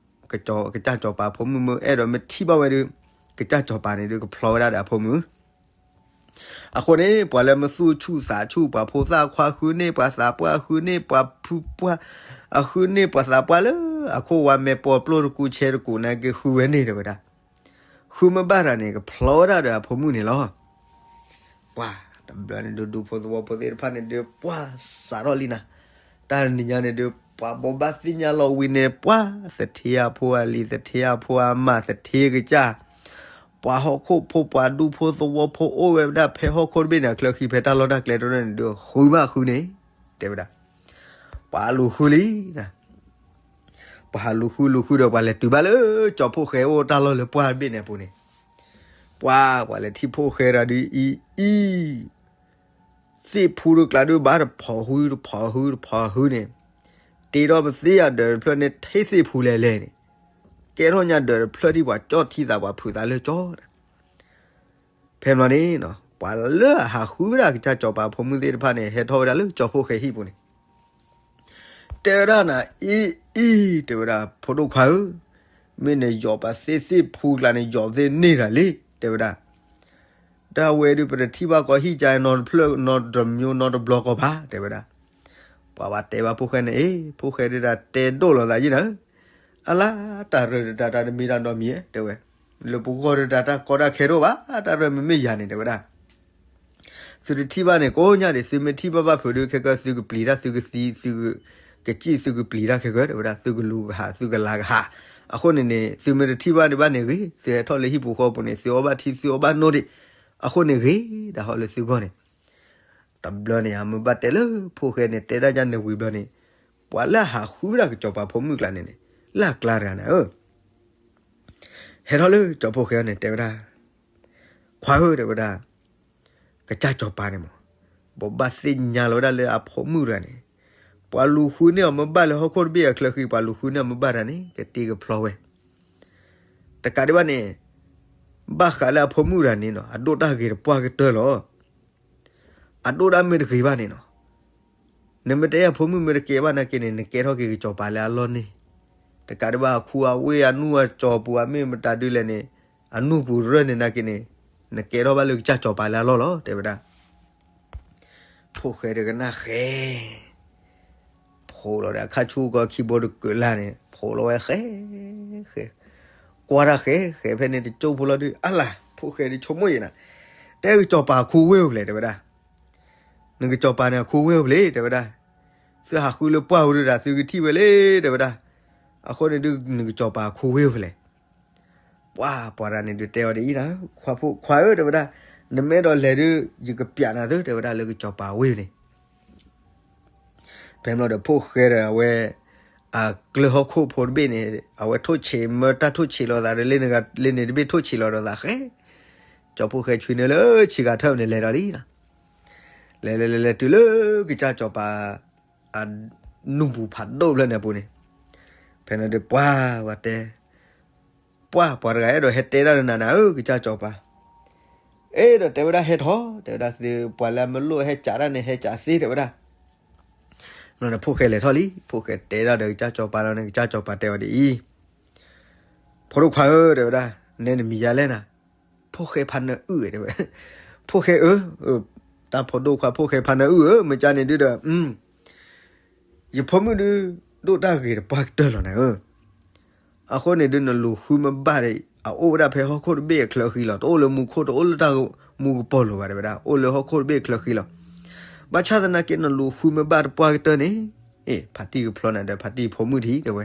ကစၢ်စီၤပၤဖိမုၣ် မ့ၢ်အဲၣ်ဒိးမ့ၢ်ထံၣ်ဘၣ်ဝဲဒုး, ကစၢ်စီၤပၤန့ၣ်ဒုး ကဖျီဝဲဒၣ်ဒီးအဖိမုၣ် အဃိန့ၣ် ပှၤလၢမ့ၢ်သူၣ်ဆူၣ်သးဆူၣ် ပှၤဖိသၣ်ခွါဃုန့ၢ် ပှၤသးပှၢ်ဃုန့ၢ် ပှၤဖုပှၢ်အဃုန့ၢ် ပှၤသးပှၢ်လၢအခိၣ်ဝါမဲာ်ပီာ်ပျိၢ်တကူးဆဲးတကူးနာ်က့ ဃုဝဲန့ၣ် တဲဝဲဒၣ်, ဃုမ့ၢ်ဘၣ်တၢ်န့ၣ် ကဖျီဝဲဒၣ်ဒီးအဖိမုၣ်န့ၣ်လီၤ. ပှၤတဘျီန့ၣ်ဒုး ဒူဖိသဝီဖိသ့ၣ်တဖၣ်န့ၣ်ဒုး ပှၤစးထီၣ်လံနၤ, တၢ်နံၤညါန့ၣ်ဒုး ပှၤဘိးဘၣ်သ့ၣ်ညါလီၤဝံၤန့ၣ် ပှၤသထ့အဖိအလံၤ သထ့အဖိအမါ သထ့ကစၢ် ပှၤဟီၣ်ခိၣ်ဖိ ပှၤဒူဖိသဝီဖိ အိၣ်ဝဲဒၣ်ဖဲဟီၣ်ခိၣ်တဘ့ၣ်န့ၣ် အချၢဃံ ဖဲတၢ်လီၢ်တၢ်ကျဲတဖၣ်န့ၣ်ဒုး ဃုမးဃုန့ၣ် တဲဝဲဒၣ်, ပှၤလူၤဃုလံနၤ, ပှၤဟးလူၤဃုလူၤဃုဒီး ပှၤလဲၤတုၤဘၣ်လၢကၠီဖှိၣ်ဃဲအိၣ်တၢ်လီၢ်လၢပှၢ်တဘ့ၣ်န့ၣ်အပူၤန့ၣ်, ပှၤ ပှၤလဲၤထံၣ်ဖှိၣ်ဃဲတဂၤဒုး အံၤ အံၤ သ့ၣ်ဖူတကျါဒုး ဘၣ်တဖီၣ်ဟုတဖီၣ်ဟုတဖီၣ်ဟုန့ၣ်, တ့ထီၣ်ပသ့ၣ်ညါဒၢးတဖျၢၣ်န့ၣ် ထံၣ်သ့ၣ်ဖူလဲၤလဲၤန့ၣ်, ကဲထီၣ်ညါဒၢးတဖျၢၣ်ထံၣ် ပှၤကၠီၣ်ထံသး ပှၤဖုးသးလၢကၠီ ဖဲန့ၣ်န့ၣ် ပှၤလၢအဟးဃုဝဲဒၣ်ကစၢ်စီၤပၤဖိမုၣ်သ့ၣ်တဖၣ်န့ၣ် ဟဲထီၣ်ဝဲဒၣ်လၢကၠီဖှိၣ်ဃဲဟံၣ်ပူၤန့ၣ်, တဲဝဲဒၣ်နၤ အံၤ အံၤ တဲဝဲဒၣ် ဖိဒိၣ်ခွါဧၢ, မ့ၢ်နယီၤပှၤသ့ၣ်သ့ၣ်ဖူကျါန့ၣ် ယီၤသ့ၣ်န့ၢ်တၢ်လံ တဲဝဲဒၣ်, တၢ်ဝဲဒုး ပတထံၣ်ဘၣ်ကီးဟံၣ်ကါနီတဖျၢၣ်နီတမံၤနီတဘျီကီးဘၣ် တဲဝဲဒၣ်, ပှၤဘၣ်တဲဘၣ်ဖှိၣ်ဃဲန့ၣ် အ့ ဖှိၣ်ဃဲဒုးဒၣ်တဲဒိၣ်လီၤသးယံၤနၤ, အလါ တၢ်ရၢၢ်တတၢ်တၢ်တမံၤတၢ်နီတမံၤ တဲဝဲ, လၢပဂီၢ်တတၢ်တၢ်ကီတၢ်ခဲတအိၣ်ဘၣ် တၢ်ရၢၢ်မ့မ့ၢ်ယၤန့ၣ် တဲဝဲဒၣ်, သုတထံၣ်ဘၣ်န့ၣ် ကိးညါဒံး သုမ့ၢ်ထံၣ်ဘၣ်ဘၣ်ဖုးဒုး ခဲကၢ သုကပျံၤတၢ် သုကသံ သုကစံၣ် သုကပျံၤတၢ်ခဲကၢ တဲဝဲဒၣ်, သုကလူၤကဟး သုကလၤကဟး, အဃိန့ၣ်န့ၣ် သုမ့ၢ်တထံၣ်ဘၣ်န့ၣ်ဘၣ်န့ၣ်ဂ့ၤ, သုဟဲထီၣ်လၢဟံၣ်ပူၤဃီပူၤန့ၣ် သုအီၣ်ဘၣ်ထံ သုအီၣ်ဘၣ်နိၣ်ဒံး, အဃိန့ၣ်ဂ့ၤဒၣ်ဟီၣ်လၢသုဂီၢ်န့ၣ် တဘျီန့ၣ် အမ့ၢ်ဘၣ်တဲလၢဖှိၣ်ဃဲန့ၣ် တဲဒၣ်ယါန့ၣ်ဝံၤဘျီန့ၣ်, ပှၤလၢအဟးဃုဝဲဒၣ်ကစီၤပၤဖိမုၣ်ကျါန့ၣ်န့ၣ် လၢအကျါတဂၤန့ၣ်ဧၢ, ဟဲထီၣ်လၢကၠီဖှိၣ်ဃဲန့ၣ် တဲဝဲဒၣ်, ခွါဧၢ တဲဝဲဒၣ်, ကစၢ်စီၤပၤန့ၣ်မး, ဘိးဘၣ်သ့ၣ်ညါလီၤဝဲဒၣ်လၢအဖိမုၣ်တဂၤန့ၣ်, ပှၤလူၤဃုန့ၢ်အီၤမ့ၢ်ဘၣ်လၢဟီၣ်ခိၣ်တဘ့ၣ်အချၢဃံ ပှၤလူၤဃုန့ၢ်အီၤမ့ၢ်ဘၣ်တၢ်န့ၣ် ကတ့ကဖျီဝဲ တကးဒံးဘၣ်န့ၣ်, ဘၣ်ဃးလၢအဖိမုၣ်တဂၤန့ၣ်နီၤ အဒိၣ်တၢ်ဂ့ၤတပှၢ်ကတၢၢ်လီၤ. အဒိၣ်တၢ်မ့ၢ်တဂ့ၤဘၣ်န့ၣ်နီၤ, နမ့ၢ်တဲအဖိမုၣ်မ့ၢ်တကဲဘၣ်နာ်က့န့ၣ် နကဲထီၣ်က့ၤကစီၤပၤလၢအလီၢ်န့ၣ်, တကးဒံးဘၣ်အခူအဝ့ၢ်အနူၢ်အစီၤပူၤအမ့ၢ်မတၤဒုလဲၣ်န့ၣ်, အနူၢ်ပူၤရၢၢ်န့ၣ်နာ်က့န့ၣ်, နကဲထီၣ်ဘၣ်လၢကစၢ်စီၤပၤလၢအလီၢ်လီၤ တဲဝဲဒၣ်. ဖိၣ်ဃဲတကနၣ်ဃဲ, ဖိးလီၤဒီးအခါဆူကီခံဘိတကုးလၢ်န့ၣ် ဖိးလီၤဝဲဃဲ, ဃဲ, ကွၢ်တၢ်ဃဲ ဃဲဖဲန့ၣ်တကၠိၢ်ဖိလီၤဒုး အါလၢ် ဖိၣ်ဃဲဒုးဆိကမိၣ်ယဲနၤ, တဲကစီၤပၤအခူဝ့ၢ်အိၣ်ဖျဲၣ် တဲဝဲဒၣ်, နကစီၤပၤန့ၣ်အခူဝ့ၢ်အိၣ်ဖျဲၣ် တဲဝဲဒၣ်, သုဟးဃုလၢပှၢ်ဝဲဒၣ် သုကထံၣ်ဝဲလၢ တဲဝဲဒၣ်, အဃိန့ၣ်ဒုး နကစီၤပၤခိဝ့ၢ်ဖဲလဲၣ်. ပှၤ ပှၤတဂၤန့ၣ်ဒုးတဲအီၤဒ်အံၤ, ခွါဧၢ တဲဝဲဒၣ်, နမ့ၢ်အဲၣ်ဒိးလဲၤဒုး ယကပျးနၤသု တဲဝဲဒၣ် လၢကစီၤပၤဝ့ၢ်န့ၣ်. ဖဲန့ၣ်ဘျီဒီး ဖိၣ်ဃဲဒီးအဝဲ အကျၢၢ်ဟီၣ်ခိၣ်ဖိတဘ့ၣ်န့ၣ် အဝဲထိၣ်ဆံး မၢတၢ်ထိၣ်ဆံးလိာ်သးဒီး လၢန့ၣ်တဘ့ၣ် ထိၣ်ဆံးလိာ်ဒီးသးဃဲ, ကၠီဖိၣ်ဃဲဆွံနုာ်လၢဆံးဂၤထၢၣ်န့ၣ် လဲၤဒီးလံ. လဲၤလဲၤလဲၤလဲၤတုၤလၢကစၢ်စီၤပၤ အနူၢ်ပူၤဖးဒိၣ်ဖျၢၣ်န့ၣ်အပူၤန့ၣ်, ဖဲန့ၣ်ဒီး ပှၤဝဲတဲ, ပှၤ ပှၤတဂၤအဲၣ်ဒိးဟဲတဲဒၣ်ဒီးနၤနၤဧၢ ကစၢ်စီၤပၤ, အဲၣ်ဒိးတဲဝဲဒၣ်ဟဲထီၣ် တဲဝဲဒၣ်သု ပှၤလၢအမ့ၢ်လိၣ်ဟဲကးတၢ်န့ၣ် ဟဲကးသ့ တဲဝဲဒၣ်. န့ၣ် ဖိၣ်ဃဲလဲၤထီၣ်လံ. ဖိၣ်ဃဲတဲဒၣ်ဒီးကစၢ်စီၤပၤလီၤန့ၣ် ကစၢ်စီၤပၤတဲအီၤဒ်အံၤ, ဖိဒိၣ်ခွါဧၢ တဲဝဲဒၣ်, နဲနမံၤယၤလဲၣ်နၤ. ဖိၣ်ဃဲဖါနၢအုၣ် တဲဝဲ, ဖိၣ်ဃဲဧၢ, တၢ်ဖိဒိၣ်ခွါ ဖိၣ်ဃဲဖါနၢအုၣ်ဧၢ, မ့ၢ်ကန့ၣ်ဒုးဒီး ယဖိမုၣ်ဒုး ဒိၣ်တၢ်ဂ့ၤတပှၢ်ကတၢၢ်လီၤနၤဧၢ. အဃိန့ၣ်ဒုး နလူၤဃုမ့ၢ်ဘၣ်ဒီး အအိၣ်ဝဲဒၣ်ဖဲဟီၣ်ခိၣ်တဘ့ၣ်အချၢဃံလီၤ. တအိၣ်လၢမူခိၣ် တအိၣ်လၢတၢ်မူကပီၤလိၤဘၣ် တဲဝဲဒၣ်, အိၣ်လၢဟီၣ်ခိၣ်တဘ့ၣ်အချၢဃံလီၤ. ဘၣ်ဆၣ်သနာ်က့ နလူၤဃုမ့ၢ်ဘၣ်တပှၢ်ကတၢၢ်န့ၣ်, အ့ ဖါတံၢ်ကဖျီနၤဒီး ဖါတံၢ်ဖိမုၣ်ထံ တဲဝဲ.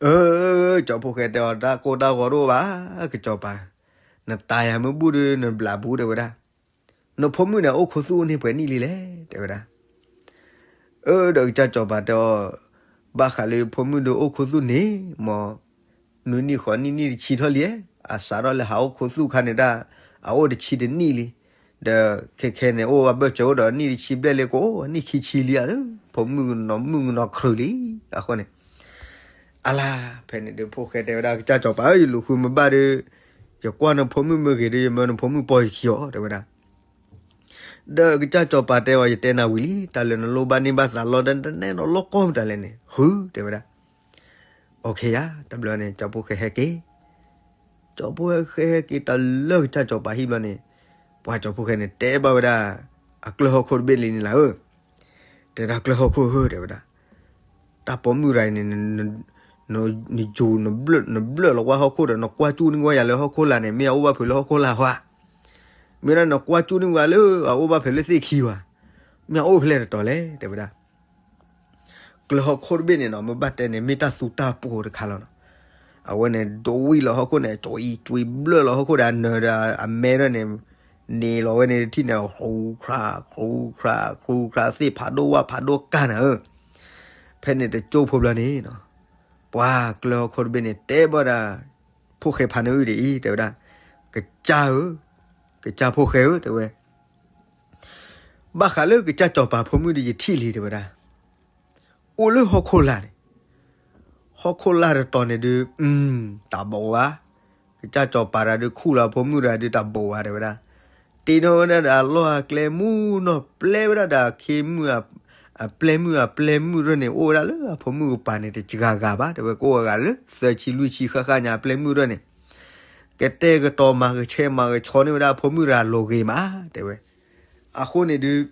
အၢ ကၠီဖိၣ်ဃဲတဲအီၤ တၢ်ကိၢ်တၢ်ဂီၤတအိၣ်ဘၣ် ကစီၤပၤ, နတၤယၤမ့ၢ်ဘူၣ်ဒီး နဘျးဘူး တဲဝဲဒၣ်. နဖိမုၣ်န့ၣ် အိၣ်ခိးသူၣ်အိၣ်န့ၢ်ပှဲၤနံၣ်လံလဲၣ် တဲဝဲဒၣ်. အၢ ဒီးကစၢ်စီၤပၤတဲအီၤ, ဘၣ်ဃးလၢဖိမုၣ်ဒီးအိၣ်ခိးသူၣ်န့ၣ် မ်နွံနံၣ်ဃိးနံၣ် နံၣ်တဆံထီၣ်လံ, အစးထီၣ်လၢဟးအိၣ်ခိးသူၣ်ခါန့ၣ်ဒၣ် အအိၣ်တဆံတနံၣ်လံ. ဒီးခဲခဲန့ၣ် အိၣ်ဘၣ်ဘၢၣ်စၢၤအိၣ်ဒီးနံၣ်တဆံဘျဲၣ်လံ ကိးနံၣ်ခံဆံလံဧါ, ဖိမုၣ်ကနီၤမုၣ်ကနီၤခရူာ်လံ. အဃိန့ၣ် အလါ ဖဲန့ၣ်ဒုး ဖိၣ်ဃဲတဲဝဲဒၣ် ကစၢ်စီၤပၤဧၢ, ယလူၤဃုမ့ၢ်ဘၣ်ဒီး ယကွၢ်နဖိမုၣ်မ့ၢ်ဂ့ၤဒီး ယမၢနဖိမုၣ်ပိာ်ယခံအီၤ တဲဝဲဒၣ်. ဒီးကစၢ်စီၤပၤတဲအီၤ ယတဲနၤဝံၤလံ, တၢ်လၢနလိၣ်ဘၣ်န့ၢ်ဘၣ်သးလီၤဒီး တနဲဒီးလီၢ်ကီၢ်မတၤလဲၣ်န့ၣ် ဃု တဲဝဲဒၣ်. အိၣ်ခ့ယါ, တဘျီန့ၣ် ကၠီဖိၣ်ဃဲဟဲက့ၤ, ကၠီဖိၣ်ဃဲဟဲက့ၤတၢ်လၢကစၢ်စီၤပၤဟံၣ်ဘျီန့ၣ်, ပှၤကၠီဖိၣ်ဃဲန့ၣ် တဲဘၣ်ဝဲဒၣ် အကျၢၢ်ဟီၣ်ခိၣ်တဘ့ၣ်လံန့ၣ်လၢဧၢ, တဲဒၣ်ကျၢၢ်ဟီၣ်ခိၣ်ဧၢ တဲဝဲဒၣ်, တၢ်ပိာ်မုၣ်တဂၤအံၤန့ၣ် နယူၤ နဘျၢၣ်လီၤကွၢ်ဟီၣ်ခိၣ်ဒီး နကွၢ်ကၠူၣ်န့ၢ်ဝဲယၤလၢဟီၣ်ခိၣ်လာ်န့ၣ် မ့ၢ်အအိၣ်ဘၣ်ဖဲလၢဟီၣ်ခိၣ်လာ်ဧါ, မ့ၢ်ဒၣ်နကွၢ်ကၠူၣ်န့ၢ်ဝဲလၢအအိၣ်ဘၣ်ဖဲလၢသ့ၣ်ခံဧါ, မ့ၢ်အအိၣ်ဖဲလဲၣ်တတီၤလဲၣ် တဲဝဲဒၣ်. ကျၢၢ်ဟီၣ်ခိၣ်တဘ့ၣ်န့ၣ်နီၤ မ့ၢ်ဘၣ်တဲန့ၣ် မ့ၢ်တၢ်သူတၢ်ပိာ်တခါလီၤနီၤ. အဝဲန့ၣ် ဒွံလီၤဟီၣ်ခိၣ်န့ၣ် ကၠီအံၤ ကွံဘျၢၣ်လီၤဟီၣ်ခိၣ်ဒီး အနၢၤဒီးအမဲဒီးန့ၣ် န့ၢ်လီၤဝဲန့ၣ်တထံၣ်န့ၣ် ဃူခရး ဃူခရး ဃူခရး သ့ၣ်ဖးဒိၣ်ဝၣ်ဖးဒိၣ်ကၢ်နၤဧၢ, ဖဲန့ၣ်တကၠိဖိဘျီန့ၣ်နီၤ, ပှၤကျၢၢ်ဟီၣ်ခိၣ်တဘ့ၣ်န့ၣ် တဲဘၣ်ဒၣ် ဖိၣ်ဃဲဖါနၢအုၣ်ဒ်အံၤ တဲဝဲဒၣ်, ကစၢ်ဧၢ, ကစၢ်ဖိၣ်ဃဲဧၢ တဲဝဲ, ဘၣ်ဃးလၢကစၢ်စီၤပၤဖိမုၣ်ဒီးယထံၣ်လံ တဲဝဲဒၣ်, အိၣ်လၢဟီၣ်ခိၣ်လာ်န့ၣ်, ဟီၣ်ခိၣ်လာ်တတီၤန့ၣ်ဒုး တၢ်ဘိးဝဲ, ကစၢ်စီၤပၤတဂၤဒုးခူၣ်လီၤဖိမုၣ်တဂၤဒုးတၢ်ဘိးဝဲ တဲဝဲဒၣ်, တ့ထီၣ်ဝဲဒၣ်ဒီးအလီၢ်အကျဲမုၢ်နီၢ်ပျဲဝဲဒၣ်ဒီးအခ့မုၢ် အပျဲၢ်မုၣ်အပျဲၢ်မုၣ်ရၢၢ်န့ၣ် အိၣ်ဝဲဒၣ်လၢအဖိမုၣ်ကပၤန့ၣ် တစှၤဂၤဘၣ် တဲဝဲ, ကအိၣ်ဝဲဂၤလၢသၢဆံလွံၢ်ဆံဃၣ်ဃၣ်ညါ အပျဲၢ်မုၣ်ရၢၢ်န့ၣ်, ကတဲာ်ကတီၤမၤကဆှဲမၤကဆှီန့ၢ်ဝဲဒၣ်အဖိမုၣ်တဂၤလိၤဂ့ၤမး တဲဝဲ. အဃိန့ၣ်ဒုး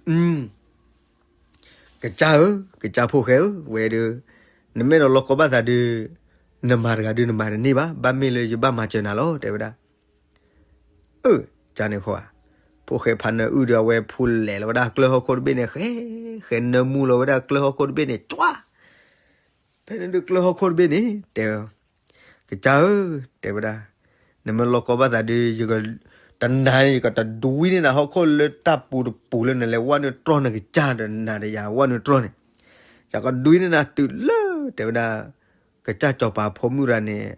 ကစၢ်ဧၢ, ကစၢ်ဖိၣ်ဃဲဧၢ, ဝဲဒုး နမ့ၢ်အဲၣ်ဒိးလီၢ်ကီဘၣ်သးဒုး နမၤတဂၤဒုးနမၤတန့ၢ်ဘၣ်, ဘၣ်မ့ၢ်လၢယဘၣ်မၤစၢၤနၤလီၤ တဲဝဲဒၣ်. အၢ, ကန့ၣ်ဃိဧါ, ဖိၣ်ဃဲဖါနၢအုၣ်ဒီးအဝဲဖူလဲၤလီၤဝဲဒၣ်ကျၢၢ်ဟီၣ်ခိၣ်တဘ့ၣ်န့ၣ် ဃဲ, ဃဲနၢမူလီၤဝဲဒၣ်ကျၢၢ်ဟီၣ်ခိၣ်တဘ့ၣ်န့ၣ် ကွၢ် ဖဲန့ၣ်ဒုးကျၢၢ်ဟီၣ်ခိၣ်တဘ့ၣ်န့ၣ် တဲ, ကစၢ်ဧၢ, တဲဝဲဒၣ်, နမ့ၢ်လီၢ်ကီဘၣ်သးဒုး ယက, တနၤန့ၣ် ယကတဒွံန့ၢ်နၤဟီၣ်ခိၣ်လၢတၢ်ပူၤတပူၤလၢနလဲၤဝဲနုာ်တြီၢ်နကစၢ်ဒီးနၤဒီးယၤဝဲနုာ်တြီၢ်န့ၣ်, ယကဒွံန့ၢ်နၤတုၤလၢ တဲဝဲဒၣ်, ကစၢ်စီၤပၤဖိမုၣ်တဂၤန့ၣ်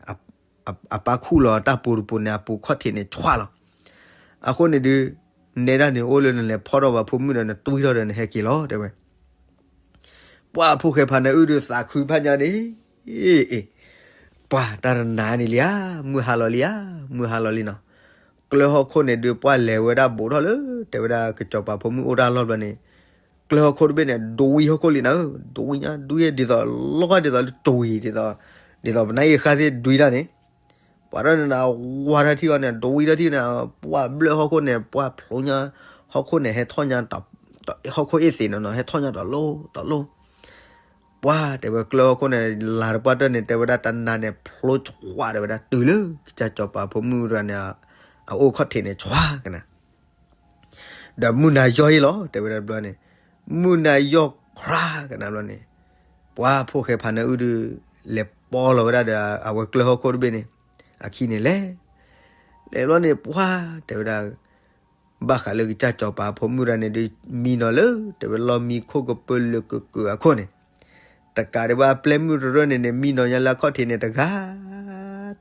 အပၢ်ခူၣ်လီၤတၢ်ပူၤတပူၤန့ၣ် အပူၤခီၣ်ထံးန့ၣ်ဆှၣ်လီၤ. အဃိန့ၣ်ဒုး နဲဒၣ်န့ၣ်အိၣ်လၢနလဲၤဖီၣ်ထီၣ်ဘၣ်ဖိမုၣ်ဒီး နတွံၢ်ထီၣ်ဒီးနဟဲက့ၤလီၤ တဲဝဲ. ပှၤဖိၣ်ဃဲဖါနၢအုၣ်ဒုးသးခုဖးညါန့ၣ်, အ့, ပှၤတၢ်တနၤန့ၣ်လံဧါ, မုၢ်ဟါလီၤလံဧါ, မုၢ်ဟါလီၤလံနီၤ. ကျၢၢ်ဟီၣ်ခိၣ်န့ၣ်ဒုး ပှၤလဲၤဝဲဒၣ်ဘူးထီၣ်လၢ တဲဝဲဒၣ်ကစီၤပၤဖိမုၣ်အိၣ်တၢ်လီၢ်ဘျီန့ၣ်, ကျၢၢ်ဟီၣ်ခိၣ်တဘ့ၣ်န့ၣ် ဒွံဟီၣ်ခိၣ်လံနၤဧၢ, ဒွံညါ ဒွံဒ်သိး လီၤဂာ်ဒ်သိးလၢတဝံၤ ဒ်သိး, ဒ်သိးပနၢ်အ့ၣ်ဃၣ်သ့ၣ်ဒွံတၢ်န့ၣ်, ပှၤထီၣ်န့ၣ်နဝါထီၣ်ထံၣ်အီၤန့ၣ် ဒွံထီၣ်ထံၣ်န့ၣ် ပှၤဘျၢၣ်ဟီၣ်ခိၣ်န့ၣ် ပှၤဖျိညါ, ဟီၣ်ခိၣ်န့ၣ် ဟဲထီၣ်ညါ, ဟီၣ်ခိၣ်အ့ၣ်သ့ၣ်နီၤနီၤ ဟဲထီၣ်ညါတလီၢ်တလီၢ် ပှၤတဲဝဲကျၢၢ်ဟီၣ်ခိၣ်န့ၣ် လၤတပှၢ်တၢၢ်န့ၣ် တဲဝဲဒၣ်တနၤန့ၣ် ဖျိဆှးတဲဝဲဒၣ် တုၤလၢကစၢ်စီၤပၤဖိမုၣ်တဂၤန့ၣ် အအိၣ်ခီၣ်ထံးန့ၣ်ဆှးကနၤ, ဒီးမုၢ်နၤယီၢ်အံၤလီၤ တဲဝဲဒၣ်ဘျီန့ၣ်, မုၢ်နၤယီၢ်ခရါကနၤဘျီန့ၣ်, ပှၤဖိၣ်ဃဲဖါနၢအုၣ်ဒုး လဲၤပိာ်လီၤဝဲဒၣ်ဒီးအဝဲကျၢၢ်ဟီၣ်ခိၣ်တဘ့ၣ်န့ၣ် အခံန့ၣ်လဲၤ, လဲၤဘျီန့ၣ် ပှၤတဲဝဲဒၣ် ဘၣ်ဃးလၢကစၢ်စီၤပၤဖိမုၣ်တဂၤန့ၣ်ဒုး မံနီၤလၢ တဲဝဲလီၢ်မံခိၣ်ကပၢၢ်လၢကကၢၤအခိၣ်န့ၣ်, တကးဒံးဘၣ်အပျဲၢ်မုၣ်တရၢၢ်န့ၣ်န့ၣ် မံနီၤညါလၢအခီၣ်ထံးန့ၣ်တဂၤ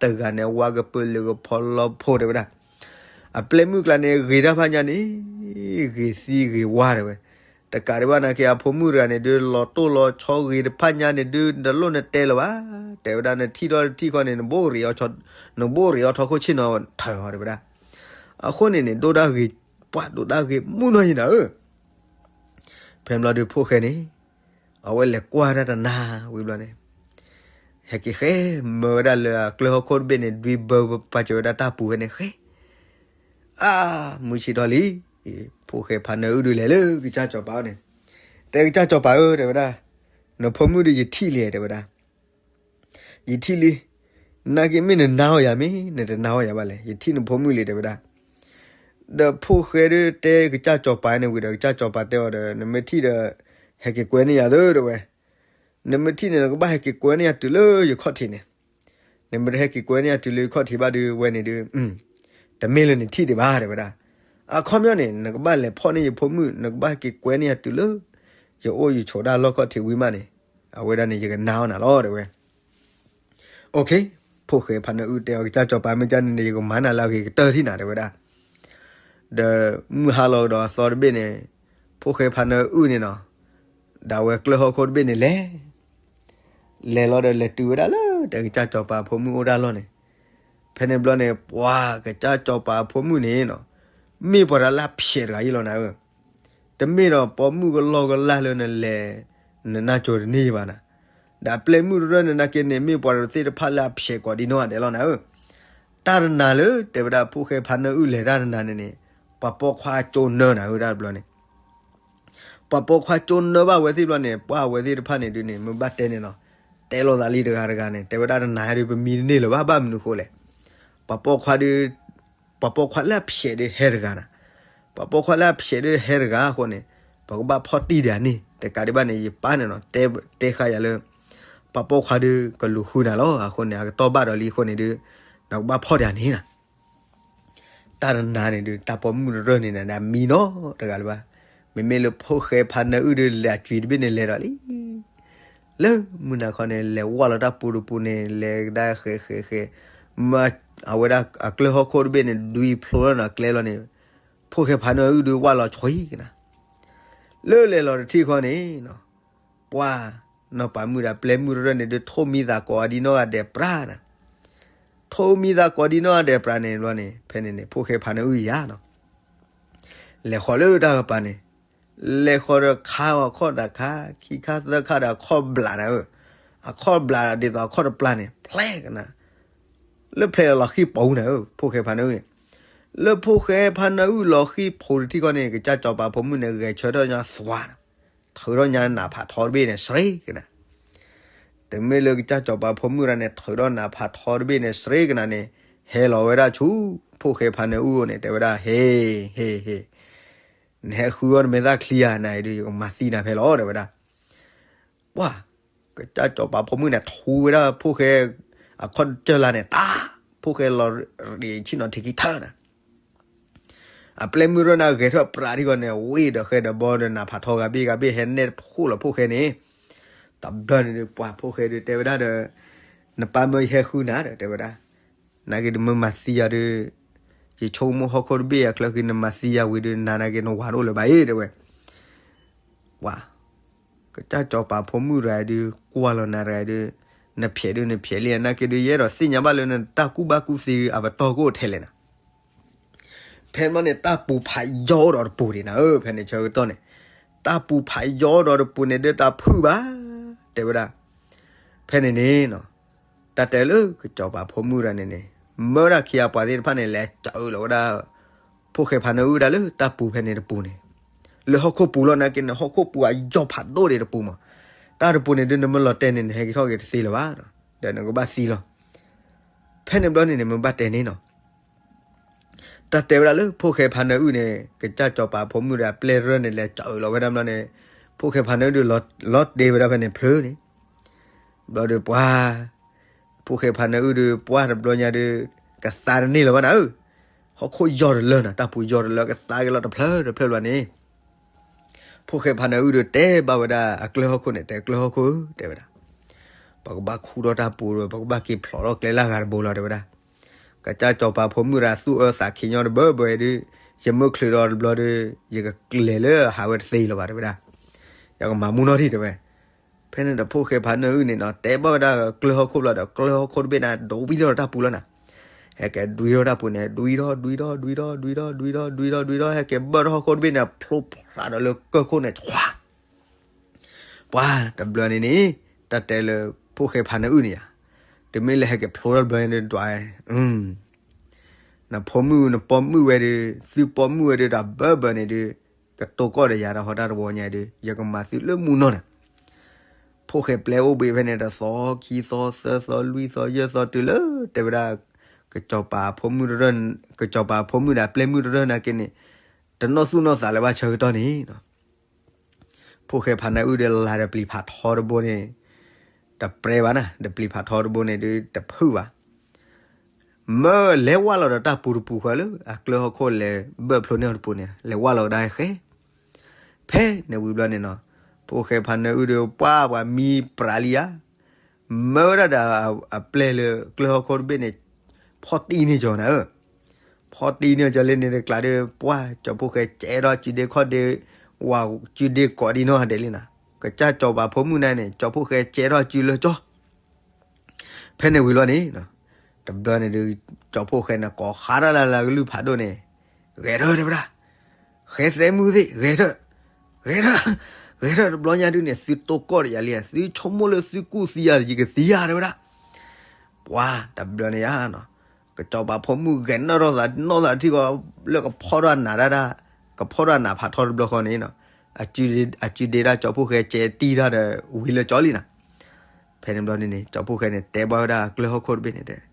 တဂၤန့ၣ် ဝါကပၢၢ်လၢကဖီလီဖိတဲဝဲဒၣ်. အပျဲၢ်မုၣ်ကျါန့ၣ် ဂ့ၤတၢ်ဖးညါန့ၣ် ဂ့ၤသံဂ့ၤဝါတဲဝဲ. တကးဒံးဘၣ်နာ်က့ အဖိမုၣ်တဂၤန့ၣ်ဒုး လီၤတိၢ်လီၤဆီဂ့ၤတဖးညါန့ၣ်ဒုး တလိၣ်နတဲလၢၤဘၣ်. တဲဝဲဒၣ် နထံၣ်ထီၣ်တထံၣ်ဃီန့ၣ် နဘိၣ်ရ့ၤအီထီ, နဘိၣ်ရ့ၤအီထီခိၣ်ဆ့ၣ်နီၤထၢၣ်အီၤတဲဝဲဒၣ်. အဃိန့ၣ်န့ၣ် ဒိၣ်ဒၣ်ဂ့ၤ, ပှၤဒိၣ်ဒၣ်ဂ့ၤမုၢ်နီၢ်ယံၤနၤဧၢ. ဖဲဘျီဒုးဖိၣ်ဃဲန့ၣ် အဝဲလဲၤကွၢ်တၢ်တနၤဝံၤဘျီန့ၣ် ဟဲက့ၤဃဲမၢဝဲဒၣ်လၢအကျၢၢ်ဟီၣ်ခိၣ်တဘ့ၣ်န့ၣ် ဒွံဘၢပာ်စၢၤဝဲဒၣ်တၢ်ပူၤဖဲန့ၣ်ဃဲ, အါ, မုၢ်ဆ့ၣ်ထီၣ်လံ, ဖိၣ်ဃဲဖးနၢအုၣ်ဒုးလဲၤလၢကစၢ်စီၤပၤအအိၣ်န့ၣ်, တဲကစၢ်စီၤပၤဧၢ တဲဝဲဒၣ်, နဖိမုၣ်ဒုးယထံၣ်လံတဲဝဲဒၣ်. ယထံၣ်လံ, နာ်က့မ့ၢ်နနာ်အီၤယၤမ့ၢ် နတနာ်အီၤယၤဘၣ်လဲၣ်, ယထံၣ်နဖိမုၣ်လံတဲဝဲဒၣ်. ဒီးဖိၣ်ဃဲဒုးတဲကစၢ်စီၤပၤန့ၣ်ဝံၤဒီး ကစၢ်စီၤပၤတဲအီၤဒီး နမ့ၢ်ထံၣ်ဒီး ဟဲက့ၤကွဲန့ၢ်ယၤသၢတဲဝဲ. နမ့ၢ်ထံၣ်န့ၣ် နကဘၣ်ဟဲက့ၤကွဲန့ၢ်ယၤတုၤလၢယခီၣ်ထံးန့ၣ်, နမ့ၢ်တဟဲက့ၤကွဲန့ၢ်ယၤတုၤလၢယခီၣ်ထံးဘၣ်ဒုးဝဲန့ၣ်ဒုး တမ့ၢ်လၢနထံၣ်ဒံးဘၣ်တဲဝဲဒၣ်. အခီပညီန့ၣ် နကဘၣ်လဲၤဖီၣ်န့ၢ်ယဖိမုၣ် နကဘၣ်ဟဲက့ၤကွဲန့ၢ်ယၤတုၤလၢ ယအိၣ်ယဆိးတၢ်လီၢ်ခီၣ်ထံးဝံၤမးန့ၣ်, အဝဲဒၣ်န့ၣ်ယကနာ်အီၤနၤလီၤတဲဝဲ. ဖိၣ်ဃဲဖးနၢအုၣ်တဲအီၤ ကစၢ်စီၤပၤမ့ၢ်ကန့ၣ်န့ၣ် ယကမၤနၤလၢအဂ့ၤကတၢၢ်ထံၣ်နၤတဲဝဲဒၣ်. ဒီးမုၢ်ဟါလီၤကဒီးအသီတဘ့ၣ်န့ၣ် ဖိၣ်ဃဲဖးနၢအုၣ်န့ၣ်နီၤ, ဒီးအဝဲကျၢၢ်ဟီၣ်ခိၣ်တဘ့ၣ်န့ၣ်လဲၤ, လဲၤလီၤဒီးလဲၤတုၤဝဲဒၣ်လၢတဲကစၢ်စီၤပၤဖိမုၣ်အိၣ်တၢ်လီၢ်န့ၣ်. ဖဲန့ၣ်ဘျီန့ၣ် ပှၤကစၢ်စီၤပၤဖိမုၣ်န့ၣ်နီၤ, မ့ၢ်ပှၤတၢ်လၢအဖျဲးတဂၤယံလီၤနၤဧၢ. တမ့ၢ်ဒီးပိာ်မုၣ်ကလီကလၢ်လၢနလဲၤ နနၢ်ကၠိတန့ၢ်ဘၣ်နၤ. ဒီးအပျဲၢ်မုၣ်တရၢၢ်န့ၣ်နာ်က့န့ၣ် မ့ၢ်ပှၤတသ့ၣ်တဖၣ်လၢအဖျဲးကိးဒံနီၢ်ဂၤဒဲးလီၤနၤဧၢ. တၢ်တနၤလၢတဲဝဲဒၣ်ဖိၣ်ဃဲဖးနၢအုၣ်လဲၤတၢ်တနၤန့ၣ်န့ၣ်, ပှၤပိာ်ခွါကၠိနၢနၤဧၢ တၢ်တဘျီန့ၣ် ပှၤပိာ်ခွါကၠိနၢဘၣ်ဝဲသ့ၣ်ဘျီန့ၣ် ပှၤဝဲသ့ၣ်တဖၣ်န့ၣ်ဒုးန့ၣ် မ့ၢ်ဘၣ်တဲန့ၣ်နီၤ, တဲလိာ်သးလံတဂၤတဂၤန့ၣ် တဲဝဲဒၣ်တနၤဒုး ပမံတန့ၢ်လၢၤဘၣ် ဘၣ်မနုၤဃိလဲၣ်. ပှၤပိာ်ခွါဒုး, ပှၤပိာ်ခွါလၢအဖျဲးဒုးဟဲတဂၤနၤ, ပှၤပိာ်ခွါလၢအဖျဲးဒုးဟဲတဂၤအဃိန့ၣ်, ပကဘၣ်ဖီၣ်တံၢ်ဒံးန့ၣ် တကးဒံးဘၣ်န့ၣ် ယပၢ်န့ၣ်နီၤ တဲဃာ်ယၤလၢ ပှၤပိာ်ခွါဒုးကလူၤဃုနၤလီၤ. အဃိန့ၣ် အကတီၢ်ဘၣ်ဒီးလံအဃိန့ၣ်ဒုး နကဘၣ်ဖီၣ်တံၢ်န့ၣ်နၤ တၢ်တနၤန့ၣ်ဒုး တၢ်ပိာ်မုၣ်တရၢၢ်န့ၣ်နၤ မံနီတဂၤလၢၤဘၣ်. မ့မ့ၢ်လၢဖိၣ်ဃဲဖးနၢအုၣ်ဒုး လဲၤအကွံာ်တဘ့ၣ်န့ၣ်လဲၤဒီးလံ. လၢမုၢ်နၤခီန့ၣ် လဲၤဝၢ်လီၤတၢ်ပူၤတပူၤန့ၣ် လဲၤကဒါဃဲးဃဲးဃဲး, မ့ၢ်အဝဲဒၣ်အကျၢၢ်ဟီၣ်ခိၣ်တဘ့ၣ်န့ၣ် ဒွံဖျိလီၤနၤကျဲလီၤန့ၣ်, ဖိၣ်ဃဲဖးနၢအုၣ်ဒုးဝၢ်လီၤဆွံကနၤ လၢလဲၤလီၤတထံၣ်ဃီန့ၣ် ပှၤနီၢ်ပၤမုၣ်ဒီးပျဲၢ်မုၣ်တရၢၢ်န့ၣ်ဒုး ထိၣ်မံသးကိးဒံနီၢ်ဂၤဒဲးပြးနၤ, ထိၣ်မံသးကိးဒံနီၢ်ဂၤဒဲးပြးန့ၣ်ဘျီန့ၣ် ဖဲန့ၣ်န့ၣ် ဖိၣ်ဃဲဖးနၢအုၣ်ယၤနီၤ လဲၤဃီၤလၢတၢ်ကပၤန့ၣ်, လဲၤဃီၤဒီးခါအခီၣ်တခါ, ခံခါသၢခါဒီးအခီၣ်ဘျးနၤဧၢ, အခီၣ်ဘျးဒ်သိးအခီၣ်တပျၢ်န့ၣ် ဖျဲကနၤ, လၢဖျဲးလီၤဃံၣ်ပူၤနၤဧၢ, ဖိၣ်ဃဲဖးနၢအုၣ်န့ၣ်, လၢဖိၣ်ဃဲဖးနၢအုၣ်လီၤဃံၣ်ပူၤတထံၣ်ဃီန့ၣ် ကစၢ်စီၤပၤဖိမုၣ်န့ၣ် ဂဲၤဆၢထၢၣ်ညါသွါနၤ, ထုးထီၣ်ညါနးဖးထီတဘ့ၣ်န့ၣ် စရ့ကနၤ တမ့ၢ်လၢကစၢ်စီၤပၤဖိမုၣ်တဂၤန့ၣ် ထုးထီၣ်နးဖးထီတဘ့ၣ်န့ၣ် စရ့ကနၤန့ၣ်, ဟဲလီၤဝဲဒၣ်ဆူ ဖိၣ်ဃဲဖးနၢအုၣ်န့ၣ် တဲဝဲဒၣ် ဟ့, ဟ့, ဟ့, နဟဲဃုအီၣ်နမဲာ်သၣ်ချံဧါ နၤအံၤဒုး ယကမၤသံနၤဖဲလီၤ တဲဝဲဒၣ်. ပှၤ, ကစၢ်စီၤပၤဖိမုၣ်န့ၣ် ထူဝဲဒၣ်ဖိၣ်ဃဲ အခီၣ်ကၢၢ်လါန့ၣ် တၢ်, ဖိၣ်ဃဲလီၤရ့ၤဆ့ၣ်နီၤထံးခံထၢၣ်နၤ အပျဲၢ်မုၣ်တရၢၢ်န့ၣ် ဂဲၤထၢၣ်ပြးထံၣ်ဃီန့ၣ် ဝ့ၢ်ဒီးဃဲဒီးဘီဒီးနးဖးထီဂၤဘ့ၣ်ဂၤဘ့ၣ် ဟဲနဲၣ်ဖှိၣ်လီၤဖိၣ်ဃဲန့ၣ်, တဘျီန့ၣ်ဒုး ပှၤဖိၣ်ဃဲဒုးတဲဝဲဒၣ်ဒီး, နပၢ်မၢယဟဲဃုနၤဒီး တဲဝဲဒၣ်, နာ်က့ဒုးမ့ၢ်မၤသံယၤဒုး, ယဆိကမိၣ်ဟီၣ်ခိၣ်တဘ့ၣ်အချၢဃံ နမၤသံယၤဝံၤဒုး နၤနာ်က့နဝၤတအိၣ်လၢၤဘၣ်အံၤ တဲဝဲ ပှၤ, ကစၢ်စီၤပၤဖိမုၣ်တဂၤဒုး ကွၢ်လီၤနၤတဂၤဒုး, နဖျဲးဒုးနဖျဲးလံ နာ်က့ဒုး ယအဲၣ်ဒိးသ့ၣ်ညါဘၣ်လၢနတၢ်ကူၣ်ဘၣ်ကူၣ်သ့အပတီၢ်ကအိၣ်ထဲလဲၣ်နၤ. ဖဲမ့ၢ်န့ၣ် တၢ်ပူၤဖးယီၤအိၣ်ဒီးတပူၤဒံးနၤဧၢ, ဖဲန့ၣ်ဆၢကတီၢ်န့ၣ်, တၢ်ပူၤဖးယီၤအိၣ်ဒီးတပူၤန့ၣ်ဒုးတၢ်ဖုၣ်ဘၣ်, တဲဝဲဒၣ်, ဖဲန့ၣ်န့ၣ်နီၤ, တၢ်တဲလၢကစၢ်စီၤပၤဖိမုၣ်တဂၤန့ၣ်န့ၣ်, မၢဒၣ်ခံဂၤပှၤသ့ၣ်တဖၣ်န့ၣ် လဲၤစၢလီၤဝဲဒၣ် ဖိၣ်ဃဲဖးနၢအုၣ်ဒၣ်လၢတၢ်ပူၤဖဲန့ၣ်တပူၤန့ၣ်, လၢဟီၣ်ခိၣ်ပူၤလီၤနာ်က့န့ၣ် ဟီၣ်ခိၣ်ပူၤအယီၤဖးဒိၣ်ဒံးတပူၤမး, တၢ်တပူၤန့ၣ်ဒုး နမ့ၢ်လီၤတဲာ်န့ၣ် နဟဲက့ၤထီၣ်က့ၤတသ့လၢၤဘၣ်, ဒီးနကဘၣ်သံလီၤ. ဖဲန့ၣ်ဘျီန့ၣ်န့ၣ် မ့ၢ်ဘၣ်တဲန့ၣ်နီၤ တၢ်တဲဝဲဒၣ်လၢဖိၣ်ဃဲဖးနၢအုၣ်န့ၣ် ကစၢ်စီၤပၤဖိမုၣ်ဒီးအပျဲၢ်တရၢၢ်န့ၣ် လဲၤစၢလီၤဝဲဒၣ်ဘျီန့ၣ်, ဖိၣ်ဃဲဖးနၢအုၣ်ဒုး လီၤတဲာ်ဝဲဒၣ်ဖဲန့ၣ်ဖျၢၣ်န့ၣ်, ဘျီဒီးပှၤ ဖိၣ်ဃဲဖါနၢအုၣ်ဒီး ပှၤတဘျီညါဒီး ကသါတန့ၢ်လၢၤဘၣ်နၤဧၢ, ဟီၣ်ခိၣ်ယီၢ်တလၢနၤ, တၢ်ပူၤယီၢ်တလၢ ကသါက့ၤလီၤတဖျၢၣ်တဖျၢၣ်ဘျီန့ၣ်, ဖိၣ်ဃဲဖါနၢအုၣ်ဒီးတဲဘၣ်ဝဲဒၣ်အကျၢၢ်ဟီၣ်ခိၣ်န့ၣ်, တဲကျၢၢ်ဟီၣ်ခိၣ်ဧၢ, တဲဝဲဒၣ်, ပကဘၣ်ခူၣ်ထီၣ်တၢ်ပူၤဒီး ပကဘၣ်က့ၤဖျိးထီၣ်ကျဲလၢအဂၤတဘိလီၤ တဲဝဲဒၣ်. ကစၢ်စီၤပၤဖိမုၣ်တဂၤသူၣ်အၢသးခံညီတဘၢဘၢဒီး, ယမ့ၢ်ချုးဒီးတဘျီဒီး ယကလဲၤလၢဟးဝဲတသ့လၢၤဘၣ် တဲဝဲဒၣ်, ယကမၤမူနီၢ်ထံၣ် တဲဝဲ. ဖဲန့ၣ်ဒီးဖိၣ်ဃဲဖါနၢအုၣ်န့ၣ်နီၤ တဲဘၣ်ဝဲဒၣ်ကျၢၢ်ဟီၣ်ခိၣ်ဘျီဒီး ကျၢၢ်ဟီၣ်ခိၣ်တဘ့ၣ်န့ၣ် ဒိးဝံထီၣ်တၢ်ပူၤလီၤနၤ, ဟဲက့ၤဒွံထီၣ်တၢ်ပူၤန့ၣ် ဒွံထီၣ် ဒွံထီၣ် ဒွံထီၣ် ဒွံထီၣ် ဒွံထီၣ် ဒွံထီၣ် ဒွံထီၣ် ဟဲက့ၤဘၢၣ်ထီၣ်ဟီၣ်ခိၣ်တဘ့ၣ်န့ၣ် ဖျိဖျါဒီးလၢကၢၢ်ခိၣ်န့ၣ် ပှၤတဘျီန့ၣ်န့ၣ်, တၢ်တဲလၢဖိၣ်ဃဲဖါနၢအုၣ်န့ၣ်ယါ, တုၤမ့ၢ်လၢဟဲက့ၤဖျိထီၣ်တဘျီန့ၣ်ဒွး, နဖိမုၣ်နပိာ်မုၣ်ဝဲဒီး သုပိာ်မုၣ်ဝဲဒီးတၢ်ဘၢဘၢန့ၣ်ဒီး, ကတိၤကီၢ်ဒီးယၤတၢ်ဟီတၢ်တဝီညါဒီး ယကမၤသုလၢမူနီၢ်နၤ. ဖိၣ်ဃဲပျဲအိၣ်ဘှံးဖဲန့ၣ် တသီခံသီသၢသီလွံၢ်သီယဲၢ်သီတုၤလၢတဲဝဲဒၣ်, ကစီၤပၤဖိမုၣ်တရၢၢ်, ကစီၤပၤဖိမုၣ်ဒီးပျဲမုၣ်တရၢၢ်နာ်က့န့ၣ်, တနီၢ်သူၣ်နီၢ်သးလၢၤဘၣ်ဆၢကတီၢ်န့ၣ် ဖိၣ်ဃဲဖါနၢအုၣ်ဒီးလၤဒီးပျံၤဖးထီတဘိန့ၣ်, တပြဲဘၣ်နၤ, ဒီးပျံၤဖးထီတဘိန့ၣ်ဒီးတဖုၣ်ဘၣ်. မၢလဲၤဝဲလီၤဒီးတၢ်ပူၤတပူၤဃီလၢအကျၢၢ်ဟီၣ်ခိၣ်လဲၤဘၢၣ်ဖျိန့ၢ်အီၤတပူၤန့ၣ် လဲၤဝဲလီၤကဒါဃဲ. ဖဲန့ၣ်ဝံၤဘျီန့ၣ်နီၤ, ဖိၣ်ဃဲဖါနၢအုၣ်ဒီးပှၤပှၤမံပြးလံဧါ, မၢဝဲဒၣ်ဒီးအပျဲၢ်လၢကျၢၢ်ဟီၣ်ခိၣ်တဘ့ၣ်န့ၣ်, ဖီၣ်တံၢ်န့ၢ်ကီၤနၤဧၢ ဖီၣ်တံၢ်န့ၢ်ကီၤလၢန့ၣ်တကျါဒီး ပှၤကၠီဖိၣ်ဃဲကဲထီၣ်စုဒ့ခီၣ်ဒ့, ဝၤစုဒ့ကိးဒံနီၢ်ဂၤဒဲးလံနၤ, ကစၢ်စီၤပၤဖိမုၣ်န့ၣ်န့ၣ် ကၠီဖိၣ်ဃဲကဲထီၣ်စုလၢကၠီ ဖဲန့ၣ်ဝံၤလီၤန့ၣ်, တဘျီန့ၣ်ဒီး ကၠီဖိၣ်ဃဲန့ၣ် ကိးဃါတၢ်လၢလၢကလုၢ်ဖးဒိၣ်န့ၣ်, ဂဲၤထၢၣ်တဲဝဲဒၣ်, ဃဲသဲမုၢ်သ့ၣ် ဂဲၤထၢၣ်, ဂဲၤထၢၣ်, ဂဲၤထၢၣ်တဘျီညါဒုးန့ၣ် သုတိၢ်ကီၢ်ဒီးယၤလံဧါ, သုဆိကမိၣ်လၢသုကူၣ်သံယၤ ယကသံယၤတဲဝဲဒၣ်. ပှၤတဘျီန့ၣ်ဧါနီၤ, ကစီၤပၤဖိမုၣ်ဂဲၤနၢၣ်ထီၣ်သးနီၢ်သးထံၣ်ဃီ, လၢကဖီၣ်ထီၣ်နးဒၣ်ဒၣ်, ကဖီၣ်ထီၣ်နးဖးထီတဘျီဃီန့ၣ်နီၤ, အစုဒ့ဒၣ်ကၠီဖိၣ်ဃဲကဲတံၢ်တၢ်ဒီးဝံၤလၢကၠီလံနၤ. ဖဲန့ၣ်ဘျီန့ၣ်န့ၣ် ကၠီဖိၣ်ဃဲန့ၣ် တဲဘၣ်ဝဲဒၣ်ကျၢၢ်ဟီၣ်ခိၣ်တဘ့ၣ်န့ၣ်ဒီး,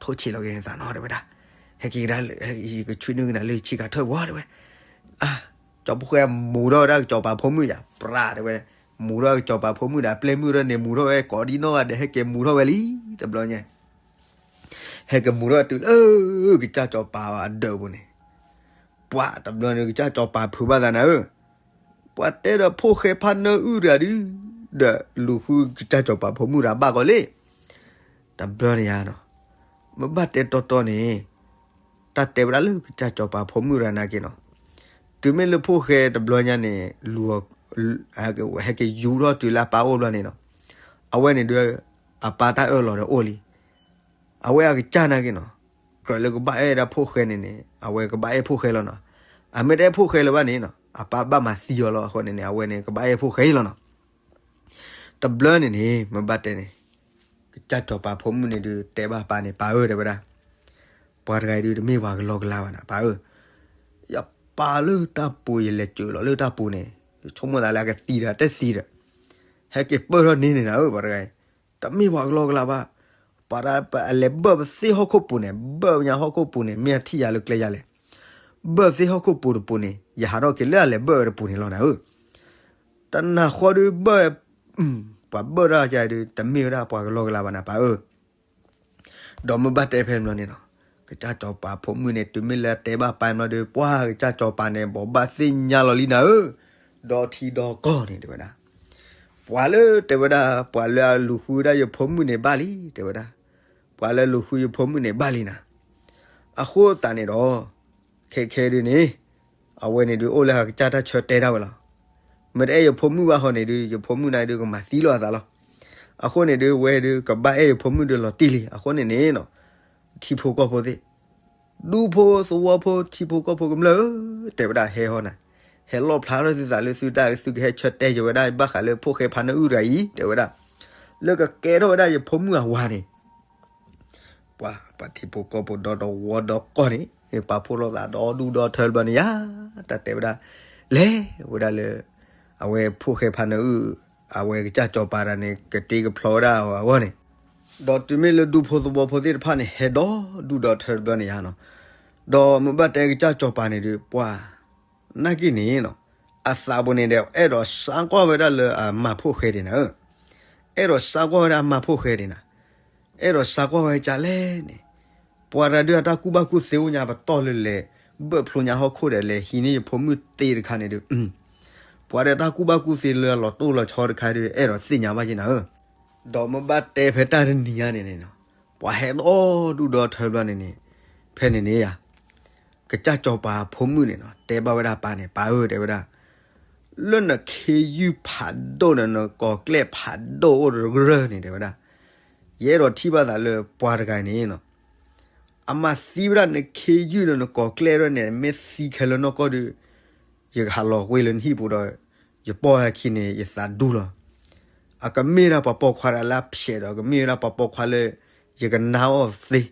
ထိၣ်ဆံးလီၤက့ၤန့ၣ်သးနီၤတဲဝဲဒၣ်, ဟဲက့ၤကဒါလၢ ယကဆွံနုာ်ကနၤလၢဆံးကၤထၢၣ်ဝီတဲဝဲ. ကၠီဖိၣ်ဃဲမူၤထီၣ်ဝဲဒၣ်ကစီၤပၤဖိမုၣ်ယၤ ပြးတဲဝဲ, မူၤထီၣ်ကစီၤပၤဖိမုၣ်ဒီးအပျဲၢ်မုၣ်ထီၣ်န့ၣ် မူၤထီၣ်ဝဲကိးဒံနီၢ်ဂၤဒဲး ဟဲက့ၤမူၤထီၣ်ဝဲလံ တဘျီညါ ဟဲက့ၤမူၤထီၣ်တုၤလၢကစၢ်စီၤပၤအဒၢးပူၤန့ၣ်, ပှၤတဘျီန့ၣ် ကစၢ်စီၤပၤဖုးဘၣ်သးနၤဧၢ, ပှၤတဲဒီးဖိၣ်ဃဲဖါနၢအုၣ်တဂၤဒုး, ဒီးလူၤဃုကစၢ်စီၤပၤဖိမုၣ်တဂၤဘၣ်ကီးလံ. တဘျီန့ၣ်ယါနီၤ, မ့ၢ်ဘၣ်တဲတီတီန့ၣ်, တၢ်တဲဝဲဒၣ်လၢကစၢ်စီၤပၤဖိမုၣ်တဂၤနာ်က့နီၤ, တုၤမ့ၢ်လၢဖိၣ်ဃဲတဘျီညါန့ၣ် လူၤ ဟဲက့ၤယူၤထီၣ်တုၤလၢအပၢ်အိၣ်ဘျီန့ၣ်နီၤ, အဝဲန့ၣ်ဒီး အပၢ်တၢ်အၢၣ်လီၤဒီးအိၣ်လံ. အဝဲအကစၢ်နာ်က့နီၤ, ကြၢးလၢကဘၣ်အဲၣ်ဒၣ်ဖိၣ်ဃဲန့ၣ်န့ၣ် အဝဲကဘၣ်အဲၣ်ဖိၣ်ဃဲလီၤနီၤ. အမ့ၢ်တအဲၣ်ဖိၣ်ဃဲလၢၤဘၣ်န့ၣ်နီၤ အပၢ်ဘၣ်မၤသံအီၤလီၤအဃိန့ၣ်န့ၣ် အဝဲန့ၣ် ကဘၣ်အဲၣ်ဖိၣ်ဃဲလီၤနီၤ. တဘျီန့ၣ်န့ၣ် မ့ၢ်ဘၣ်တဲန့ၣ်, ကစၢ်စီၤပၤဖိမုၣ်န့ၣ်ဒုး တဲဘၣ်ပၢ်န့ၣ် ပၢ်ဧၢ တဲဝဲဒၣ်, ပှၤတဂၤအံၤဒုး တမ့ၢ်ပှၤကလီကလီဘၣ်နၤ ပၢ်ဧၢ. ယပာ်လၢတၢ်ပူၤ ယလဲၤစၢၤလီၤလၢတၢ်ပူၤန့ၣ် ယဆိကမိၣ်သးလၢအကသံဒီးတသံဒီး ဟဲက့ၤပၢၢ်ထီၣ်န့ၢ်န့ၣ်နၤဧၢ ပှၤတဂၤအံၤ, တမ့ၢ်ပှၤကလီကလီဘၣ်. ပှၤတၢ်အလဲၤဘၢၣ်ပသ့ၣ်ဟီၣ်ခိၣ်ပူၤန့ၣ် ဘၢၣ်ပညါဟီၣ်ခိၣ်ပူၤန့ၣ် မ့ၢ်အထံၣ်ယၤလၢကျဲယၤလဲၣ်. ဘၢၣ်သ့ၣ်ဟီၣ်ခိၣ်ပူၤတပူၤန့ၣ် ယဟးထီၣ်က့ၤလၢအလဲၤဘၢၣ်ဝဲတပူၤန့ၣ်လီၤနၤဧၢ. တနၢ်ဃီဒုးဘၢၣ်, ပှၤဘၢၣ်တၢ်ယၤဒုး တမ့ၢ်ဝဲဒၣ်ပှၤကလီကလီဘၣ်နၤ ပၢ်ဧၢ. ဒီးမ့ၢ်ဘၣ်တဲဖဲန့ၣ်ဘျီန့ၣ်နီၤ, ကစၢ်စီၤပၤဖိမုၣ်န့ၣ် တုၤမ့ၢ်လၢအတဲဘၣ်ပၢ်ဘျီဒီး ပှၤကစၢ်စီၤပၤန့ၣ် ဘိးဘၣ်သ့ၣ်ညါလီၤလံနၤဧၢ, ဒီထံဒီကီၢ်န့ၣ်တဲဝဲဒၣ်. ပှၤလၢတဲဝဲဒၣ် ပှၤလၢအလူၤဃုဝဲဒၣ်ယဖိမုၣ်န့ၣ်ဘၣ်လံ တဲဝဲဒၣ်. ပှၤလၢလူၤဃုယဖိမုၣ်န့ၣ်ဘၣ်လံနၤ. အဃိသတးန့ၣ်ဒီး ခဲခဲဒုးန့ၣ် အဝဲန့ၣ်ဒုးအိၣ်လၢအကစၢ်တၢ်ဆၢတဲာ်တၢ်ဝဲလီၤ. မ့ၢ်တအဲၣ်ယဖိမုၣ်ဘၣ်ဃီန့ၣ်ဒုး ယဖိမုၣ်န့ၣ်ဒုးကမၤသံလီၤအသးလီၤ. အဃိန့ၣ်ဒုး ဝဲဒုးကဘၣ်အဲၣ်ယဖိမုၣ်ဒုးလီၤတံၢ်လံ. အဃိန့ၣ်န့ၣ်နီၤ, ထံဖိကီၢ်ဖိသ့ၣ်, ဒူဖိသဝီဖိ ထံဖိကီၢ်ဖိကမျၢၢ်ဧၢ, တဲဝဲဒၣ်ဟဲဟီနၤ, ဟဲလီၣ်ဖျါထီၣ်သုသးလၢသုတၢ် သုကဟဲဆၢတဲာ်ယဝဲဒၣ် ဘၣ်ဃးလၢဖိၣ်ဃဲဖါနၢအုၣ်တဂၤအံၤ တဲဝဲဒၣ်, လၢကကဲထီၣ်ဝဲဒၣ်ယဖိမုၣ်အဝၤန့ၣ် ပှၤ ပှၤထံဖိကီၢ်ဖိဒီတဝီဒီကီၢ်န့ၣ် ပာ်ဖှိၣ်လိာ်သးဒီဒူၣ်ဒီထၢတဘျီန့ၣ်ယါ, တၢ်တဲဝဲဒၣ် လဲၤဝဲဒၣ်လၢ အဝဲဖိၣ်ဃဲဖါနၢအုၣ် အဝဲကစၢ်စီၤပၤတဂၤန့ၣ် ကတ့ကဖျီဝဲဒၣ်အဂီၢ်န့ၣ်, ဒီးတုၤမ့ၢ်လၢဒူဖိသဝီဖိသ့ၣ်တဖၣ်န့ၣ် ဟဲဒီဒူၣ်ဒီထၢတဘျီန့ၣ်ယါနီၤ, ဒီးမ့ၢ်ဘၣ်တဲကစၢ်စီၤပၤန့ၣ်ဒုး ပှၤ နာ်က့န့ၣ်နီၤ, အသးပူၤန့ၣ်ဒီး အဲၣ်ဒိးစါကွၢ်ဝဲဒၣ်လၢအမၤဖိၣ်ဃဲဒၣ်နၤဧၢ, အဲၣ်ဒိးစးကွၢ်ဝဲဒၣ်အမါဖိၣ်ဃဲန့ၣ်နီၤ, အဲၣ်ဒိးစးကွၢ်ဝဲကလဲၣ်န့ၣ်, ပှၤတဂၤဒုးအတၢ်ကူၣ်ဘၣ်ကူၣ်သ့အိၣ်ညါပတီၢ်လၢလဲၤ ဘၢၣ်ဖျိညါဟီၣ်ခိၣ်ဒီး လဲၤဟံးန့ၢ်ယဖိမုၣ်သ့တခါန့ၣ်ဒုး, ပှၤဒီးတၢ်ကူၣ်ဘၣ်ကူၣ်သ့လၢအလီၤတိၢ်လီၤဆီတခါဒုး အဲၣ်ဒိးသ့ၣ်ညါဘၣ်က့ၤနၤဧၢ, ဒီးမ့ၢ်ဘၣ်တဲဖဲတၢ်တနံၤညါန့ၣ်န့ၣ်နီၤ, ပှၤဟဲဒီဒူၣ်ဒီထၢဘျီန့ၣ်န့ၣ်, ဖဲန့ၣ်န့ၣ်ယၤ ကစၢ်စီၤပၤဖိမုၣ်န့ၣ်နီၤ တဲဘၣ်ဝဲဒၣ်ပၢ်န့ၣ်, ပၢ်ဧၢ တဲဝဲဒၣ်, လၢနခ့ယုၢ်ဖးဒိၣ်ဒီး နကီၤကျဲၢ်ဖးဒိၣ်အိၣ်တရၢၢ်န့ၣ် တဲဝဲဒၣ်, ယအဲၣ်ဒိးထံၣ်ဘၣ်သးလၢပှၤတဂၤန့ၣ်နီၤ, အမၤသံဝဲဒၣ်နခ့ယုၢ်ဒီးနကီၤကျဲၢ်ဒီးန့ၣ် မ့ၢ်သံခဲလၢာ်နီၢ်ကီၢ်ဒုး, ယကဟးလီၤကွံာ်လၢနဟံၣ်ပူၤဒီး ယပိာ်အခံန့ၣ် ယသးဒူလီၤ. အကမ့ၢ်ဒၣ်ပှၤပိာ်ခွါတဂၤလၢအဖျဲးဒီး ကမ့ၢ်ဝဲဒၣ်ပှၤပိာ်ခွါလၢ ယကနါအီၤသ့,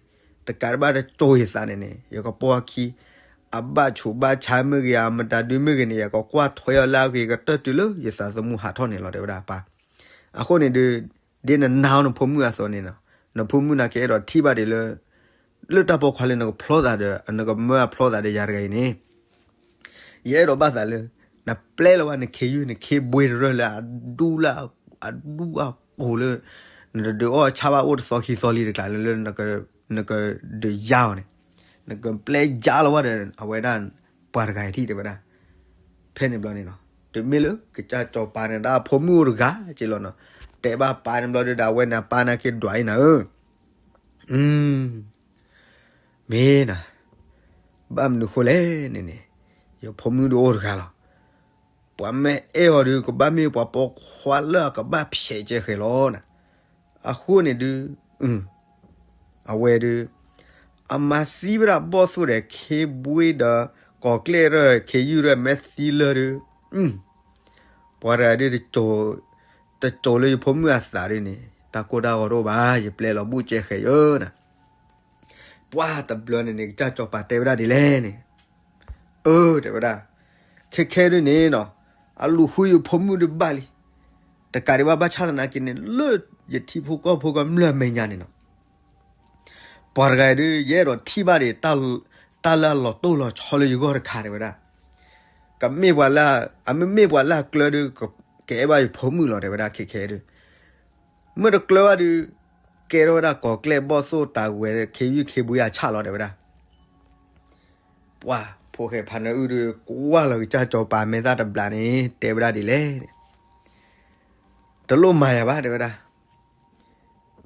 တကးဒံးဘၣ်တကၠိၤယသးန့ၣ်န့ၣ် ယကပိာ်အခံ, အဘၣ်ဆူးဘၣ်ဆါမ့ၢ်ဂ့ၤ အမတၤဒုမ့ၢ်ဂ့ၤန့ၣ် ယကကွၢ်ထွဲအီၤလၢအဂ့ၤကတၢၢ်တုၤလၢယသးသမူဟးထီၣ်န့ၣ်လီၤ တဲဝဲဒၣ်ပၢ်. အဃိန့ၣ်ဒုး, ဒ်နနာ်အီၤနဖိမုၣ်အသိးန့ၣ်နီၤ, နဖိမုၣ်နာ်က့အဲၣ်ဒိးထံၣ်ဘၣ်ဒံးလၢ လၢတၢ်ပိာ်ခွါလၢနကဖျီသးဒီး နကမၢအဖျီသးဒီးယၤတဂၤအံၤန့ၣ်, ယအဲၣ်ဒိးဘၣ်သးလၢ နပျဲလီၤဝဲနခ့ယုၢ် နခ့ဘှ့တရၢၢ်လၢအဒူလၢ အဒူအကိၤလၢ နတဒုးအီၣ်ဆၣ်ဘၣ်အိၣ်တသီခံသီလံတကျါလၢ လၢ နကဒုးယါအီၤန့ၣ်, နကပျဲယါလီၤဝဲဒီး အဝဲဒၣ် ပှၤတဂၤအံၤထံၣ်တဲဝဲဒၣ် ဖဲန့ၣ်ဘျီန့ၣ်နီၤ, တမ့ၢ်လၢကစၢ်စီၤပၤန့ၣ် တၢ်ဖိမုၣ်အိၣ်တဂၤက့လီၤနီၤ, တဲဘၣ်ပၢ်န့ၣ်ဘျီဒီး အဝဲန့ၣ်ပၢ်နာ်က့ဒွးအံၤနၤဧၢ, မ့ၢ်နၤ, ဘၣ်မနုၤဃိလဲၣ်န့ၣ်န့ၣ်, ယဖိမုၣ်ဒုးအိၣ်တဂၤလီၤ, ပှၤမ့ၢ်အဲၣ်အီၤဒုး ကဘၣ်မ့ၢ်ပှၤပိာ်ခွါလၢအကဘၣ်ဖျဲးကဲဃဲၤလီၤနၤ, အဃိန့ၣ်ဒုး အဝဲဒုး အမၤသံဝဲဒၣ်ဘီၣ်သိၣ်ဒီးခ့ဘှ့ဒီး ကီၤကျဲၢ်ရၢၢ်ခ့ယုၢ်ရၢၢ် မ့ၢ်သံလၢဒုး ပှၤတဂၤဒုး တစိၤလၢယဖိမုၣ်အသးဒုးန့ၣ် တၢ်ကိၢ်တၢ်ဂီၤတအိၣ်ဘၣ် ယပျဲလီၤဘူၣ်ကဲဃဲၤယၢနၤ, ပှၤတဘျီန့ၣ်န့ၣ် ကစၢ်စီၤပၤတဲဝဲဒၣ်ဒ်လဲၣ်န့ၣ်, အၢ တဲဝဲဒၣ်, ခဲခဲဒုးန့ၣ်နီၤ, အလူၤဃုယဖိမုၣ်ဒုးဘၣ်လံ, တကးဒံးဘၣ်ဘၣ်ဆၣ်သနာ်က့န့ၣ် လၢယထံဖိကီၢ်ဖိကမျၢၢ်အမဲာ်ညါန့ၣ်နီၤ ပှၤတဂၤဒုး ယအဲၣ်ဒိးထံၣ်ဘၣ်ဒံး တၢ်လၢအလီၤတိၢ်လီၤဆီလၢယဂီၢ်တခါတဲဝဲဒၣ်, ကမ့ၢ်ပှၤလၢ အမ့မ့ၢ်ပှၤလၢအကျၢၤဒုး ကအဲၣ်ဘၣ်ယဖိမုၣ်လီၤတဲဝဲဒၣ်ခဲခဲဒုး, မ့ၢ်တကျၢၤဘၣ်ဒုး ကဲထီၣ်ဝဲဒၣ်ကီၤကျဲၢ်ဘီၣ်သိၣ်တၢ်ဝဲၤခ့ယုၢ်ခ့ဘှ့အဆၣ်လီၤတဲဝဲဒၣ် ပှၤဖိၣ်ဃဲဖးနၢအုၣ်ဒုး ကွၢ်လီၤကစၢ်စီၤပၤမဲာ်သၣ်တဘျီန့ၣ် တဲဝဲဒၣ်ဒ်လဲၣ်န့ၣ်, တလိၣ်မၤယၤဘၣ်တဲဝဲဒၣ်,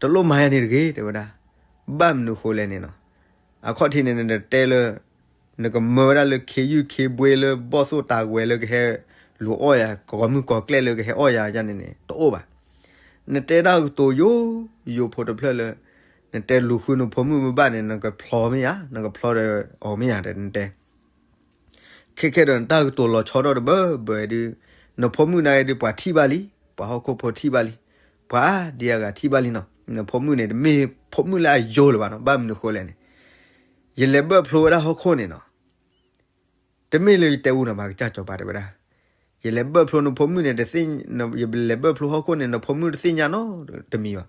တလိၣ်မၤယၤန့ၣ်တဂ့ၤတဲဝဲဒၣ်, ဘၣ်မနုၤဃိလဲၣ်န့ၣ်နီၤ, အခီၣ်ထံးန့ၣ် နတဲလၢ နကမၢဝဲဒၣ်လၢခ့ယုၢ်ခ့ဘှ့လၢဘီၣ်သိၣ်တၢ်ဝဲၤလၢကဟဲလူၤအီၣ်ယၤ ကီမုၢ်ကီၤကျဲၢ်လၢကဟဲအီၣ်ယၤန့ၣ်န့ၣ် တအိၣ်ဘၣ်, နတဲတၢ်ကတိၤယိယိဖိတဖျၢၣ်လၢ နတဲလူၤဃုနဖိမုၣ်မ့ၢ်ဘၣ်န့ၣ် နကဖျီမ့ၢ်ယၤ နကဖျီဒီးအီၤမ့ၢ်ယၤဒီးနတဲ ခဲခဲဒီးနတၢ်ကတိၤလီၤဆီထီၣ်တဘၢဘၢဒုး, နဖိမုၣ်နာ်က့ဒုး ပှၤထံၣ်ဘၣ်လံ, ပှၤဟီၣ်ခိၣ်ဖိထံၣ်ဘၣ်လံ, ပှၤဒ်အဂၤထံၣ်ဘၣ်လံနီၤ, နဖိမုၣ်န့ၣ် တမ့ၢ်ဖိမုၣ်လၢအယိလၢၤဘၣ်နီၤ, ဘၣ်မနုၤဃိလဲၣ်န့ၣ်, ယလဲၤဘၢၣ်ဖျိဝဲဒၣ်ဟီၣ်ခိၣ်န့ၣ်နီၤ တမ့ၢ်လၢယတဲအူနၤဘၣ် ကစၢ်စီၤပၤတဲဝဲဒၣ်, ယလဲၤဘၢၣ်ဖျိနဖိမုၣ်န့ၣ် ယလဲၤဘၢၣ်ဖျိဟီၣ်ခိၣ်န့ၣ် နဖိမုၣ်တသ့ၣ်ညါနီတမံၤဘၣ်,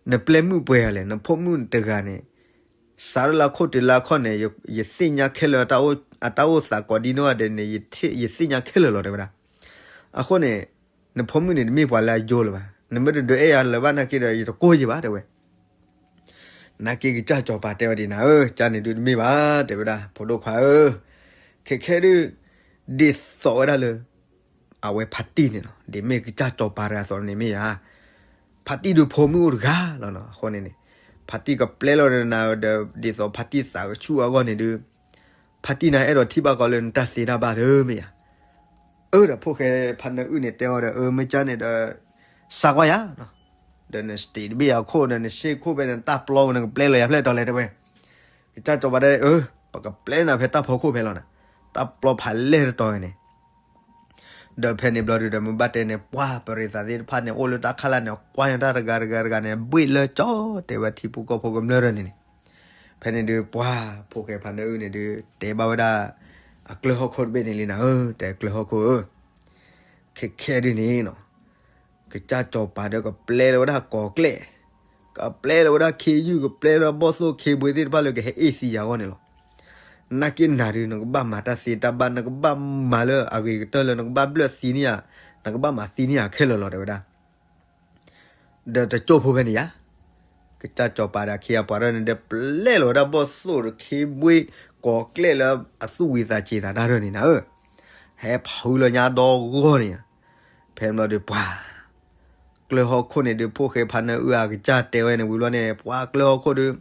နပျဲမုၣ်ပှဲၤဂၤလဲၣ် နဖိမုၣ်တဂၤန့ၣ်, စးထီၣ်လၢအခိၣ်တုၤလၢအခီၣ်န့ၣ် ယသ့ၣ်ညါခဲလၢာ် အတၢ်အိၣ်သးကိးဒ်နီၢ်ဂၤဒဲးန့ၣ် ယသ့ၣ်ညါခဲလၢာ်လီၤတဲဝဲဒၣ်, အဃိန့ၣ်, နဖိမုၣ်န့ၣ်တမ့ၢ်ပှၤလၢအယိလၢၤဘၣ်, နမ့ၢ်တဒုးအဲၣ်ယၤလၢၤဘၣ်နာ်က့ဒီး ယတကိၢ်ယံၤဘၣ်တဲဝဲ နာ်က့ကစၢ်စီၤပၤတဲဝဲဒ်နၤဧၢ, ကန့ၣ်ဒုးတမ့ၢ်ဘၣ် တဲဝဲဒၣ် ဖိဒိၣ်ခွါဧၢ, ခဲခဲဒုး, ဒ်သိးဝဲဒၣ်လၢ, အဝဲဖါတံၢ်န့ၣ်နီၤ ဒ်မ့ၢ်ကစၢ်စီၤပၤတဂၤသိးန့ၣ်မ့ၢ်ဧါ, ဖါတံၢ်ဒုးဖိမုၣ်အိၣ်တဂၤလီၤနီၤ အဃိန့ၣ်န့ၣ်, ဖါတံၢ်ကပျဲလီၤနၤဒီး ဒ်သိးဖါတံၢ်သးကဆူၣ်အဂီၢ်န့ၣ်ဒုး, ဖါတံၢ်နၤအဲၣ်ဒိးထံၣ်ဘၣ်ကီးလၢနတၢ်သ့တၢ်ဘၣ်သ့မ့ၢ်ဧါ အၢ ဒီးဖိၣ်ဃဲဖါနၢအုၣ်န့ၣ်တဲအီၤဒီး အၢ မ့ၢ်ကန့ၣ်ဒီး စးကွၢ်ယၤ, ဒီးနစတံးတဘ့ၣ်အခိၣ်ဒီး နရှ့ၣ်ခိၣ်ဖဲန့ၣ် နတၢ်ပျီဝဲ နကပျဲလီၤယၤဖျဲၣ်တီၤလဲၣ်တဲဝဲ, ကစၢ်စီၤပၤတဲ အၢ ပကပျဲနၤဖဲတၢ်ဖီခိၣ်ဖဲလီၤနၤ, တၢ်ပျီဖးလဲၢ်တတီၤဝဲန့ၣ် ဒီးဖဲန့ၣ်ဘျီဒုးဒီး မ့ၢ်ဘၣ်တဲန့ၣ် ပှၤပရံးသးသ့ၣ်တဖၣ်န့ၣ် အိၣ်လၢတၢ်ခါလၢန့ၣ် ကွၢ်ညါတၢ်တဂၤတဂၤတဂၤန့ၣ် ဘှ့ၣ်လၢကၠီ တဲဝဲထံဖိကီၢ်ဖိကမျၢၢ်ရၢန့ၣ်န့ၣ်, ဖဲန့ၣ်ဒုး ပှၤဖိၣ်ဃဲဖါနၢအုၣ်န့ၣ်ဒုး တဲဘၣ်ဝဲဒၣ် အကျၢၤဟီၣ်ခိၣ်တဘ့ၣ်န့ၣ်လံနၤဧၢ, တဲကျၢၤဟီၣ်ခိၣ်ဧၢ, ခဲခဲဒုးန့ၣ်နီၤ ကစၢ်စီၤပၤဒီးကပျဲလီၤဝဲဒၣ်ကီၤကျဲၢ်, ကပျဲလီၤဝဲဒၣ်ခ့ယုၢ် ကပျဲလီၤဘီၣ်သိၣ်ခ့ဘှ့သ့ၣ်တဖၣ်လၢကဟဲအ့ၣ်သံယၤအဂီၢ်န့ၣ်လီၤ. နာ်က့နၤဒုး နကဘၣ်မၤတၢ်သ့တၢ်ဘၣ် နကဘၣ်မၤလၢအဂ့ၤကတၢၢ်လၢ နကဘၣ်ဘျၢၣ်သံန့ၢ်ယၤ, နကဘၣ်မၤသံန့ၢ်ယၤခဲလၢာ်လီၤ တဲဝဲဒၣ်. ဒီးတကၠိၢ်ဖိဖဲန့ၣ်ယါ, ကစၢ်စီၤပၤဒီးအခ့အပှၤရၢၢ်န့ၣ်ဒီး ပျဲလီၤဝဲဒၣ်ဘီၣ်သိၣ်ဒီးခ့ဘှ့ ကိးကျဲၣ်လၢအသူၣ်ဝံၤသးစ့ၤသးတၢ်ရၢၢ်န့ၣ်နၤဧၢ, ဟဲဖုလီၤညါဒီဂီၢ်န့ၣ်, ဖဲန့ၣ်ဘျီဒီးပှၤ ကျၢၢ်ဟီၣ်ခိၣ်န့ၣ်ဒီး ဖိၣ်ဃဲဖါနၢအုၣ်အကစၢ်တဲဝဲန့ၣ်ဝံၤဘျီန့ၣ် ပှၤကျၢၢ်ဟီၣ်ခိၣ်ဒီး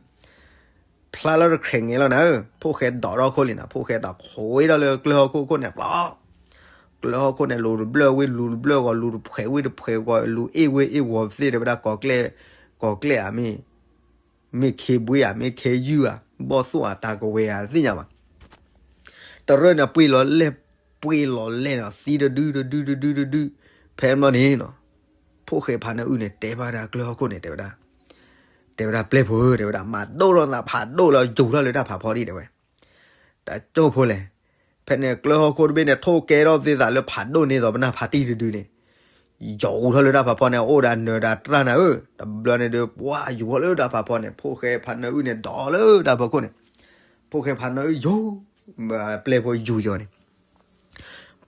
ဖျါလီၤတခရဲးငဲၤလီၤနၤဧၢ, ဖိၣ်ဃဲဒိးထီၣ်ခိၣ်လံနၤ, ဖိၣ်ဃဲဒိးခွဲးထီၣ်လၢကျၢၢ်ဟီၣ်ခိၣ်ခိၣ်န့ၣ် ပျီ ကျၢၢ်ဟီၣ်ခိၣ်န့ၣ် လူၤတဘျၢၣ်ဝံၤလူၤတဘျၢၣ်ဂီၤ လူၤတဖှဲးဝံၤတဖှဲးဂီၤ လူၤအ့ၣ်ဝ့အ့ၣ်ဝီၤသ့ၣ်တဲဝဲဒၣ် ကိးကျဲၣ်, ကိးကျဲၣ်ဧါ မ့ၢ်ခ့ဘှ့ဧါ မ့ၢ်ခ့ယုၢ်ဧါ ဘီၣ်သိၣ်ဧါ တၢ်ကဝဲၤဧါ တသ့ၣ်ညါဘၣ်. တရၢၢ်န့ၣ်ပှ့ၤလီၤလဲၣ်, ပှ့ၤလီၤလဲၣ်နီၤ သံတဒုတဒုတဒုတဒု, ဖဲန့ၣ်ဘျီန့ၣ်နီၤ ဖိၣ်ဃဲဖါနၢအုၣ်န့ၣ် တဲဘၣ်ဒၣ်ကျၢၢ်ဟီၣ်ခိၣ်န့ၣ် တဲဝဲဒၣ်, တဲဝဲဒၣ်ပျဲၢ်ဖိဧၢ တဲဝဲဒၣ် မၤဒိၣ်ထီၣ်နၤဖးဒိၣ်လၢယူၤထီၣ်လၢတၢ်ဖးဖီဒံၣ်တဲဝဲ, တကၠိၢ်ဖိလဲၣ်, ဖဲန့ၣ်ကျၢၢ်ဟီၣ်ခိၣ်တဘ့ၣ်န့ၣ် ထိၣ်ကဲထီၣ်သ့သးလၢဖးဒိၣ်န့ၢ်သိးပနၢ်ဖးတံၢ်တဒုန့ၣ် ယူၤထီၣ်လၢတၢ်ဖးဖီန့ၣ် အိၣ်ဒီးနၢၤဒီးတြၢ်နၤဧၢ, တဘျီန့ၣ်ဒီး ပှၤယူၤထီၣ်လၢတၢ်ဖးဖီန့ၣ် ဖိၣ်ဃဲဖါနၢအုၣ်န့ၣ် ဒိးလၢတၢ်ဖီခိၣ်န့ၣ်, ဖိၣ်ဃဲဖါနၢအုၣ်ယူၤ, ပျဲၢ်ဖိယူၤယီၤန့ၣ်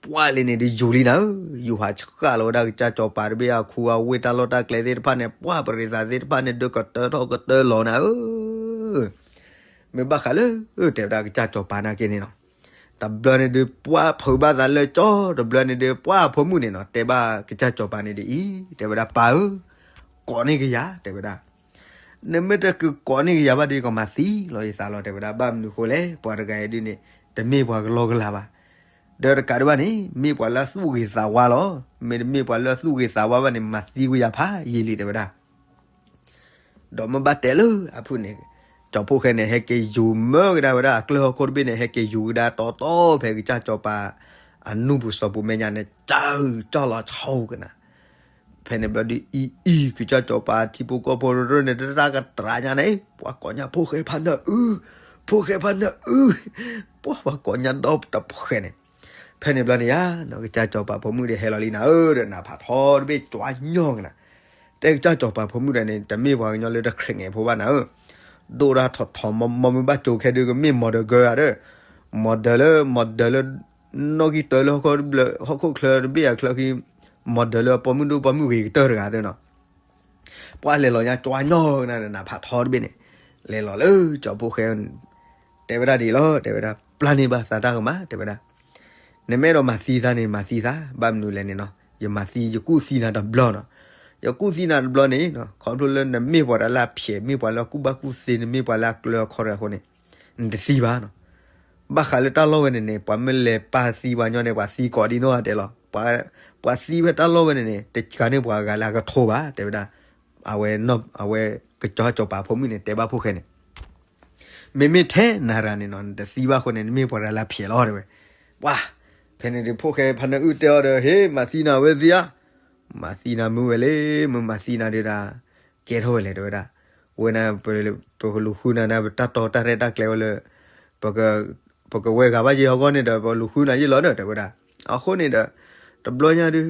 ပှၤလံန့ၣ်ဒီးယူၤလံနၤဧၢ, ယူၤဟးဆှၣ်လီၤဝဲဒၣ်ကစၢ်စီၤပၤတဘ့ၣ်အခူအဝ့ၢ်တၢ်လီၢ်တၢ်ကျဲသ့ၣ်တဖၣ်န့ၣ် ပှၤပရံးသးသ့ၣ်တဖၣ်န့ၣ် ဒုးကတၢထီၣ်ကတၢလီၤနၤဧၢ, မ့ၢ်ဘၣ်ဃးလၢ တဲဝဲဒၣ်ကစၢ်စီၤပၤနာ်က့န့ၣ်နီၤ, တဘျီန့ၣ်ဒီးပှၤဖုးဘၣ်သးလၢကၠီ, တဘျီန့ၣ်ဒီးပှၤအဖိမုၣ်န့ၣ်နီၤ တဲဘၣ်ကစၢ်စီၤပၤန့ၣ်ဒ်အံၤ, တဲဝဲဒၣ်ပၢ်ဧၢ, ကိးန့ၢ်ကယၤ တဲဝဲဒၣ် နမ့ၢ်တကကိးန့ၢ်ကယၤဘၣ်ဒီး ကမၤသံလီၤယသးလီၤ တဲဝဲဒၣ် ဘၣ်မနုၤဃိလဲၣ် ပှၤတဂၤအံၤဒုးန့ၣ် တမ့ၢ်ပှၤကလီကလးဘၣ်, ဒီးတကးဒံးဘၣ်န့ၣ် မ့ၢ်ပှၤလၢအသူၣ်ဂ့ၤသးဝါလီၤ, မ့တမ့ၢ်ပှၤလၢအသူၣ်ဂ့ၤသးဝါဘၣ်န့ၣ် မၤသံကွံာ်ယၤဖးယံာ်လံ တဲဝဲဒၣ် ဒီးမ့ၢ်ဘၣ်တဲလၢအဖုၣ်န့ၣ်, ကၠီဖိၣ်ဃဲန့ၣ် ဟဲက့ၤယူၤမၢကဒါဝဲဒၣ်အကျၢၢ်ဟီၣ်ခိၣ်တဘ့ၣ်န့ၣ် ဟဲက့ၤယူၤကဒါတီတီဖဲကစၢ်စီၤပၤ အနူၢ်ပူၤစီၤပူၤမဲာ်ညါန့ၣ် ကၢကၢလီၤဆီကနၤ, ဖဲန့ၣ်ဘျီဒီးအံၤအံၤ ကစၢ်စီၤပၤထံဖိကီၢ်ဖိရၢၢ်န့ၣ် တၢ်ကတြၢ်ညါန့ၣ် ပှၤကိးညါဖိၣ်ဃဲဖါနၢအုၣ်, ဖိၣ်ဃဲဖါနၢအုၣ်, ပှၤပှၤကိးညါဒီတဖှဲးန့ၣ် ဖဲန့ၣ်ဘျီန့ၣ်ယါ, ကစၢ်စီၤပၤဖိမုၣ်ဒီးဟဲလီၤလံနၤဧၢ, ဒီးနၢ်ဖးထီတဘ့ၣ်ကွၢ်ညီကနၤ, တဲကစၢ်စီၤပၤဖိမုၣ်ဒီးန့ၣ် တမ့ၢ်ပှၤကညီလၢတခရဲးငဲၤဖိဘၣ်နၤဧၢ, ဒိၣ်ဒၣ်ထီၣ်ထီၣ်မီမီမ့ၢ်ဘၣ်ကၠိခဲဒုးကမ့ၢ် model girl ဧါဒီး, model လၢ model လၢ နီၣ်ဂံၢ်တၢလၢဟီၣ်ခိၣ်ချၢတဘ့ၣ်အချၢခံ model လၢပိာ်မုၣ်ဒိၣ်ပိာ်မုၣ်ဂ့ၤကတၢၢ်တဂၤသ့ၣ်နီၤ ပှၤလဲၤလီၤညါကွၢ်ညီကနၤဒီးနၢ်ဖးထီတဘ့ၣ်န့ၣ်, လဲၤလီၤလၢကၠီဖိၣ်ဃဲ, တဲဝဲဒၣ်ဒ်အံၤလီၤ, တဲဝဲဒၣ် ပျၢ်န့ၢ်ဘၣ်သးတၢ်ကမၣ် တဲဝဲဒၣ်, နမ့ၢ်အဲၣ်ဒိးမၤသံသးန့ၣ် မၤသံသး, ဘၣ်မနုၤလဲၣ်န့ၣ်နီၤ, ယမၤသံ ယကူၣ်သံနၤတဘျီနီၤ, ယကူၣ်သံနၤတဘျီန့ၣ်နီၤ ခီဖျိလၢနမ့ၢ်ပှၤတၢ်လၢအဖျဲး မ့ၢ်ပှၤလၢအကူၣ်ဘၣ်ကူၣ်သ့ နမ့ၢ်ပှၤလၢအကျၢၤအခီတဂၤအဃိန့ၣ်, နတသံဘၣ်နီၤ ဘၣ်ဃးလၢတၢ်လီၢ်ဝဲန့ၣ်န့ၣ် ပှၤမ့ၢ်လဲၤပာ်သံပှၤညီန့ၣ် ပှၤသံကိးဒံနီၢ်ဂၤဒဲးလီၤ, ပှၤသံဖဲတၢ်လီၢ်ဝဲန့ၣ်န့ၣ် တစှၤန့ၢ်ပှၤဂၤလၢအကထိဘၣ် တဲဝဲဒၣ်, အဝဲ အဝဲ ကစၢ်စီၤပၤဖိမုၣ်န့ၣ် တဲဘၣ်ဖိၣ်ဃဲန့ၣ် မ့မ့ၢ်ထဲနၤရၤန့ၣ်နီၤ နတသံဘၣ်အဃိန့ၣ် နမ့ၢ်ပှၤတၢ်လၢအဖျဲးလီၤ တဲဝဲ, ပှၤ, ဖဲန့ၣ်ဒီးဖိၣ်ဃဲဖါနၢအုၣ်တဲအီၤဒီး ဟ့ၣ် မၤသံနၤဝဲသ့ဧါ, မၤသံနၤမုာ်ဝဲလဲၣ် မုာ်မၤသံနၤဒုးဒၣ်, ကဲထီၣ်ဝဲလဲၣ် တဲဝဲဒၣ်, ဝဲန့ၣ် ပကလူၤဃုနၤန့ၣ် ပတၢ်တီတၢ်ရဲၣ်တၢ်ကျဲၤဝဲလၢ ပကဝဲၤဂၤဘၣ်ယဲအဂီၢ်န့ၣ်ဒီး ပလူၤဃုနၤယ့ၣ်လီၤဒီး တဲဝဲဒၣ်, အဃိန့ၣ်ဒီး တဘျီညါဒုး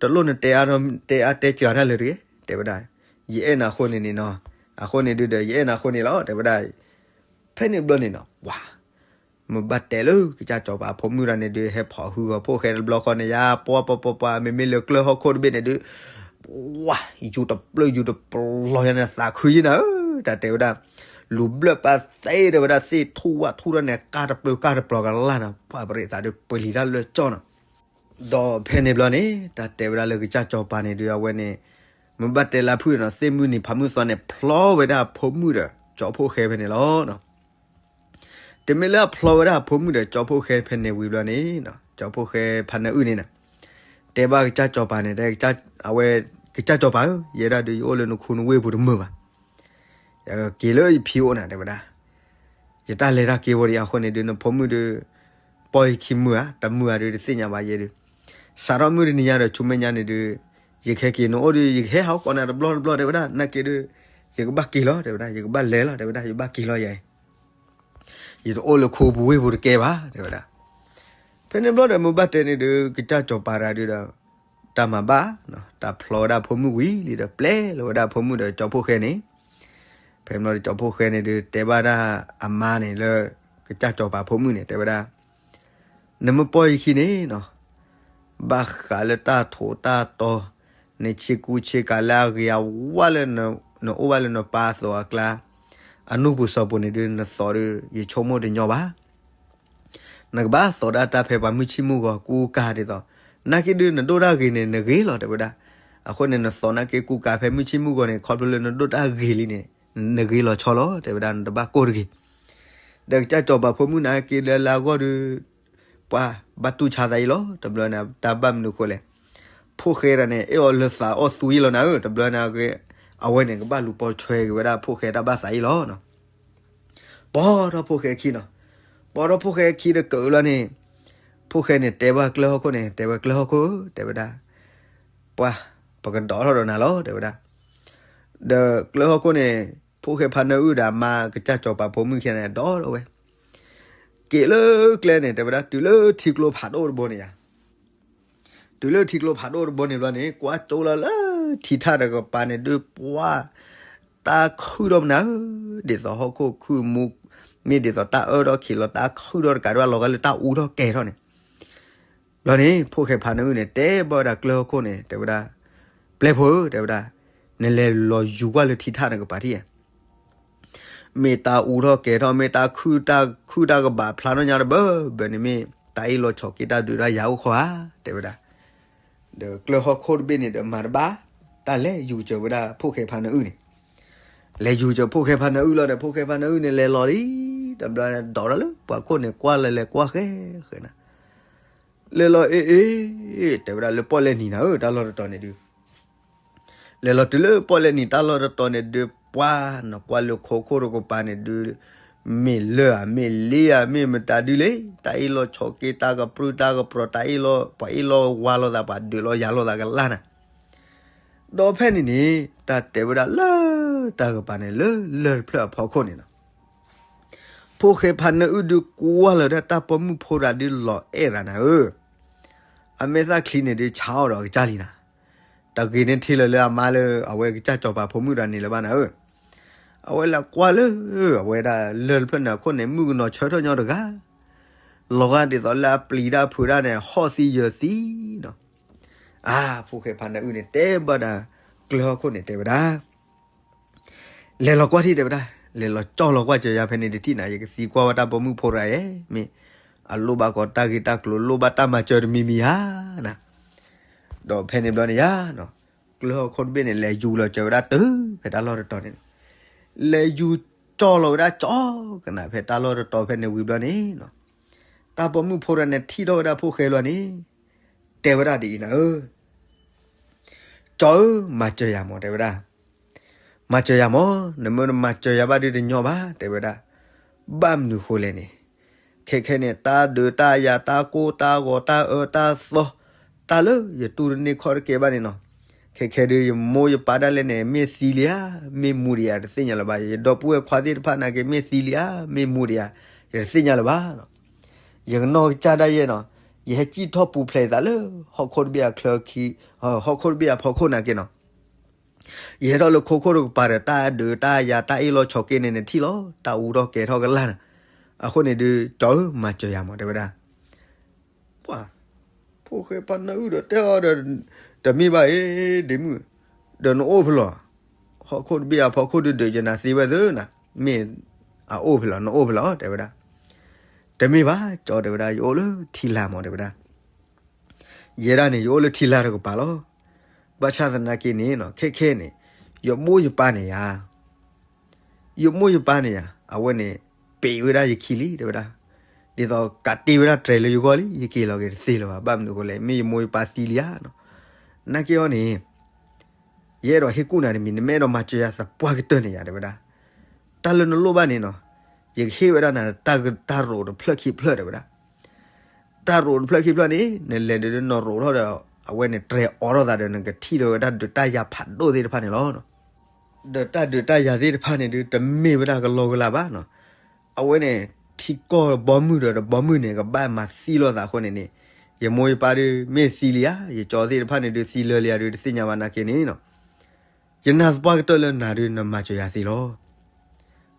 တလိၣ်နတဲအါ တဲအါတဲစှၤတၢ်လၢၤတဂ့ၤ တဲဝဲဒၣ်, ယအဲၣ်နၤအဃိန့ၣ်န့ၣ်နီၤ, အဃိန့ၣ်ဒုးဒီး ယအဲၣ်နၤအဃိန့ၣ်လီၤ တဲဝဲဒၣ်, ဖဲန့ၣ်ဘျီန့ၣ်နီၤ ပှၤ မ့ၢ်ဘၣ်တဲလၢကစၢ်စီၤပၤဖိမုၣ်တဂၤန့ၣ်ဒုး ဟဲဖီၣ်ဟုဂီၤဖိၣ်ဃဲတဘျီဃီန့ၣ် ယါ ပှၤပှၤပှၤပှၤ မ့မ့ၢ်လၢကျၢၢ်ဟီၣ်ခိၣ်တဘ့ၣ်န့ၣ်ဒုး ပှၤ ယူၤတပျၢၢ်ယူၤတပျီၤယါန့ၣ် သးခုယ့ၢ်နၤဧၢ, တၢ်တဲဝဲဒၣ်, လူၤဘျၢၣ်ပာ်သ့ဒီးဝဲဒၣ်သ့ၣ်ထူၣ်ဝၣ်ထူၣ်ထီၣ်န့ၣ် ကၢ်တပျၢၢ်ကၢ်တပျီၤကလၢ်နီၤ ပှၤပရံးသးဒုးပှ့ၤလံတၢ်လၢကၠီနီၤ ဒီးဖဲန့ၣ်ဘျီန့ၣ် တၢ်တဲဝဲဒၣ်လၢကစၢ်စီၤပၤန့ၣ်ဒုး အဝဲန့ၣ် မ့ၢ်ဘၣ်တဲလၢအဖုၣ်န့ၣ်နီၤ သ့ၣ်မုၢ်နံၤဖးမုၢ်သီန့ၣ် ဖျီဝဲဒၣ်အဖိမုၣ်ဒီး ကၠီဖိၣ်ဃဲဖဲန့ၣ်လီၤ. တမ့ၢ်လၢအဖျီဝဲဒၣ်အဖိမုၣ်ဒီးကၠီဖိၣ်ဃဲဖဲန့ၣ်ဝံၤဘျီန့ၣ် ကၠီဖိၣ်ဃဲဖါနၢအုၣ်န့ၣ်နီၤ တဲဘၣ်ကစၢ်စီၤပၤန့ၣ် တဲ အဝဲ ကစၢ်စီၤပၤဧၢ ယဲဒၣ်ဒုးယအိၣ်လၢနခူနဝ့ၢ်ပူၤတမုာ်ဘၣ် ယက့ၤလၢယဖံအိၣ်နၤ တဲဝဲဒၣ်, ယတၢ်လဲၤတၢ်က့ၤဝဲဒၣ်အဃိန့ၣ်ဒုး နဖိမုၣ်ဒုး ပီၢ်ယခံမုာ်ဧါ တမုာ်ဧါဒုးတသ့ၣ်ညါဘၣ်ယဲဒုး, စးထီၣ်မုၢ်တနံၤညါဒီးဆူမဲာ်ညါန့ၣ်ဒုး ယကဟဲက့ၤနအိၣ်ဒုး ယကဟဲဟးအိၣ်ကိးနၤတဘျီတဘျီ တဲဝဲဒၣ်, နာ်က့ဒုး ယကဘၣ်က့ၤလီၤ တဲဝဲဒၣ်, ယကဘၣ်လဲၤလီၤ တဲဝဲဒၣ်, ယဘၣ်က့ၤလီၤယၤ ယတအိၣ်လၢခူပူၤဝ့ၢ်ပူၤတကဲဘၣ် တဲဝဲဒၣ်. ဖဲန့ၣ်ဘျီဒီး မ့ၢ်ဘၣ်တဲန့ၣ်ဒုး ကစၢ်စီၤပၤတဂၤဒုးဒီး တၢ်မၤဘၣ် တၢ်ဖျီဝဲဒၣ်ဖိမုၣ်ဝံၤလံဒီး ပျဲလီၤဝဲဒၣ်ဖိမုၣ်ဒီးကၠီဖိၣ်ဃဲန့ၣ်, ဖဲန့ၣ်ဘျီဒီးကၠီဖိၣ်ဃဲန့ၣ်ဒုး တဲဘၣ်ဒၣ်အမါန့ၣ်လၢ ကစၢ်စီၤပၤဖိမုၣ်န့ၣ် တဲဝဲဒၣ် နမ့ၢ်ပီၢ်ယခံန့ၣ်နီၤ ဘၣ်ဃးလၢတၢ်ထိးတၢ်တီ နဆ့ကူဆ့ကၤလၢအဂ့ၤအဝါလၢ နအိၣ်ဘၣ်လၢနပၢ်အသိးအကျါ အနူၢ်ပူၤစီၤပူၤန့ၣ်ဒုး နသိးဒုး ယဆိကမိၣ်တညီဘၣ်. နကဘၣ်သိးဒၣ်တၢ်ဖဲပှၤမုၢ်ဆ့ၣ်မုၢ်ဂီၤကူကၤဒ်သိး, နာ်က့ဒုးနဒိၣ်တၢ်ဂ့ၤန့ၣ် နဂ့ၤလီၤ တဲဝဲဒၣ်. အဃိန့ၣ် နသိးနာ်က့ကူကၤဖဲမုၢ်ဆ့ၣ်မုၢ်ဂီၤန့ၣ် ခီဖျိလၢနဒိၣ်တၢ်ဂ့ၤလံန့ၣ် နဂ့ၤလီၤဆီလီၤ တဲဝဲဒၣ် နတဘၣ်ကိၢ်တဂ့ၤ. ဒီးကစၢ်စီၤပၤဖိမုၣ်နာ်က့လၢလၢအဂီၢ်ဒုး ပှၤဘၣ်တူၢ်ဆါသးအံၤလီၤ တဘျီန့ၣ် တၢ်ဘၣ်မနုၤဃိလဲၣ်. ဖိၣ်ဃဲတဂၤန့ၣ် အဲၣ်အီၤလၢသးအီၣ်သူအံၤလီၤနၤဧၢ တဘျီန့ၣ် အဝဲန့ၣ် ကဘၣ်လူၤပိာ်ထွဲက့ၤဝဲဒၣ်ဖိၣ်ဃဲတၢ်ဘၣ်သးအံၤလီၤ. ပိာ်ထီၣ်ဖိၣ်ဃဲခံနီၤ, ပိာ်ထီၣ်ဖိၣ်ဃဲခံဒီးကၢးလီၤန့ၣ်, ဖိၣ်ဃဲန့ၣ်တဲဘၣ်ကျၢၢ်ဟီၣ်ခိၣ်န့ၣ် တဲဝဲကျၢၢ်ဟီၣ်ခိၣ်ဧၢ တဲဝဲဒၣ်, ပှၤ ပကဒိးထီၣ်ဒီးနၤလီၤ တဲဝဲဒၣ်. ဒီးကျၢၢ်ဟီၣ်ခိၣ်န့ၣ် ဖိၣ်ဃဲဖါနၢအုၣ်ဒီးအမါကစၢ်စီၤပၤဖိမုၣ်ခံဂၤန့ၣ် ဒိးထီၣ်ဝဲ က့ၤလၢကျဲန့ၣ် တဲဝဲဒၣ် တုၤလၢထံကျိဖးဒိၣ်တဘိန့ၣ်ယါ, တုၤလၢထံကျိဖးဒိၣ်တဘိန့ၣ်ဘျီန့ၣ် ကွၢ်ကၠိလီၤလၢထံထၣ်တကပၤန့ၣ်ဒုး ပှၤ တၢ်ခုၣ်ထီၣ်မနုၤဧၢ, ဒ်သိးဟီၣ်ခိၣ်ခုၣ်မူ, မ့ၢ်ဒ်သိးတၢ်အၢထီၣ်ခံးလီၤ တၢ်ခုၣ်ထီၣ်တကးဒံးဘၣ် လီၤဂာ်လၢတၢ်အူထီၣ်ကဲၤထီၣ်န့ၣ် ဘျီန့ၣ် ဖိၣ်ဃဲဖါနၢအုၣ်န့ၣ် တဲဘၣ်ဝဲဒၣ်ကျၢၢ်ဟီၣ်ခိၣ်န့ၣ် တဲဝဲဒၣ်, ပျဲၢ်ဖိဧၢ တဲဝဲဒၣ်, နလဲၤလီၤယူၤကွၢ်လၢထံထၣ်နကပၤထံၣ်ဧါ, မ့ၢ်တၢ်အူထီၣ်ကဲၤထီၣ် မ့ၢ်တၢ်ခုၣ်တၢ်ခုၣ်တၢ်ကဘၣ်ဖျါထီၣ်ညါတဘၢဘၢန့ၣ် မ့ၢ်တၢ်အ့ၣ်လိာ်ဆိးက့တၢ်ဒုးတၢ်ယၤအိၣ်ခိးဧါ တဲဝဲဒၣ်. ဒီးကျၢၢ်ဟီၣ်ခိၣ်တဘ့ၣ်န့ၣ်ဒီးမၤတဘၣ်, တၢ်လဲၤယူၤစၢၤဝဲဒၣ်ဖိၣ်ဃဲဖါနၢအုၣ်န့ၣ် လဲၤယူၤစၢၤဖိၣ်ဃဲဖါနၢအုၣ်လီၤဒီး ဖိၣ်ဃဲဖါနၢအုၣ်န့ၣ် လဲၤလီၤလံ, တဘျီန့ၣ် ဒိးထီၣ်လၢပှၤခိၣ်န့ၣ် ကွၢ်လၢလဲၤကွၢ်ဃဲဃဲနၤ, လဲၤလီၤအ့ၣ်အ့ၣ်, တဲဝဲဒၣ်လၢပီၣ်လဲၣ်နံၤနၤဧၢ တၢ်လီၢ်တတီၤန့ၣ်ဒုး လဲၤလီၤတုၤလၢပီၣ်လဲၣ်နံၤတၢ်လီၢ်တတီၤန့ၣ်ဒုး ပှၤနကွၢ်လၢခိခိၣ်တကပၤန့ၣ်ဒုး မ့ၢ်လၢၢ်ဧါ မ့ၢ်လ့ဧါ မ့ၢ်မတၤဒုးလဲၣ်, တၢ်အ့ၣ်လိာ်ဆိးက့ တၢ်ကပြုၢ်တၢ်ကပြီၤ တၢ်အ့ၣ်လိာ် ပှၤအ့ၣ်လိာ်ဝါလိာ်သး ပှၤဒုးလိာ်ယၤလိာ်သးကလၢ်နၤ, ဒီးဖဲန့ၣ်န့ၣ် တၢ်တဲဝဲဒၣ်လၢတၢ်ကပၤန့ၣ် လၢလၢၢ်တဖျၢၣ်အဖီခိၣ်န့ၣ်လီၤ. ဖိၣ်ဃဲဖါနၢအုၣ်ဒုးကွၢ်လီၤဒၣ်တၢ်ပိာ်မုၣ်ဖိတဂၤဒုးလီၤအဲၣ်ရၤနၤဧၢ, အမဲာ်သၣ်ချံန့ၣ်ဒုးဆါအီၤဒီးအကစၢ်လံနၤ, တဂ့ၤန့ၢ်ထံလၢၤလၢအမါလၢအဝဲကစၢ်စီၤပၤဖိမုၣ်တဂၤန့ၣ်လၢၤဘၣ်နၤဧၢ, အဝဲလဲၤကွၢ်လၢ အဝဲဒၣ်လၢၢ်တဖျၢၣ်န့ၣ်အခိၣ်န့ၣ် မုၣ်ကနီၤဆၢထၢၣ်ညီတဂၤ လီၤဂာ်ဒ်သိးလၢအပျံၤတၢ်ဖုးတၢ်န့ၣ် ဟီၣ်သံယၢၤသံနီၤ, အါ ဖိၣ်ဃဲဖါနၢအုၣ်န့ၣ် တဲဘၣ်ဒၣ်ကျၢၢ်ဟီၣ်ခိၣ်န့ၣ် တဲဝဲဒၣ် လဲၤလီၤကွၢ်ထံၣ် တဲဝဲဒၣ်, လဲၤလီၤကၠီၣ်လီၤကွၢ်စၢၤယၤဖဲန့ၣ်တထံၣ်နၤ, ယကသံကွၢ်ဝဲတၢ်ပိာ်မုၣ်ဖိတဂၤအံၤ မ့ၢ်အလိၣ်ဘၣ်ကီးတၢ်ဂ့ၢ်တၢ်ကျိၤ လိၣ်ဘၣ်တၢ်မၤစၢၤတမံၤမံၤဧါနၤ, ဒီးဖဲန့ၣ်ဘျီန့ၣ်ယါ ကျၢၢ်ဟီၣ်ခိၣ်တဘ့ၣ်န့ၣ် လဲၤယူၤလီၤစၢၤဝဲဒၣ်တုၤဖဲတၢ်လီၢ်တတီၤန့ၣ်, လဲၤယူၤကၠီၣ်လီၤဝဲဒၣ်ကၠီၣ်ကနၣ်ဖဲတၢ်လီၢ်တတီၤဖဲန့ၣ်ဝံၤဘျီန့ၣ် တၢ်ပိာ်မုၣ်ဖိတဂၤန့ၣ် ထံၣ်ထီၣ်ဝဲဒၣ်ဖိၣ်ဃဲလီၤန့ၣ် တဲဝဲဒၣ်ဒ်အံၤနၤဧၢ, ကၠီၣ်ဧၢ မၤစၢၤယၤမး တဲဝဲဒၣ်, မၤစၢၤယၤမး, နမ့ၢ်တမၤစၢၤယၤဘၣ်ဒုးတညီဘၣ် တဲဝဲဒၣ်, ဘၣ်မနုၤဃိလဲၣ်န့ၣ်, ခဲခဲန့ၣ် တၢ်ဒုးတၢ်ယၤ တၢ်ကိၢ်တၢ်ဂီၤ တၢ်အၢတၢ်သီ တၢ်လၢယတူၢ်တန့ၢ်ခီၣ်တကဲဘၣ်န့ၣ်နီၤ, ခဲခဲဒုး ယမိၢ်ယပၢ်ဒၣ်လဲာ်န့ၣ် မ့ၢ်သံလံဧါ မ့ၢ်မူဒံးဧါ တသ့ၣ်ညါလၢၤဘၣ်, ယဒီပုၢ်ဝဲၢ်ခွါသ့ၣ်တဖၣ်နာ်က့ မ့ၢ်သံလံဧါ မ့ၢ်မူဒံးဧါ ယတသ့ၣ်ညါလၢၤဘၣ် ယကနီၢ်ကစၢ်ဒၣ်ယဲနီၤ, ယဟဲစံၣ်ထီၣ်ပူၤဖျဲးသးလၢ ဟီၣ်ခိၣ်တဘ့ၣ်အချၢခံ, ဟီၣ်ခိၣ်တဘ့ၣ်အဖီခိၣ်နာ်က့နီၤ, ယဟဲထီၣ်လၢခိခိၣ်တကပၤဒီး တၢ်ဒုးတၢ်ယၤ တၢ်အ့ၣ်လိာ်ဆိးက့န့ၣ် နထံၣ်လီၤ, တၢ်အူထီၣ်ကဲၤထီၣ်ကလၢ်နၤ, အဃိန့ၣ်ဒုး ကၠီၣ်ဧၢ မၤစၢၤယၤမး တဲဝဲဒၣ် ပှၤ ဖိၣ်ဃဲဖါနၢအုၣ်ဒီးတဲအီၤဒီး တမ့ၢ်ဘၣ်အံၤ ဒ့မုၣ်, ဒီးနအိၣ်ဖဲလဲၣ်, ဟီၣ်ခိၣ်တဘ့ၣ်အဖီခိၣ်ဒုး ဒုးယနၤသ့ဝဲသ့နၤ, မ့ၢ်အအိၣ်ဖဲလဲၣ် နအိၣ်ဖဲလဲၣ် တဲဝဲဒၣ်, တမ့ၢ်ဘၣ် ကၠီၣ် တဲဝဲဒၣ် ယအိၣ်လၢထံလာ်မး တဲဝဲဒၣ်, ယဲဒၣ်န့ၣ် ယအိၣ်လၢထံလာ်တကပၤလီၤ, ဘၣ်ဆၣ်သနာ်က့န့ၣ် ခဲခဲန့ၣ် ယမိၢ်ယပၢ်န့ၣ်ယါ ယမိၢ်ယပၢ်န့ၣ်ယါ အဝဲန့ၣ် ပ့းဝဲဒၣ်ယခံလံ တဲဝဲဒၣ်, ဒ်သိးကးတ့ဝဲဒၣ်တြဲၤလၢယဂီၢ်လံ ယက့ၤလီၤက့ၤတသ့လၢၤဘၣ်, ဘၣ်မနုၤအဃိလဲၣ် မ့ၢ်ယမိၢ်ယပၢ်သံလံဧါနီၤ, နာ်က့အီၤန့ၣ် ယအဲၣ်ဒိးဟ့ၣ်ကူၣ်နၤတမံၤ နမ့ၢ်အဲၣ်ဒိးမၤစၢၤယၤသပှၢ်ကတၢၢ်န့ၣ်ယါ တဲဝဲဒၣ်, တၢ်လၢနလိၣ်ဘၣ်န့ၣ်နီၤ, ယကဟ့ၣ်ဝဲဒၣ်နၤ တၢ်ရိးတဖျၢၣ်ခံဖျၢၣ် တဲဝဲဒၣ် တၢ်ရိးတဖျၢၣ်ခံဖျၢၣ်န့ၣ် နလဲၤဒုးနရိးထီၣ်ဒီး အဝဲန့ၣ်တြဲၤအိးထီၣ်သးဒီး နကထံၣ်လီၤဝဲတၢ်ဒုးတၢ်ယၤဖးဒိၣ်သ့ၣ်တဖၣ်န့ၣ်လီၤ. ဒီးတၢ်ဒုးတၢ်ယၤသ့ၣ်တဖၣ်န့ၣ်ဒုး တမ့ၢ်ဝဲဒၣ်ကလီကလီဘၣ်နီၤ. အဝဲန့ၣ် ထံကီၢ်ဘီမုၢ်ဒီးတဘီမုၢ်န့ၣ် ကဘၣ်မၤသံလိာ်သးအဃိန့ၣ်န့ၣ်, ယမိၢ်ယပၢ်ဒုး မ့ၢ်သံလံဧါ, ယကၠီသ့ၣ်တဖၣ်န့ၣ်ဒုး သံလၢာ်လံဧါဒုး တသ့ၣ်ညါဘၣ်နာ်က့န့ၣ်နီၤ. ယနာ်သပှၢ်ကတၢၢ်လၢနၤဒုး နမၤစၢၤယၤသ့လီၤ.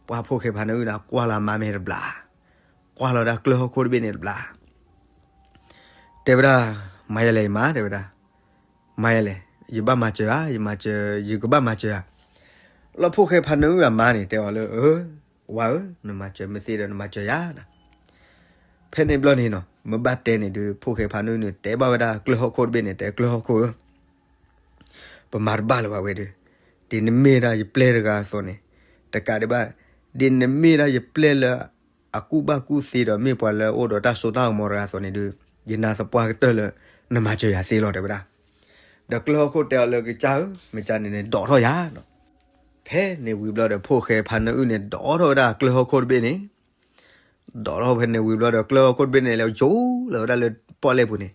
ပှၤဖိၣ်ဃဲဖါနၢအုၣ်ဒီး ကွၢ်လီၤမါမဲာ်တဘျီ, ကွၢ်လီၤဒၣ်ကျၢၢ်ဟီၣ်ခိၣ်တဘ့ၣ်န့ၣ်တဘျီ, တဲဝဲဒၣ်, မၤယလဲၣ်ယမါ တဲဝဲဒၣ်, မၤယလဲၣ်, ယဘၣ်မၤစၢၤဧါ, ယမၤစၢၤ, ယကဘၣ်မၤစၢၤဧါ. လီၤဖိၣ်ဃဲဖါနၢအုၣ်အမါန့ၣ် တဲအီၤလၢ အၢ, ဝၤဧၢ, နမၤစၢၤမ့ၢ်သ့ဒီး နမၤစၢၤယၤနီၤ. ဖဲန့ၣ်ဘျီန့ၣ်နီၤ မ့ၢ်ဘၣ်တဲန့ၣ်ဒုး ဖိၣ်ဃဲဖါနၢအုၣ်န့ၣ် တဲဘၣ်ဝဲဒၣ်ကျၢၢ်ဟီၣ်ခိၣ်တဘ့ၣ်န့ၣ် တဲကျၢၢ်ဟီၣ်ခိၣ်ဧၢ ပမၤတဘၣ်လၢၤဘၣ်ဝဲဒီး, ဒ်နမ့ၢ်ဒၣ်ယပျဲၢ်တဂၤအသိးန့ၣ်, တကးဒံးဘၣ်, ဒ်နမ့ၢ်ဒၣ်ယပျဲၢ်လၢအကူၣ်ဘၣ်ကူၣ်သ့ဒီး မ့ၢ်ပှၤလၢအိၣ်ဒီးတၢ်စိတၢ်ကမီၤတဂၤအသိးန့ၣ်ဒုး, ယနာ်သပှၢ်ကတၢၢ်လၢ နမၤစၢၤယၤသ့လီၤ တဲဝဲဒၣ်. ဒီးကျၢၢ်ဟီၣ်ခိၣ်တဲအီၤလၢ ကစၢ်ဧၢ, မ့ၢ်ကန့ၣ်န့ၣ် ဒိးထီၣ်ယၤနီၤ. ဖဲန့ၣ်ဝံၤဘျီဒီး ဖိၣ်ဃဲဖါနၢအုၣ်န့ၣ် ဒိးထီၣ်ဝဲဒၣ်ကျၢၢ်ဟီၣ်ခိၣ်တဘ့ၣ်န့ၣ် ဒိးထီၣ်ဖဲန့ၣ်ဝံၤဘျီဒီး ကျၢၢ်ဟီၣ်ခိၣ်တဘ့ၣ်န့ၣ် လဲၤယူၤလီၤဝဲဒၣ်လၢပီၣ်လဲၣ်ပူၤန့ၣ်,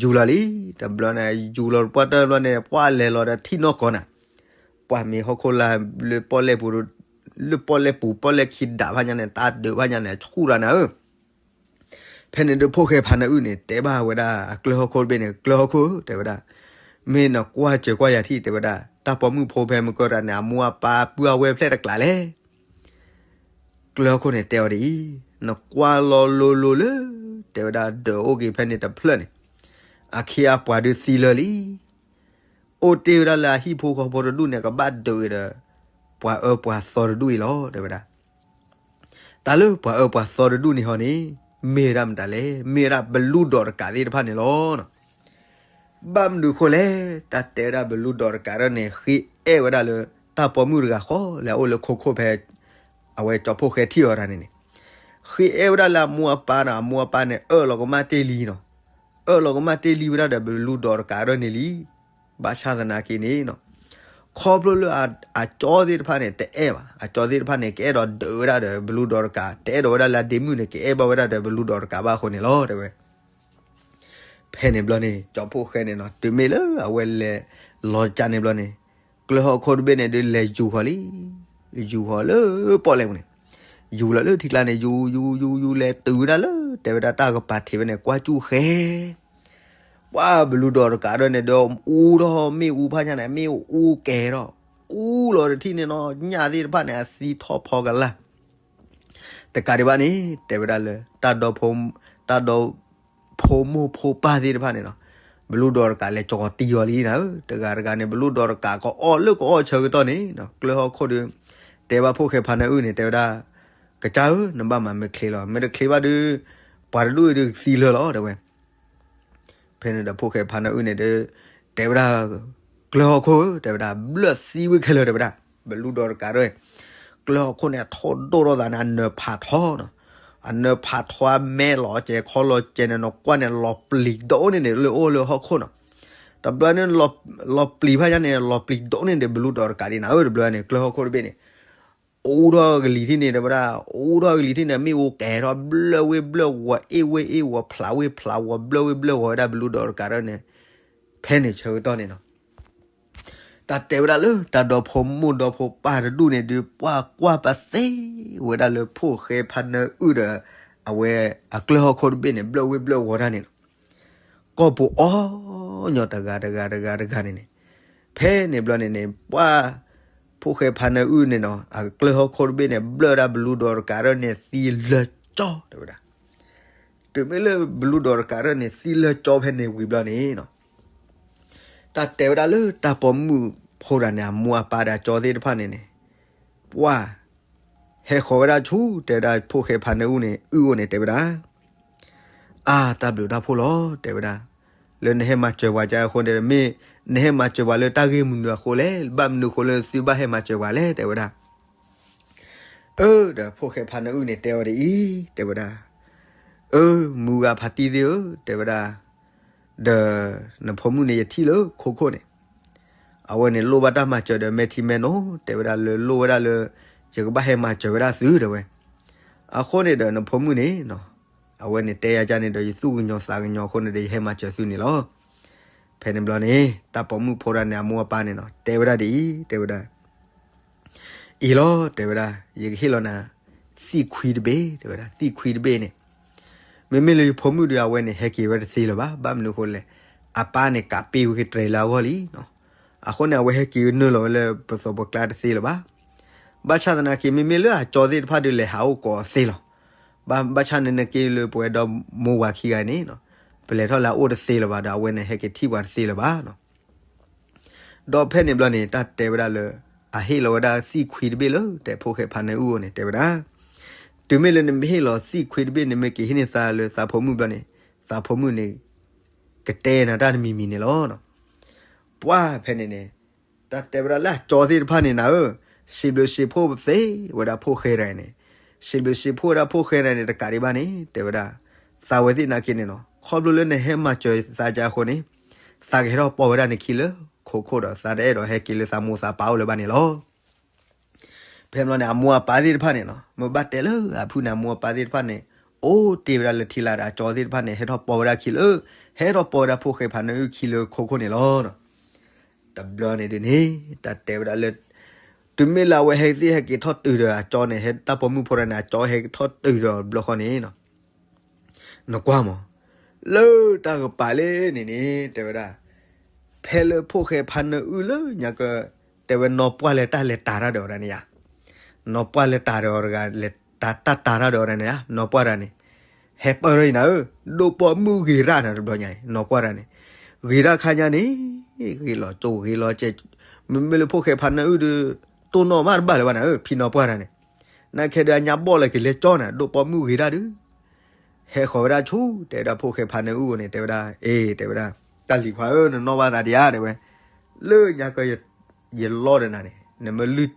ယူၤလီၤလံ, တဘျီန့ၣ် ယူၤလီၤပှၢ်တၢၢ်ဘျီန့ၣ် ပှၢ်လဲၤလီၤဒီးထံၣ်နီၢ်ကီၢ်နၤ, ပှၢ်မ့ၢ်ဟီၣ်ခိၣ်လာ်လၢပီၣ်လဲၣ်ပူၤ, လၢပီၣ်လဲၣ်ပူၤ ပီၣ်လဲၣ်ခံဒးဖးညါန့ၣ် တၢ်ဒုးဖးညါန့ၣ် ဆူၣ်တၢ်နၤဧၢ ဖဲန့ၣ်ဒုးဖိၣ်ဃဲဖါနၢအုၣ်န့ၣ် တဲဘၣ်ဝဲဒၣ်အကျၢၢ်ဟီၣ်ခိၣ်တဘ့ၣ်န့ၣ်, ကျၢၢ်ဟီၣ်ခိၣ်ဧၢ, တဲဝဲဒၣ်, မ့ၢ်နကွၢ်စၢၤကွၢ်ယၤထံၣ် တဲဝဲဒၣ်, တၢ်ပိာ်မုၣ်ဖိဖဲမုၢ်ကီၢ်တၢ်န့ၣ် အမိၢ်အပၢ်ပုၢ်အဝဲၢ်ဖျဲၣ်တကျးလဲၣ်. ကျၢၢ်ဟီၣ်ခိၣ်န့ၣ်တဲအီၤဒ်အံၤ, နကွၢ်လီၤလိၤလိၤလၢ တဲဝဲဒၣ် ဒၢးအိၣ်က့ၤဖဲန့ၣ်တဖျၢၣ်န့ၣ်, အခ့အပှၤဒုးသံလၢာ်လံ အိၣ်တ့ၢ်ဝဲဒၣ်လၢအဟံၣ်ဖိဃီဖိတဒူၣ်န့ၣ် ကဘၣ်ဒုးဒီး ပှၤအၢပှၤသီတဒူၣ်အံၤလီၤ တဲဝဲဒၣ်. တၢ်လၢပှၤအၢပှၤသီတဒူၣ်န့ၣ်ဟီန့ၣ် မ့ၢ်ဝဲဒၣ်မတၤလဲၣ်, မ့ၢ်ဝဲဒၣ်ဘလူဒီးတကးသ့ၣ်တဖၣ်န့ၣ်လီၤ. ဘၣ်မနုၤအဃိလဲၣ်, တၢ်တဲဝဲဒၣ်ဘလူဒီးတကးဒၣ်န့ၣ် ဃ့အဲၣ်ဝဲဒၣ်လၢ တၢ်ပိာ်မုၣ်တဂၤဃီလၢအအိၣ်လၢခိခိၣ်ဖဲ အဝဲကၠီဖိၣ်ဃဲထံၣ်အီၤတၢ်န့ၣ်န့ၣ်, ဃ့အဲၣ်ဝဲဒၣ်လၢအမိၢ်အပၢ်န့ၣ်, အမိၢ်အပၢ်န့ၣ် အၢၣ်လီၤကမၣ်တ့ၢ်လံနီၤ, အၢၣ်လီၤကမၣ်တ့ၢ်လံဝဲဒၣ်ဒီးဘလူဒီးတကးဒၣ်န့ၣ်လံ. ဘၣ်ဆၣ်သနာ်က့န့ၣ်နီၤ, ခီဖျိလၢအကၠီသ့ၣ်တဖၣ်န့ၣ် တအဲၣ်ဘၣ်, အကၠီသ့ၣ်တဖၣ်န့ၣ် ကအဲၣ်ဒိးဒုးဝဲဒၣ်ဒီးဘလူဒီးတကး, တအဲၣ်ဒိးဝဲဒၣ်လၢအဒ့မုၣ်န့ၣ် ကအဲၣ်ဘၣ်ဝဲဒၣ်ဒီးဘလူဒီးတကးဘၣ်အဃိန့ၣ်လီၤ တဲဝဲ. ဖဲန့ၣ်ဘျီန့ၣ် ကၠီဖိၣ်ဃဲန့ၣ်နီၤ, တုၤမ့ၢ်လၢအဝဲလဲၤလီၤကၢ်န့ၣ်ဘျီန့ၣ်, ကျၢၢ်ဟီၣ်ခိၣ်တဘ့ၣ်န့ၣ်ဒုးလဲၤယူၤဃီၤလံ, ယူၤဃီၤလၢပီၣ်လဲၣ်ပူၤန့ၣ်, ယူၤလီၤလၢထံကျါန့ၣ် ယူၤ ယူၤ ယူၤ ယူၤ လဲၤတုၤဝဲဒၣ်လၢ တဲဝဲဒၣ်တၢ်ကပၤထံးဝဲန့ၣ် ကွၢ်ကၠူၣ်ဃဲ ပှၤဘလူဒီးတကးဒၣ်န့ၣ်ဒီး အူထီၣ်မ့ၣ်အူဖးညါန့ၣ် မ့ၣ်အူကဲၤထီၣ်, အူလီၤတထံၣ်န့ၣ်နီၤ, ညၣ်သ့ၣ်တဖၣ်န့ၣ် အသံထီၣ်ဖီကလာ် တကးဒံးဘၣ်န့ၣ် တဲဝဲဒၣ်လၢ တၢ်ဒီ, တၢ်ဒီဖိမိၢ်ဖိပၢ်သ့ၣ်တဖၣ်န့ၣ်နီၤ, ဘလူဒီးတကးလဲၤကၠီၤကီၤတံၢ်အီၤလံနၤဧၢ, တဂၤတဂၤန့ၣ် ဘလူဒီးတကးကအီၣ်လၢကအီၣ်ဆၢကတီၢ်န့ၣ်နီၤ, ကျၢၢ်ဟီၣ်ခိၣ်ဒီး တဲဘၣ်ဖိၣ်ဃဲဖါနၢအုၣ်န့ၣ် တဲဝဲဒၣ်, ကစၢ်ဧၢ, နဘၣ်မၤမ့ၢ်ချ့လီၤ, မ့ၢ်တချ့ဘၣ်ဒီး ပှၤတဒူၣ်အံၤဒီးသံလၢာ်လီၤ တဲဝဲ. ဖဲန့ၣ်ဒီးဖိၣ်ဃဲဖါနၢအုၣ်န့ၣ်ဒီး တဲဝဲဒၣ်, ကျၢၢ်ဟီၣ်ခိၣ်ဧၢ, တဲဝဲဒၣ် ဘျၢၣ်သံဝဲခဲလၢာ် တဲဝဲဒၣ်, ဘလူဒီးတကးဒၣ် ကျၢၢ်ဟီၣ်ခိၣ်န့ၣ် အထိၣ်ဒိၣ်ထီၣ်သးန့ၣ် အနၢၤဖးထီနီၤ, အနၢၤဖးထီ အမဲာ်လီၤကဲၤ ခီလီၤကဲၤန့ၣ် နကွၢ်န့ၣ် လီၤပျံၤဒိၣ်န့ၢ်န့ၣ် လၢအိၣ်လၢဟီၣ်ခိၣ်နီၤ, တဘျီန့ၣ် လီၤပျံၤဖးယါန့ၣ် လီၤပျံၤဒိၣ်န့ၢ်ဒီး ဘလူဒီးတကးဒ်နၤဧၢ တဘျီန့ၣ် ကျၢၢ်ဟီၣ်ခိၣ်တဘ့ၣ်န့ၣ် အူထီၣ်ကလံၤထံၣ်န့ၣ် တဲဝဲဒၣ်, အူထီၣ်ကလံၤထံၣ်န့ၣ် မ့ၣ်အူကဲၤထီၣ် ဘျၢၣ်ဝ့ၢ်ဘျၢၣ်ဝီၤ အ့ၣ်ဝ့ၢ်အ့ၣ်ဝီၤ ဖျးဝ့ၢ်ဖျးဝီၤ ဘျၢၣ်ဝ့ၢ်ဘျၢၣ်ဝီၤဝဲဒၣ် ဘလူဒီးတကးဒၣ်န့ၣ်, ဖဲန့ၣ်ဆၢကတီၢ်န့ၣ်နီၤ တၢ်တဲဝဲဒၣ်လၢ တၢ်ဒီဖိမိၢ်ဒီဖိပၢ်တဒူၣ်န့ၣ်ဒီး ပှၤကွၢ်ပသ့ဝဲဒၣ်လၢဖိၣ်ဃဲဖါနၢအုၣ်ဒီး အဝဲအကျၢၢ်ဟီၣ်ခိၣ်တဘ့ၣ်န့ၣ် ဘျၢၣ်ဝ့ၢ်ဘျၢၣ်ဝီၤတၢ်န့ၣ်နီၤ, ကီၢ်ပူၤအီၣ်ညီတဂၤတဂၤတဂၤတဂၤန့ၣ်န့ၣ်, ဖဲန့ၣ်ဘျီန့ၣ်န့ၣ် ပှၤဖိၣ်ဃဲဖါနၢအုၣ်န့ၣ်နီၤ အကျၢၢ်ဟီၣ်ခိၣ်တဘ့ၣ်န့ၣ် ဘျၢၣ်ဒၣ်ဘလူဒီးတကးဒၣ်န့ၣ် သံလၢာ်ကၠီ တဲဝဲဒၣ် တုၤမ့ၢ်လၢဘလူဒီးတကးဒၣ်န့ၣ် သံလၢာ်ကၠီဖဲန့ၣ်ဝံၤဘျီန့ၣ်နီၤ, တၢ်တဲဝဲဒၣ်လၢတၢ်ပိာ်မုၣ်ဖိတဂၤန့ၣ် အမိၢ်အပၢ်ဒီးအကၠီသ့ၣ်တဖၣ်န့ၣ်န့ၣ်, ပှၤ ဟဲဃီၤဝဲဒၣ်ဆူ တဲဝဲဒၣ်ဖိၣ်ဃဲဖါနၢအုၣ်န့ၣ် အုၣ်အိၣ်န့ၣ် တဲဝဲဒၣ် အါ တၢ်ဘျုးတၢ်ဖှိၣ်လီၤ တဲဝဲဒၣ်, လၢနဟဲမၤစၢၤပှၤကါအဃိန့ၣ် မ့ၢ်နဟဲမၤစၢၤပှၤလၢတၢ်ဂ့ၢ်မနုၤအဃိလဲၣ်, ဘၣ်မနုၤအဃိလၢသုဘၣ်ဟဲမၤစၢၤပှၤလဲၣ် တဲဝဲဒၣ်. အၢ ဒီးဖိၣ်ဃဲဖါနၢအုၣ်န့ၣ်တဲအီၤဒ်အံၤ တဲဝဲဒၣ်, အၢ မုၢ်ဂၤဖါတံၢ်သ့ၣ်ဧၢ တဲဝဲဒၣ်, ဒီးနဖိမုၣ်န့ၣ်ယထံၣ်လၢခိခိၣ်န့ၣ် အဝဲန့ၣ်လိၣ်ဘၣ်တၢ်မၤစၢၤဒီးမဲာ်ထံမဲာ်နိ တဲဝဲဒၣ်လၢလိၣ်ဝဲဒၣ်လၢ ယကဘၣ်ဟဲမၤစၢၤဝဲဒၣ်သု တဲဝဲ. အဃိန့ၣ်ဒီးနဖိမုၣ်န့ၣ် အဝဲန့ၣ်တဲယၤကန့ၣ်ဒီး ယသူၣ်ကညီၤသးကညီၤအဃိန့ၣ်ဒီး ယဟဲမၤစၢၤသုန့ၣ်လီၤ. ဖဲန့ၣ်ဘျီန့ၣ် တၢ်ပိာ်မုၣ်ဖိတဂၤန့ၣ် အမိၢ်အပၢ်န့ၣ်နီၤ တဲဝဲဒၣ်ဒ်အံၤ တဲဝဲဒၣ် အံၤလီၤ တဲဝဲဒၣ်, ယကဟ့ၣ်လီၤနၤ သံၣ်ခွံတဘ့ၣ် တဲဝဲဒၣ်, သံၣ်ခွံတဘ့ၣ်န့ၣ် မ့မ့ၢ်လၢယဖိမုၣ်ဒီး အဝဲန့ၣ်ဟဲက့ၤဝဲတသ့လၢၤဘၣ်. ဘၣ်မနုၤအဃိလဲၣ်, အပၢ်န့ၣ်ကးပ့ၢ်ဝဲကတြဲၤလၢအဂီၢ်လံနီၤ. အဃိန့ၣ် အဝဲဟဲက့ၤဝဲနုာ်လီၤဝဲလၢပသိးပကျါတသ့လၢၤဘၣ်. ဘၣ်ဆၣ်သနာ်က့ မ့မ့ၢ်လၢအကၠီသ့ၣ်တဖၣ်ဒီး လဲၤဟးအိၣ်ကိးအီၤသ့လီၤ. ဘၣ်, ဘၣ်ဆၣ်န့ၣ် နက့လၢပဝဲဒီမိၢ်ဝၤခံဂၤန့ၣ်နီၤ, ပလဲၤထီၣ်လၢအအိၣ်တသ့လၢၤဘၣ်ဒီး အဝဲန့ၣ်ဟဲက့ၤထံၣ်ပှၤတသ့လၢၤဘၣ်နီၤ. ဒီးဖဲန့ၣ်ဘျီန့ၣ် တၢ်တဲဝဲဒၣ်လၢ အဟ့ၣ်လီၤဝဲဒၣ်သံၣ်ခွံတဘ့ၣ်လၢ တဲဖိၣ်ဃဲဖါနၢအုၣ်အအိၣ်န့ၣ် တဲဝဲဒၣ်, တုၤမ့ၢ်လၢနမ့ၢ်ဟ့ၣ်လီၤသံၣ်ခွံတဘ့ၣ်န့ၣ် မ့ၢ်က့ၤဟ့ၣ်န့ၢ်သးလၢသးဖိမုၣ်ဘျီန့ၣ် သးဖိမုၣ်န့ၣ် ကတဲနၤတၢ်တမံၤမံၤန့ၣ်လီၤ. ပှၢ်ဖဲန့ၣ်န့ၣ် တၢ်တဲဝဲဒၣ်လၢအကၠီသ့ၣ်တဖၣ်န့ၣ်နၤဧၢ, စံးဘျုးစံးဖှိၣ်သ့ဝဲဒၣ်ဖိၣ်ဃဲတဂၤန့ၣ်, စံးဘျုးစံးဖှိၣ်ဝဲဒၣ်ဖိၣ်ဃဲတဂၤန့ၣ် တကးဒံးဘၣ်န့ၣ် တဲဝဲဒၣ်, သးဝဲသ့ၣ်နာ်က့န့ၣ်နီၤ ခီဖျိလၢနဟဲမၤစၢၤသးကါအဃိန့ၣ် သးကဟဲထီၣ်ပိာ်ဝဲဒၣ်နခံလၢခိခိၣ်ဒီး သးတအဲၣ်ဒိးဟဲက့ၤလၢသးမိၢ်သးပၢ်အိၣ်လၢၤဘၣ်န့ၣ်လီၤ. ဖဲန့ၣ်ဘျီန့ၣ် အမိၢ်အပၢ်သ့ၣ်တဖၣ်န့ၣ်နီၤ မ့ၢ်ဘၣ်တဲလၢအဖုၣ်န့ၣ် အမိၢ်အပၢ်သ့ၣ်တဖၣ်န့ၣ် အိၣ်တ့ၢ်ဝဲဒၣ်လၢထံလၢ်ဒီးအကၠီသ့ၣ်တဖၣ်န့ၣ် ဟဲထီၣ်ပိာ်ဝဲဒၣ်ခံလၢ, ဟဲထီၣ်ပိာ်ဝဲဒၣ်ဖိၣ်ဃဲဖါနၢအုၣ်ခံလၢခိခိၣ်န့ၣ်လီၤ. တဘျီန့ၣ်ဒ်န့ၣ် တၢ်တဲဝဲဒၣ်လၢ တုၤမ့ၢ်လၢအဝဲဟဲသ့ၣ်ဟဲက့ၤထီၣ်တုၤဒီးအကၠီန့ၣ် ဟဲတၢ်ပိာ်မုၣ်ဖိတဂၤန့ၣ် အကၠီဟဲထီၣ်တုၤဒီးဘျီဃီန့ၣ် နကွၢ်မး, လၢတၢ်ကပၤလၢန့ၣ်န့ၣ် တဲဝဲဒၣ်, ဖဲလၢဖိၣ်ဃဲဖါနၢအုၣ်လၢညါက တဲဝဲနီၢ်ပှၢ်လၢတၢ်လဲၤတၤတၢ်ဒီးအီၤတဂၤန့ၣ်ယါ, နီၢ်ပှၢ်လၢတၤဒီးအီၤတဂၤ လဲၤတၤတၢ်တၤတၢ်ဒီးအီၤတဂၤန့ၣ်ယါ နီၢ်ပှၢ်တဂၤန့ၣ် ဟဲပၢၢ်ထီၣ်အံၤနၤဧၢ, ဒိၣ်ပိာ်မုၣ်ဂ့ၤရၣ်နၤတဘျီညါအံၤ နီၢ်ပှၢ်တဂၤန့ၣ်, ဂ့ၤတၢ်ခါညါန့ၣ် ဂ့ၤလီၤကၠိဂ့ၤလီၤကဲ, မ့မ့ၢ်လၢဖိၣ်ဃဲဖါနၢအုၣ်ဒီး တိၢ်နီၣ်မးတဘၣ်လၢၤဘၣ်နၤဧၢ ဖံနီၢ်ပှၢ်တဂၤန့ၣ်, နာ်က့ဒီးအညါဘီၣ်လၢကလဲၤကၠီနၤ ဒိၣ်ပိာ်မုၣ်ဂ့ၤတၢ်ဒုး ဟဲဃီၤဝဲဒၣ်ဆူ တဲဝဲဒၣ်ဖိၣ်ဃဲဖါနၢအုၣ်အအိၣ်န့ၣ် တဲဝဲဒၣ်, အ့ တဲဝဲဒၣ်, တၢ်လံၤခွါဧၢ နနီၣ်ဘၣ်သးဒံးဧါ တဲဝဲ, လၢညါက ယလီၢ်ဒီးနၤန့ၣ် နမ့ၢ်လုၢ်,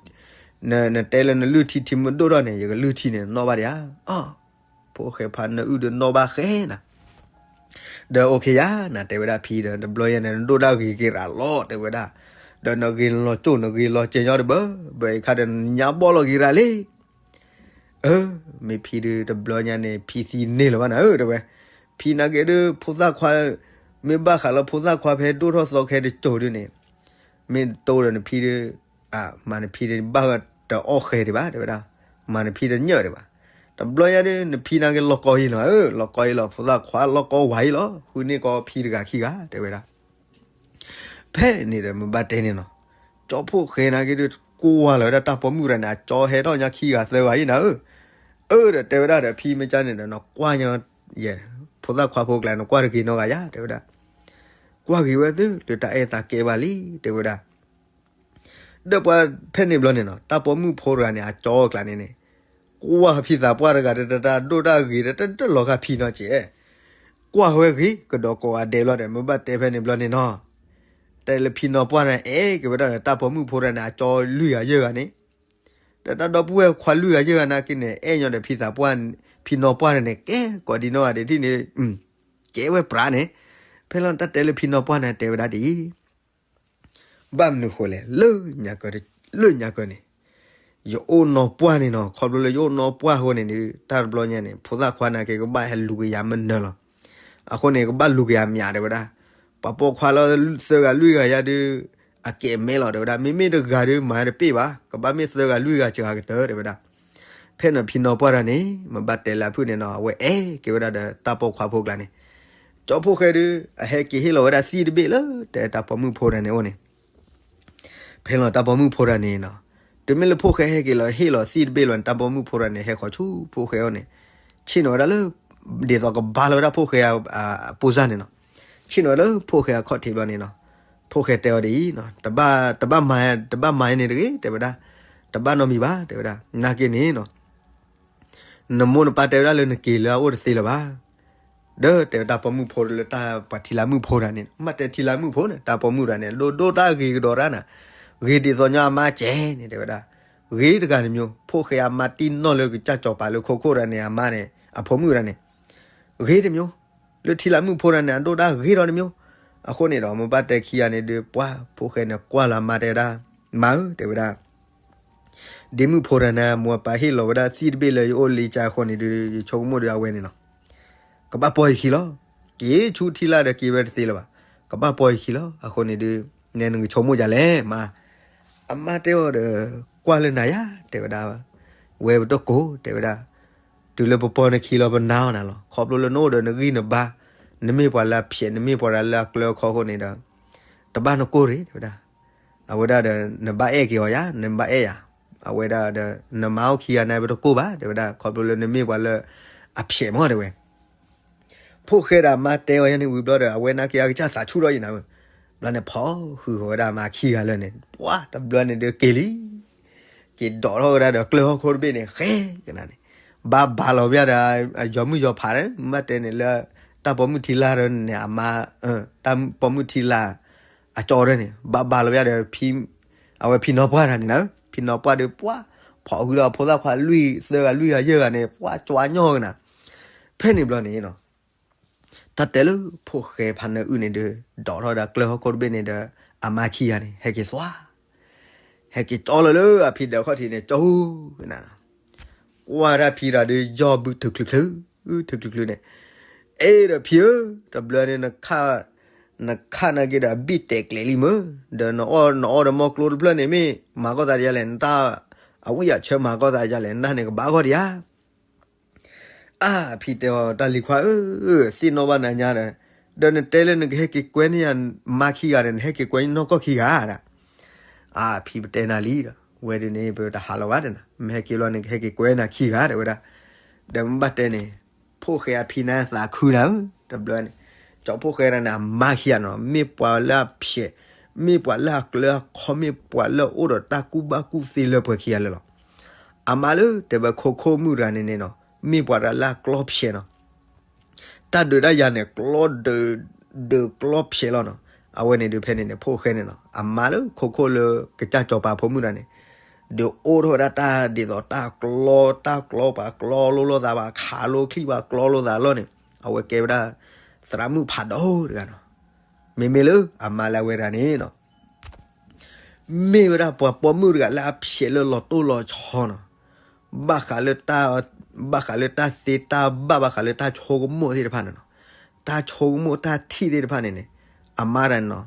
နတဲလၢနလုၢ်ထံထံမ့ၢ်ဒိၣ်ထီၣ်န့ၣ် ယကလုၢ်ထံန့ၣ် နနီၣ်ဘၣ်ဒံးဧါ, အီ ဖိၣ်ဃဲဖါနၢအုၣ်ဒီးနီၣ်ဘၣ်ဃဲနၤ ဒီးအိၣ်ခ့ယါ နတဲဝဲဒၣ်ဖံဒီး တဘျီယဲန့ၣ် နဒိၣ်ဒၣ်ဂ့ၤက့ၤရၤလီၤ တဲဝဲဒၣ်, ဒီးနဂ့ၤလီၤကၠိ နဂ့ၤလီၤကဲညီတဘၢ, ဘၢအံၤခါဒီး နညါဘီၣ်လီၤဂ့ၤရၤလံ အၢ မ့ၢ်ဖံဒုးတဘျီညါန့ၣ် ဖံသံန့ၢ်လၢၤဘၣ်နၤဧၢ တဲဝဲ, ဖံနာ်က့ဒုး ဖိသၣ်ခွါ, မ့ၢ်ဘၣ်ဃးလၢဖိသၣ်ခွါဖဲဒိၣ်ထီၣ်သီခဲတစိၤဒုးန့ၣ်, မ့ၢ်တိဒီးနဖံဒုး, မၤနဖံဒုးဘၣ်တအီၣ်ဃဲဒံးဘၣ် တဲဝဲဒၣ်, မၤနဖံတညၢၣ်ဒံးဘၣ်, တဘျီညါဒုး နဖံနာ်က့လီၤကီအံၤလီၤဧၢ လီၤကီအံၤလီၤဖိသၣ်ခွါလီၤကီဝဲအံၤလီၤ ဃုန့ၢ်ကီဖံတဂၤခံဂၤ တဲဝဲဒၣ် ဖဲန့ၣ်ဒီးမ့ၢ်ဘၣ်တဲန့ၣ်နီၤ, ကၠီဖိၣ်ဃဲနာ်က့ဒုး ကွၢ်လီၤဝဲဒၣ်တၢ်ပိာ်မုၣ်တဂၤန့ၣ် အကၠီဟဲထီၣ်ညါခံဂၤသၢဂၤအံၤနၤဧၢ, အၢ ဒီးတဲဝဲဒၣ်ဒီးဖံမ့ၢ်ကၠီန့ၣ်ဒီး နကွၢ်ညါ, ယဲ, ဖိသၣ်ခွါဖိကျါ နကွၢ်တဂ့ၤနီတဂၤယါ တဲဝဲဒၣ်, ကွၢ်ဂ့ၤဝဲသု လၢတၢ်အဲၣ်သးကဲဘၣ်လံ တဲဝဲဒၣ် ဒီးပှၤဖဲန့ၣ်ဘျီန့ၣ်နီၤ တၢ်ပိာ်မုၣ်ဖိတဂၤန့ၣ် အကၠီအကျါန့ၣ်န့ၣ်, ကွၢ်ဖံသးပှၢ်တဂၤတတၢ်ဒိၣ်တၢ်ဂ့ၤတတၢ်လီၤဂာ်ဖံနီၤကဲ, ကွၢ်ဝဲဂ့ၤကဒီးကိးဂၤဒဲးဘျီဒီး မ့ၢ်ဘၣ်တဲဖဲန့ၣ်ဘျီန့ၣ်နီၤ, တဲလၢဖံနီၢ်ပှၢ်န့ၣ် အဲၣ်က့ၤဝဲဒၣ်ဒီးတၢ်ပိာ်မုၣ်ဖိတဂၤန့ၣ် အကၠီလွံၢ်ဂၤယဲၢ်ဂၤန့ၣ်, ဒီးတၢ်ဒီပုၢ်ဝဲၢ်ခွါလွံၢ်ဂၤယဲၢ်ဂၤနာ်က့န့ၣ် အဲၣ်ညီဒီးဖံသးပှၢ်, ဖံနီၢ်ပှၢ်န့ၣ် ကဲကိးဒံနီၢ်ဂၤဒဲးဒ်န့ၣ်, ကဲဝဲပြးန့ၣ်, ဖဲလီၤတၢ်တဲလၢဖံနီၢ်ပှၢ်န့ၣ် တဲဝဲဒၣ်ဒ်အံၤ ဘၣ်မနုၤဃိလဲၣ်, လၢညါက, လၢညါကန့ၣ်, ယအိၣ်နီၢ်ပှၢ်န့ၣ်နီၤ, ခီဖျိလၢယအိၣ်နီၢ်ပှၢ်အဃိန့ၣ်ဒီး တၢ်တဘျီညါန့ၣ် ဖိသၣ်ခွါနာ်က့ကဘၣ်ဟဲလူၤကယၤမနုၤလီၤ. အဃိန့ၣ် ကဘၣ်လူၤကယၤမးတဲဝဲဒၣ်, ပှၤပိာ်ခွါလၢသၢဂၤလွံၢ်ဂၤယါဒုး အကဲမဲလီၤတဲဝဲဒၣ်, မ့မ့ၢ်တဂၤဒုးမၤတပ့ၢ်ဘၣ်, ကဘၣ်မ့ၢ်သၢဂၤလွံၢ်ဂၤစှၤကတၢၢ်တဲဝဲဒၣ် ဖဲန့ၣ်ဖံနီၢ်ပှၢ်တဂၤန့ၣ် မ့ၢ်ဘၣ်တဲလၢအဖုၣ်န့ၣ်နီၤ, အဝဲအဲၣ်က့ၤဝဲဒၣ်ဒီးတၢ်ပိာ်ခွါဖိကျါန့ၣ်, ကၠီဖိၣ်ဃဲဒုး အဟဲက့ၤဟ့ၣ်လီၤဝဲဒၣ်သံၣ်တဘ့ၣ်လၢတဲတၢ်ပိာ်မုၣ်ဖိတဂၤန့ၣ်အိၣ်န့ၣ်, ဖဲလီၤတၢ်ပိာ်မုၣ်ဖိတဂၤန့ၣ်နီၤ, တုၤမ့ၢ်လၢဖိၣ်ဃဲဟဲက့ၤလီၤဟ့ၣ်လီၤသံၣ်တဘ့ၣ်လီၤန့ၣ် တၢ်ပိာ်မုၣ်ဖိတဂၤန့ၣ် ဟဲဃီၤဆူဖိၣ်ဃဲအအိၣ်န့ၣ်, ဆ့ၣ်နီၤဝဲဒၣ်လၢ ဒ်သိးကဘါလီၤဝဲဒၣ်ဖိၣ်ဃဲအပိၢ်စၢ်န့ၣ်နီၤ, ဆ့ၣ်နီၤဝဲလၢဖိၣ်ဃဲအခီၣ်ထံးဘျီန့ၣ်နီၤ, ဖိၣ်ဃဲတဲအီၤဒ်အံၤ, တဘၣ်မၤ, တဘၣ်မၤန့ၣ်တဂ့ၤ တဲဝဲဒၣ်, တဘၣ်နီတမံၤဘၣ် တဲဝဲဒၣ်, နာ်က့န့ၣ်နီၤ နမိၢ်နပၢ်တဲဝဲဒၣ်လၢနက့ၤလၢအအိၣ်တသ့လၢၤဘၣ်, ဒီးတဲဝဲတၢ်ပိာ်မုၣ်ဖိလၢတၢ်ပှၤထံလာ်မုၣ်ဖိတဂၤန့ၣ်, မ့ၢ်တဲထံလာ်မုၣ်ဖိန့ၣ် တၢ်ပိာ်မုၣ်တဂၤန့ၣ် ဒိၣ်ဒိၣ်တၢ်ဂ့ၤကဒီးတၢ်နၤ, ဂ့ၤဒ်သိးညီအမါကဲန့ၣ် တဲဝဲဒၣ်, ဂ့ၤတဂၤတမံၤ, ဖိၣ်ဃဲအမါတံၢ်နီၢ်လၢကစၢ်စီၤပၤလၢခိခိၣ်တဂၤန့ၣ် အမါန့ၣ် အဖိမုၣ်တဂၤန့ၣ်, ဂ့ၤတမံၤ, လၢထံလာ်မုၣ်ဖိတဂၤန့ၣ် အဒိၣ်တၢ်ဂ့ၤဒီးတမံၤ, အဃိန့ၣ်ဒီး မ့ၢ်ဘၣ်တဲခံဂၤန့ၣ်ဒီး ပှၤဖိၣ်ဃဲန့ၣ် ကွၢ်လီၤအမါတဲဝဲဒၣ်, မါဧၢ တဲဝဲဒၣ် ဒ်မုၣ်ဖိတဂၤန့ၣ် မိၢ်အပၢ်ဟ့ၣ်လီၤဝဲဒၣ်သံၣ်တဘ့ၣ်လၢယအိၣ်လံကၢ်အဃိန့ၣ်ဒီး ယဆိကမိၣ်ဒီးအဝဲန့ၣ်နီၤ, ကဘၣ်ပိာ်ယခံလီၤ, က့ၤဆူထံလာ်ဒီးက့ၤဝဲတသ့လၢၤဘၣ်, ကဘၣ်ပိာ်ယခံလီၤ, အဃိန့ၣ်ဒီး နဲနကဆိကမိၣ်ဒ်လဲၣ်မါ, အမါတဲအီၤဒီး ကွၢ်လၢနၤယါ တဲဝဲဒၣ်, ဝဲပတကိး တဲဝဲဒၣ်, တုၤလၢပပိာ်နခံလီၤပနာ်အီၤနၤလီၤ, ခီဖျိလၢနအိၣ်ဒီးနဂံၢ်နဘါ, နမ့ၢ်ပှၤလၢအဖျဲး နမ့ၢ်ပှၤလၢအကျၢအခီအဃိန့ၣ်ဒီး, တဘၣ်နကိၢ်ရ့ၣ် တဲဝဲဒၣ် အဝဲဒၣ်ဒီး နဘၣ်အဲၣ်က့ၤအီၤယါ, နဘၣ်အဲၣ်ယၤ, အဝဲဒၣ်ဒီး နမါအိၣ်ခံဂၤန့ၣ် ပတကိၢ်ဘၣ် တဲဝဲဒၣ်, ခီဖျိလၢနမ့ၢ်ပှၤလၢအဖျဲးမး တဲဝဲ, ဖိၣ်ဃဲဒီးအမါတဲအီၤယါန့ၣ်ဝံၤဘျီဒီး အဝဲနာ်က့အကစၢ်သးဆူၣ်ထီၣ်ယံၤနၤဧၢ, ဘျီန့ၣ်ဖီၣ်ဃုာ်ဃီၤဝဲဒၣ်အမါခံဂၤလၢာ်န့ၣ် ပှၤတဘျီန့ၣ်ဒုးက့ၤလံ, က့ၤဒိးထီၣ်ဝဲဒၣ်ဒီးကျၢၢ်ဟီၣ်ခိၣ်တဘ့ၣ်န့ၣ် ဃဲကနၤန့ၣ်, ဘၣ်ဘါလီၤဝဲဒၣ်ဒီး ယီၤမုၣ်ယီၤဖးန့ၣ် မ့ၢ်တဲန့ၣ်လၢ တၢ်ပိာ်မုၣ်ထံလာ်ဒီးန့ၣ် အမါ, တၢ်ပိာ်မုၣ်ထံလာ် အကၠီဒီးန့ၣ် ဘၣ်ဘါလီၤဝဲဒၣ်ဒီး အဝဲဖံနီၢ်ပှၢ်တဂၤန့ၣ်နၤ, ဖံနီၢ်ပှၢ်ဒီးပှၤ ဖီၣ်ဃုာ်ဒီးဖိသၣ်ခွါလွံၢ်သၢဂၤလွံၢ်ဂၤယဲၢ်ဂၤန့ၣ် ပှၤကွၢ်ညီကနၤ, ဖဲန့ၣ်ဘျီန့ၣ်နီၤ တၢ်တဲလၢဖိၣ်ဃဲဖးနၢအုၣ်န့ၣ်ဒီး ဒိးထီၣ်ဝဲဒၣ်ကျၢၢ်ဟီၣ်ခိၣ်တဘ့ၣ်န့ၣ်ဒီး အမါခံဂၤန့ၣ် ဟဲက့ၤသွါ, ဟဲက့ၤကၠီလီၤလၢအဖံဒၢးခီၣ်ထံးန့ၣ် ကၠီဟူကနၤနီၤ, ကွၢ်ဒၣ်ဖံဒီးဒုးယီၢ်ဘုထုးချုးချုး, ထုးချုးချုးန့ၣ်, အဲၣ်ဒီးဖံဧၢ, တဘျီန့ၣ် နခးနာ်က့ဒီးအဘ့ၣ်တဲာ်ကျဲၤလံမ့ၢ်, ဒီးနအီၣ်နအီဒီးမီကျိတဖျၢၣ်န့ၣ် မ့ၢ်မၤကီၢ်သးဒ်လဲၣ်, နတၢ်အဝံၣ်အဆၢမၤကီၢ်သးဒ်လဲၣ်, နတၢ်န့ၣ်ကဘၣ်ဂီၢ်ဒံးဧါ. အါ ဖံတဲအီၤ တၢ်လံၤခွါဧၢ, သ့ၣ်နီၣ်ဘၣ်နၤညါဒီး, ဒီးနတဲလၢနကဟဲက့ၤကွဲန့ၢ်ယၤမါခံဂၤဒီး နဟဲက့ၤကွဲနီၢ်ကီၢ်ခံဂၤဒီး, အါ ဖံပတဲနၤလံဒီး ဝဲဒၣ်န့ၣ် ပတဟးလီၤဘၣ်ဒီးနၤ, မ့ၢ်ဟဲက့ၤလီၤန့ၣ် ကဟဲက့ၤကွဲနၤခံဂၤဒီးဝဲဒၣ်, ဒီးမ့ၢ်ဘၣ်တဲန့ၣ် ဖိၣ်ဃဲအဖံန့ၣ်သးခုနၤဧၢ, တဘျီန့ၣ် ကၠီဖိၣ်ဃဲတဂၤန့ၣ် အမါခံဂၤနီၤ မ့ၢ်ပှၤလၢအဖျဲး, မ့ၢ်ပှၤလၢအကျၢၤအခီ, မ့ၢ်ပှၤလၢအအိၣ်ဒီးတၢ်ကူၣ်ဘၣ်ကူၣ်သ့လၢပှဲၤခံဂၤလၢာ်လီၤ. အမါလၢတဲဝဲခိခိၣ်မုၣ်တဂၤန့ၣ်န့ၣ်နီၤ မ့ၢ်ပှၤတဂၤလၢအကျီဖျဲးနီၤ, တၢ်ဒုးတၢ်ယၤန့ၣ် ကျီဒုး, ဒုးကျီဖျဲးလီၤနီၤ. အဝဲန့ၣ်ဒုးဖဲန့ၣ်န့ၣ် ဖိၣ်ဃဲန့ၣ်နီၤ အမါလၢခိခိၣ်လၢကစၢ်စီၤပၤဖိမုၣ်တဂၤန့ၣ် ဒုးအိၣ်ထီၣ်ဝဲဒၣ်တၢ်ဒ်သိးတၢ်ကျီ, တၢ်ကျီပှၤကျီလိလိာ်သးဘၣ်, ခးလိချံၣ်ဘၣ်ကျီလိာ်သးလီၤန့ၣ်, အဝဲကဲဝဲဒၣ် သရၣ်မုၣ်ဖးဒိၣ်တဂၤနီၤ. မ့မ့ၢ်လၢအမါလၢအဝဲတဂၤန့ၣ်နီၤ မ့ၢ်ဝဲဒၣ်ပှၤပိာ်မုၣ်တဂၤလၢအဖျဲးလၢလီၤတိၢ်လီၤဆီနီၤ, ဘၣ်ဃးလၢတၢ်, ဘၣ်ဃးလၢတၢ်သ့တၢ်ဘၣ်, ဘၣ်ဃးလၢတၢ်ဆိကမိၣ်သ့ၣ်တဖၣ်န့ၣ်နီၤ, တၢ်ဆိကမိၣ်တၢ်ထံၣ်သ့ၣ်တဖၣ်န့ၣ်န့ၣ်, အမါတဂၤန့ၣ်နီၤ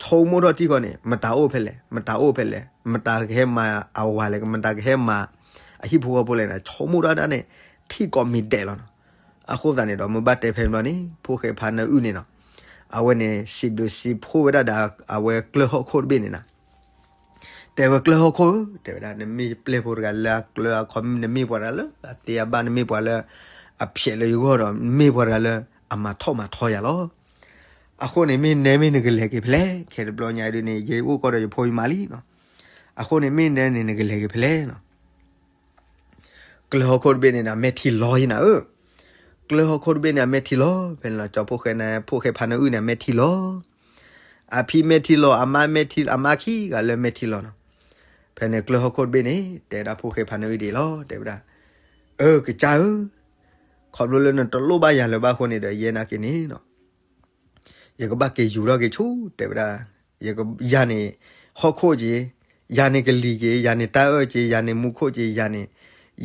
ဆိကမိၣ်ထီၣ်ထံၣ်ဃီန့ၣ် မတၤအိၣ်ဖဲလဲၣ်, မတၤအိၣ်ဖဲလဲၣ်, မတၤကဟဲမၤအဝၤလဲၣ်, မတၤကဟဲမၤအဟံၣ်ဖိဃီဖိလဲၣ်န့ၣ် ဆိကမိၣ်ထီၣ်ဒၣ်န့ၣ် ထံၣ်ကိးမံၤဒဲးလီၤနီၤ. အဃိသတးန့ၣ်ဒီး မ့ၢ်ဘၣ်တဲဖဲန့ၣ်ဘျီန့ၣ် ဖိၣ်ဃဲဖးနၢအုၣ်န့ၣ်နီၤ အဝဲန့ၣ် စံးဘျုးစံးဖှိၣ်ဝဲဒၣ်ဒီး အဝဲကျၢၢ်ဟီၣ်ခိၣ်တဘ့ၣ်န့ၣ်နီၤ တဲဝဲကျၢၢ်ဟီၣ်ခိၣ်ဧၢ, တဲဝဲဒၣ် နမ့ၢ်ပျဲၢ်ဖိတဂၤလၢအကျၢၤအခီ, နမ့ၢ်ပှၤတဂၤလၢအသ့အဘၣ်, နမ့ၢ်ပှၤလၢအဖျဲးလၢယဂီၢ်ဒီး နမ့ၢ်ပှၤတဂၤလၢအမၤထီၣ်မၤထီယၤလီၤ. အဃိန့ၣ် မ့ၢ်နဲမ့ၢ်နကလဲၤက့ၤဖဲလဲၣ်, ခဲတဘျီညါဒ်န့ၣ် ယအိၣ်ကီးဒီးယဖိယမါလံနီၤ. အဃိန့ၣ် မ့ၢ်နဲန့ၣ် နကလဲၤက့ၤဖဲလဲၣ်နီၤ ကျၢၢ်ဟီၣ်ခိၣ်တဘ့ၣ်န့ၣ်ဒီး မဲာ်ထံလီၤယနၤဧၢ, ကျၢၢ်ဟီၣ်ခိၣ်တဘ့ၣ်န့ၣ် အမဲာ်ထံလီၤ, ဖဲန့ၣ်လီၤ ကၠီဖိၣ်ဃဲန့ၣ် ဖိၣ်ဃဲဖးနၢအုၣ်န့ၣ် အမဲာ်ထံလီၤ, အဖံမဲာ်ထံလီၤ, အမါမဲာ်ထံ, အမါခံဂၤလၢမဲာ်ထံလီၤနီၤ. ဖဲန့ၣ်ကျၢၢ်ဟီၣ်ခိၣ်တဘ့ၣ်န့ၣ် တဲဝဲဒၣ်ဖိၣ်ဃဲဖးနၢအုၣ်ဒ်အံၤလီၤ, တဲဝဲဒၣ်, အၢ ကစၢ်ဧၢ, ခီဖျိလၢနတလိၣ်ဘၣ်ယၤလၢၤဘၣ်အဃိန့ၣ်ဒီး ယဲနာ်က့ၤန့ၣ်နီၤ ယကဘၣ်က့ၤယူၤထီၣ်က့ၤဆူ, တဲဝဲဒၣ်, ယၤန့ၣ် ဟီၣ်ခိၣ်က့ၤ, ယၤန့ၣ်ကလံၤက့ၤ, ယၤန့ၣ်တၢ်အၢၣ်က့ၤ, ယၤန့ၣ်မူခိၣ်က့ၤ, ယၤန့ၣ်,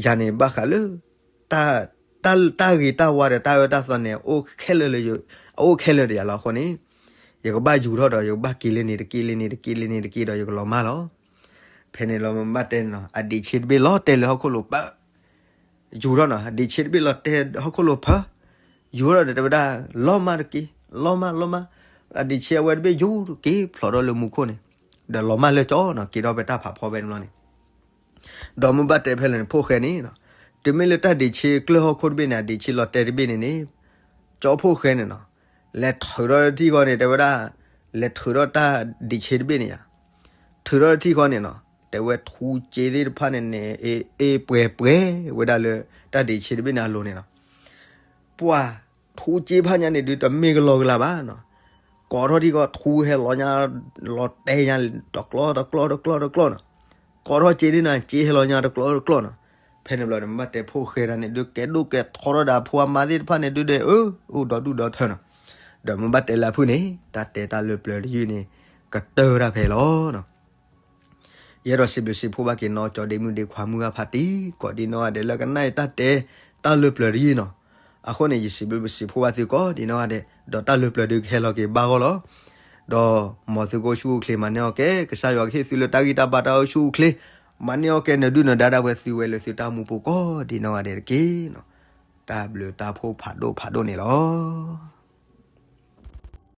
ယၤန့ၣ်ဘၣ်ဃးလၢ တၢ်, တၢ်ဂ့ၤတၢ်ဝါဒီးတၢ်အၢတၢ်သီန့ၣ် အအိၣ်ခဲလၢာ်လၢယၤလီၤအဃိန့ၣ်, ယကဘၣ်ယူၤထီၣ်ဒီး ယကဘၣ်က့ၤလၢန့ၣ်တက့ၢ် လၢန့ၣ်တက့ၢ် လၢန့ၣ်တက့ၢ်ဒီး ယကလီၤမၢ်လီၤ. ဖဲန့ၣ်လီၤမ့ၢ်ဘၣ်တဲန့ၣ်နီၤ အဒံးဆ့တဘ့ၣ်လီၤတဲာ်လၢဟီၣ်ခိၣ်လိၤပၢ, ယူၤထီၣ်နီၤ အဒံးဆ့တဘ့ၣ်လီၤတဲာ်ဟီၣ်ခိၣ်လိၤဖၢ, ယူၤထီၣ်ဒီးတဲဝဲဒၣ်, လီၤမၢ်တက့ၢ်, လီၤမၢ် လီၤမၢ်, အဒံးဆ့အဝဲတဘ့ၣ်ယူၤက့ၤဖျိးထီၣ်လၢမူခိၣ်န့ၣ်, ဒီးလီၤမၢ်လၢကၠီနီၤ က့ၤထီၣ်ဖဲတၢ်ဖးဖီဖဲန့ၣ်လီၤန့ၣ် ဒီးမ့ၢ်ဘၣ်တဲဖဲလဲၣ်န့ၣ် ဖိၣ်ဃဲန့ၣ်နီၤ, တုၤမ့ၢ်လၢတၢ်ဒံးဆ့ကျၢၢ်ဟီၣ်ခိၣ်တဘ့ၣ်န့ၣ် အဒံးဆ့လီၤတဲာ်တဘ့ၣ်န့ၣ်န့ၣ်, ကၠီဖိၣ်ဃဲန့ၣ်နီၤ, လဲၤထုးထီၣ်ထံၣ်ဃီန့ၣ် တဲဝဲဒၣ်, လဲၤထုးထီၣ်တၢ်ဒံးဆ့တဘ့ၣ်န့ၣ်ယါ, ထုးထီၣ်ထံၣ်ဃီန့ၣ်နီၤ, တဲဝဲထူက့သ့ၣ်တဖၣ်န့ၣ်န့ၣ် အ့ၣ်ပှဲၤပှဲၤဝဲဒၣ်လၢ တၢ်ဒံးဆ့တဘ့ၣ်န့ၣ်အလိၤန့ၣ်နီၤ ပှၤထူက့ဖးညါန့ၣ်ဒုးတမ့ၢ်ကလီကလီဘၣ်နီၤ, ကိးထီၣ်ထံၣ်ဃီထူဟဲလီၤညါ, လီၤတဲာ်ညါ, တကျီတကျီတကျီတကျီနီၤ, ကိးထီၣ်က့ဒ်န့ၣ် က့ဟဲလီၤညါတကျီတကျီနီၤ, ဖဲန့ၣ်ဘျီန့ၣ် မ့ၢ်ဘၣ်တဲဖိၣ်ဃဲတဂၤန့ၣ်ဒုး ကဲဒိၣ်ကဲထီထီၣ်ဒီးအဖိအမါသ့ၣ်တဖၣ်န့ၣ်ဒုးဒီး အၢ အိၣ်ဒီဒူၣ်ဒီထၢနီၤ, ဒီးမ့ၢ်ဘၣ်တဲလၢအဖုၣ်န့ၣ် တၢ်တဲတၢ်လၢပျၢၤတယုၢ်န့ၣ် ကတၢၢ်တၢ်ဖဲလီၤနီၤ ယအဲၣ်ဒိးစံးဘျုးစံးဖှိၣ်ဘၣ်က့ၤနီၢ်ကၠီဒ့မုၣ်ဒ့ခွါမုၢ်ဂၢ်ဖးတံၢ် ကိးဒံနီၢ်ဂၤဒဲးလၢကနၣ်အံၤတၢ်တဲတၢ်လၢပျၢၤတယုၢ်နီၤ, အဃိန့ၣ် ယစံးဘျုးစံးဖှိၣ်ဘၣ်သုကိးဒံနီၢ်ဂၤဒဲး ဒီးတၢ်လၢပျၢၤဒုးကဟဲလီၤက့ၤဘၣ်ဂီၢ်လီၤ, ဒီးမ်သုကအိၣ်ဆူၣ်အိၣ်ချ့မၤန့ၢ်အီၣ်ကဲ ကစၢ်ယွၤကဟ့ၣ်သုလၢတၢ်ဂံၢ်တၢ်ဘါတၢ်အိၣ်ဆူၣ်အိၣ်ချ့, မၤန့ၢ်အီၣ်ကဲနဒုၣ်နဒါဒၣ်ဝဲသုဝဲလၢသုတၢ်မူပူၤကိးဒံနီၢ်ဂၤဒဲးတက့ၢ်နီၤ, တၢ်ဘျုးတၢ်ဖှိၣ်ဖးဒိၣ်ဖးဒိၣ်န့ၣ်လီၤ.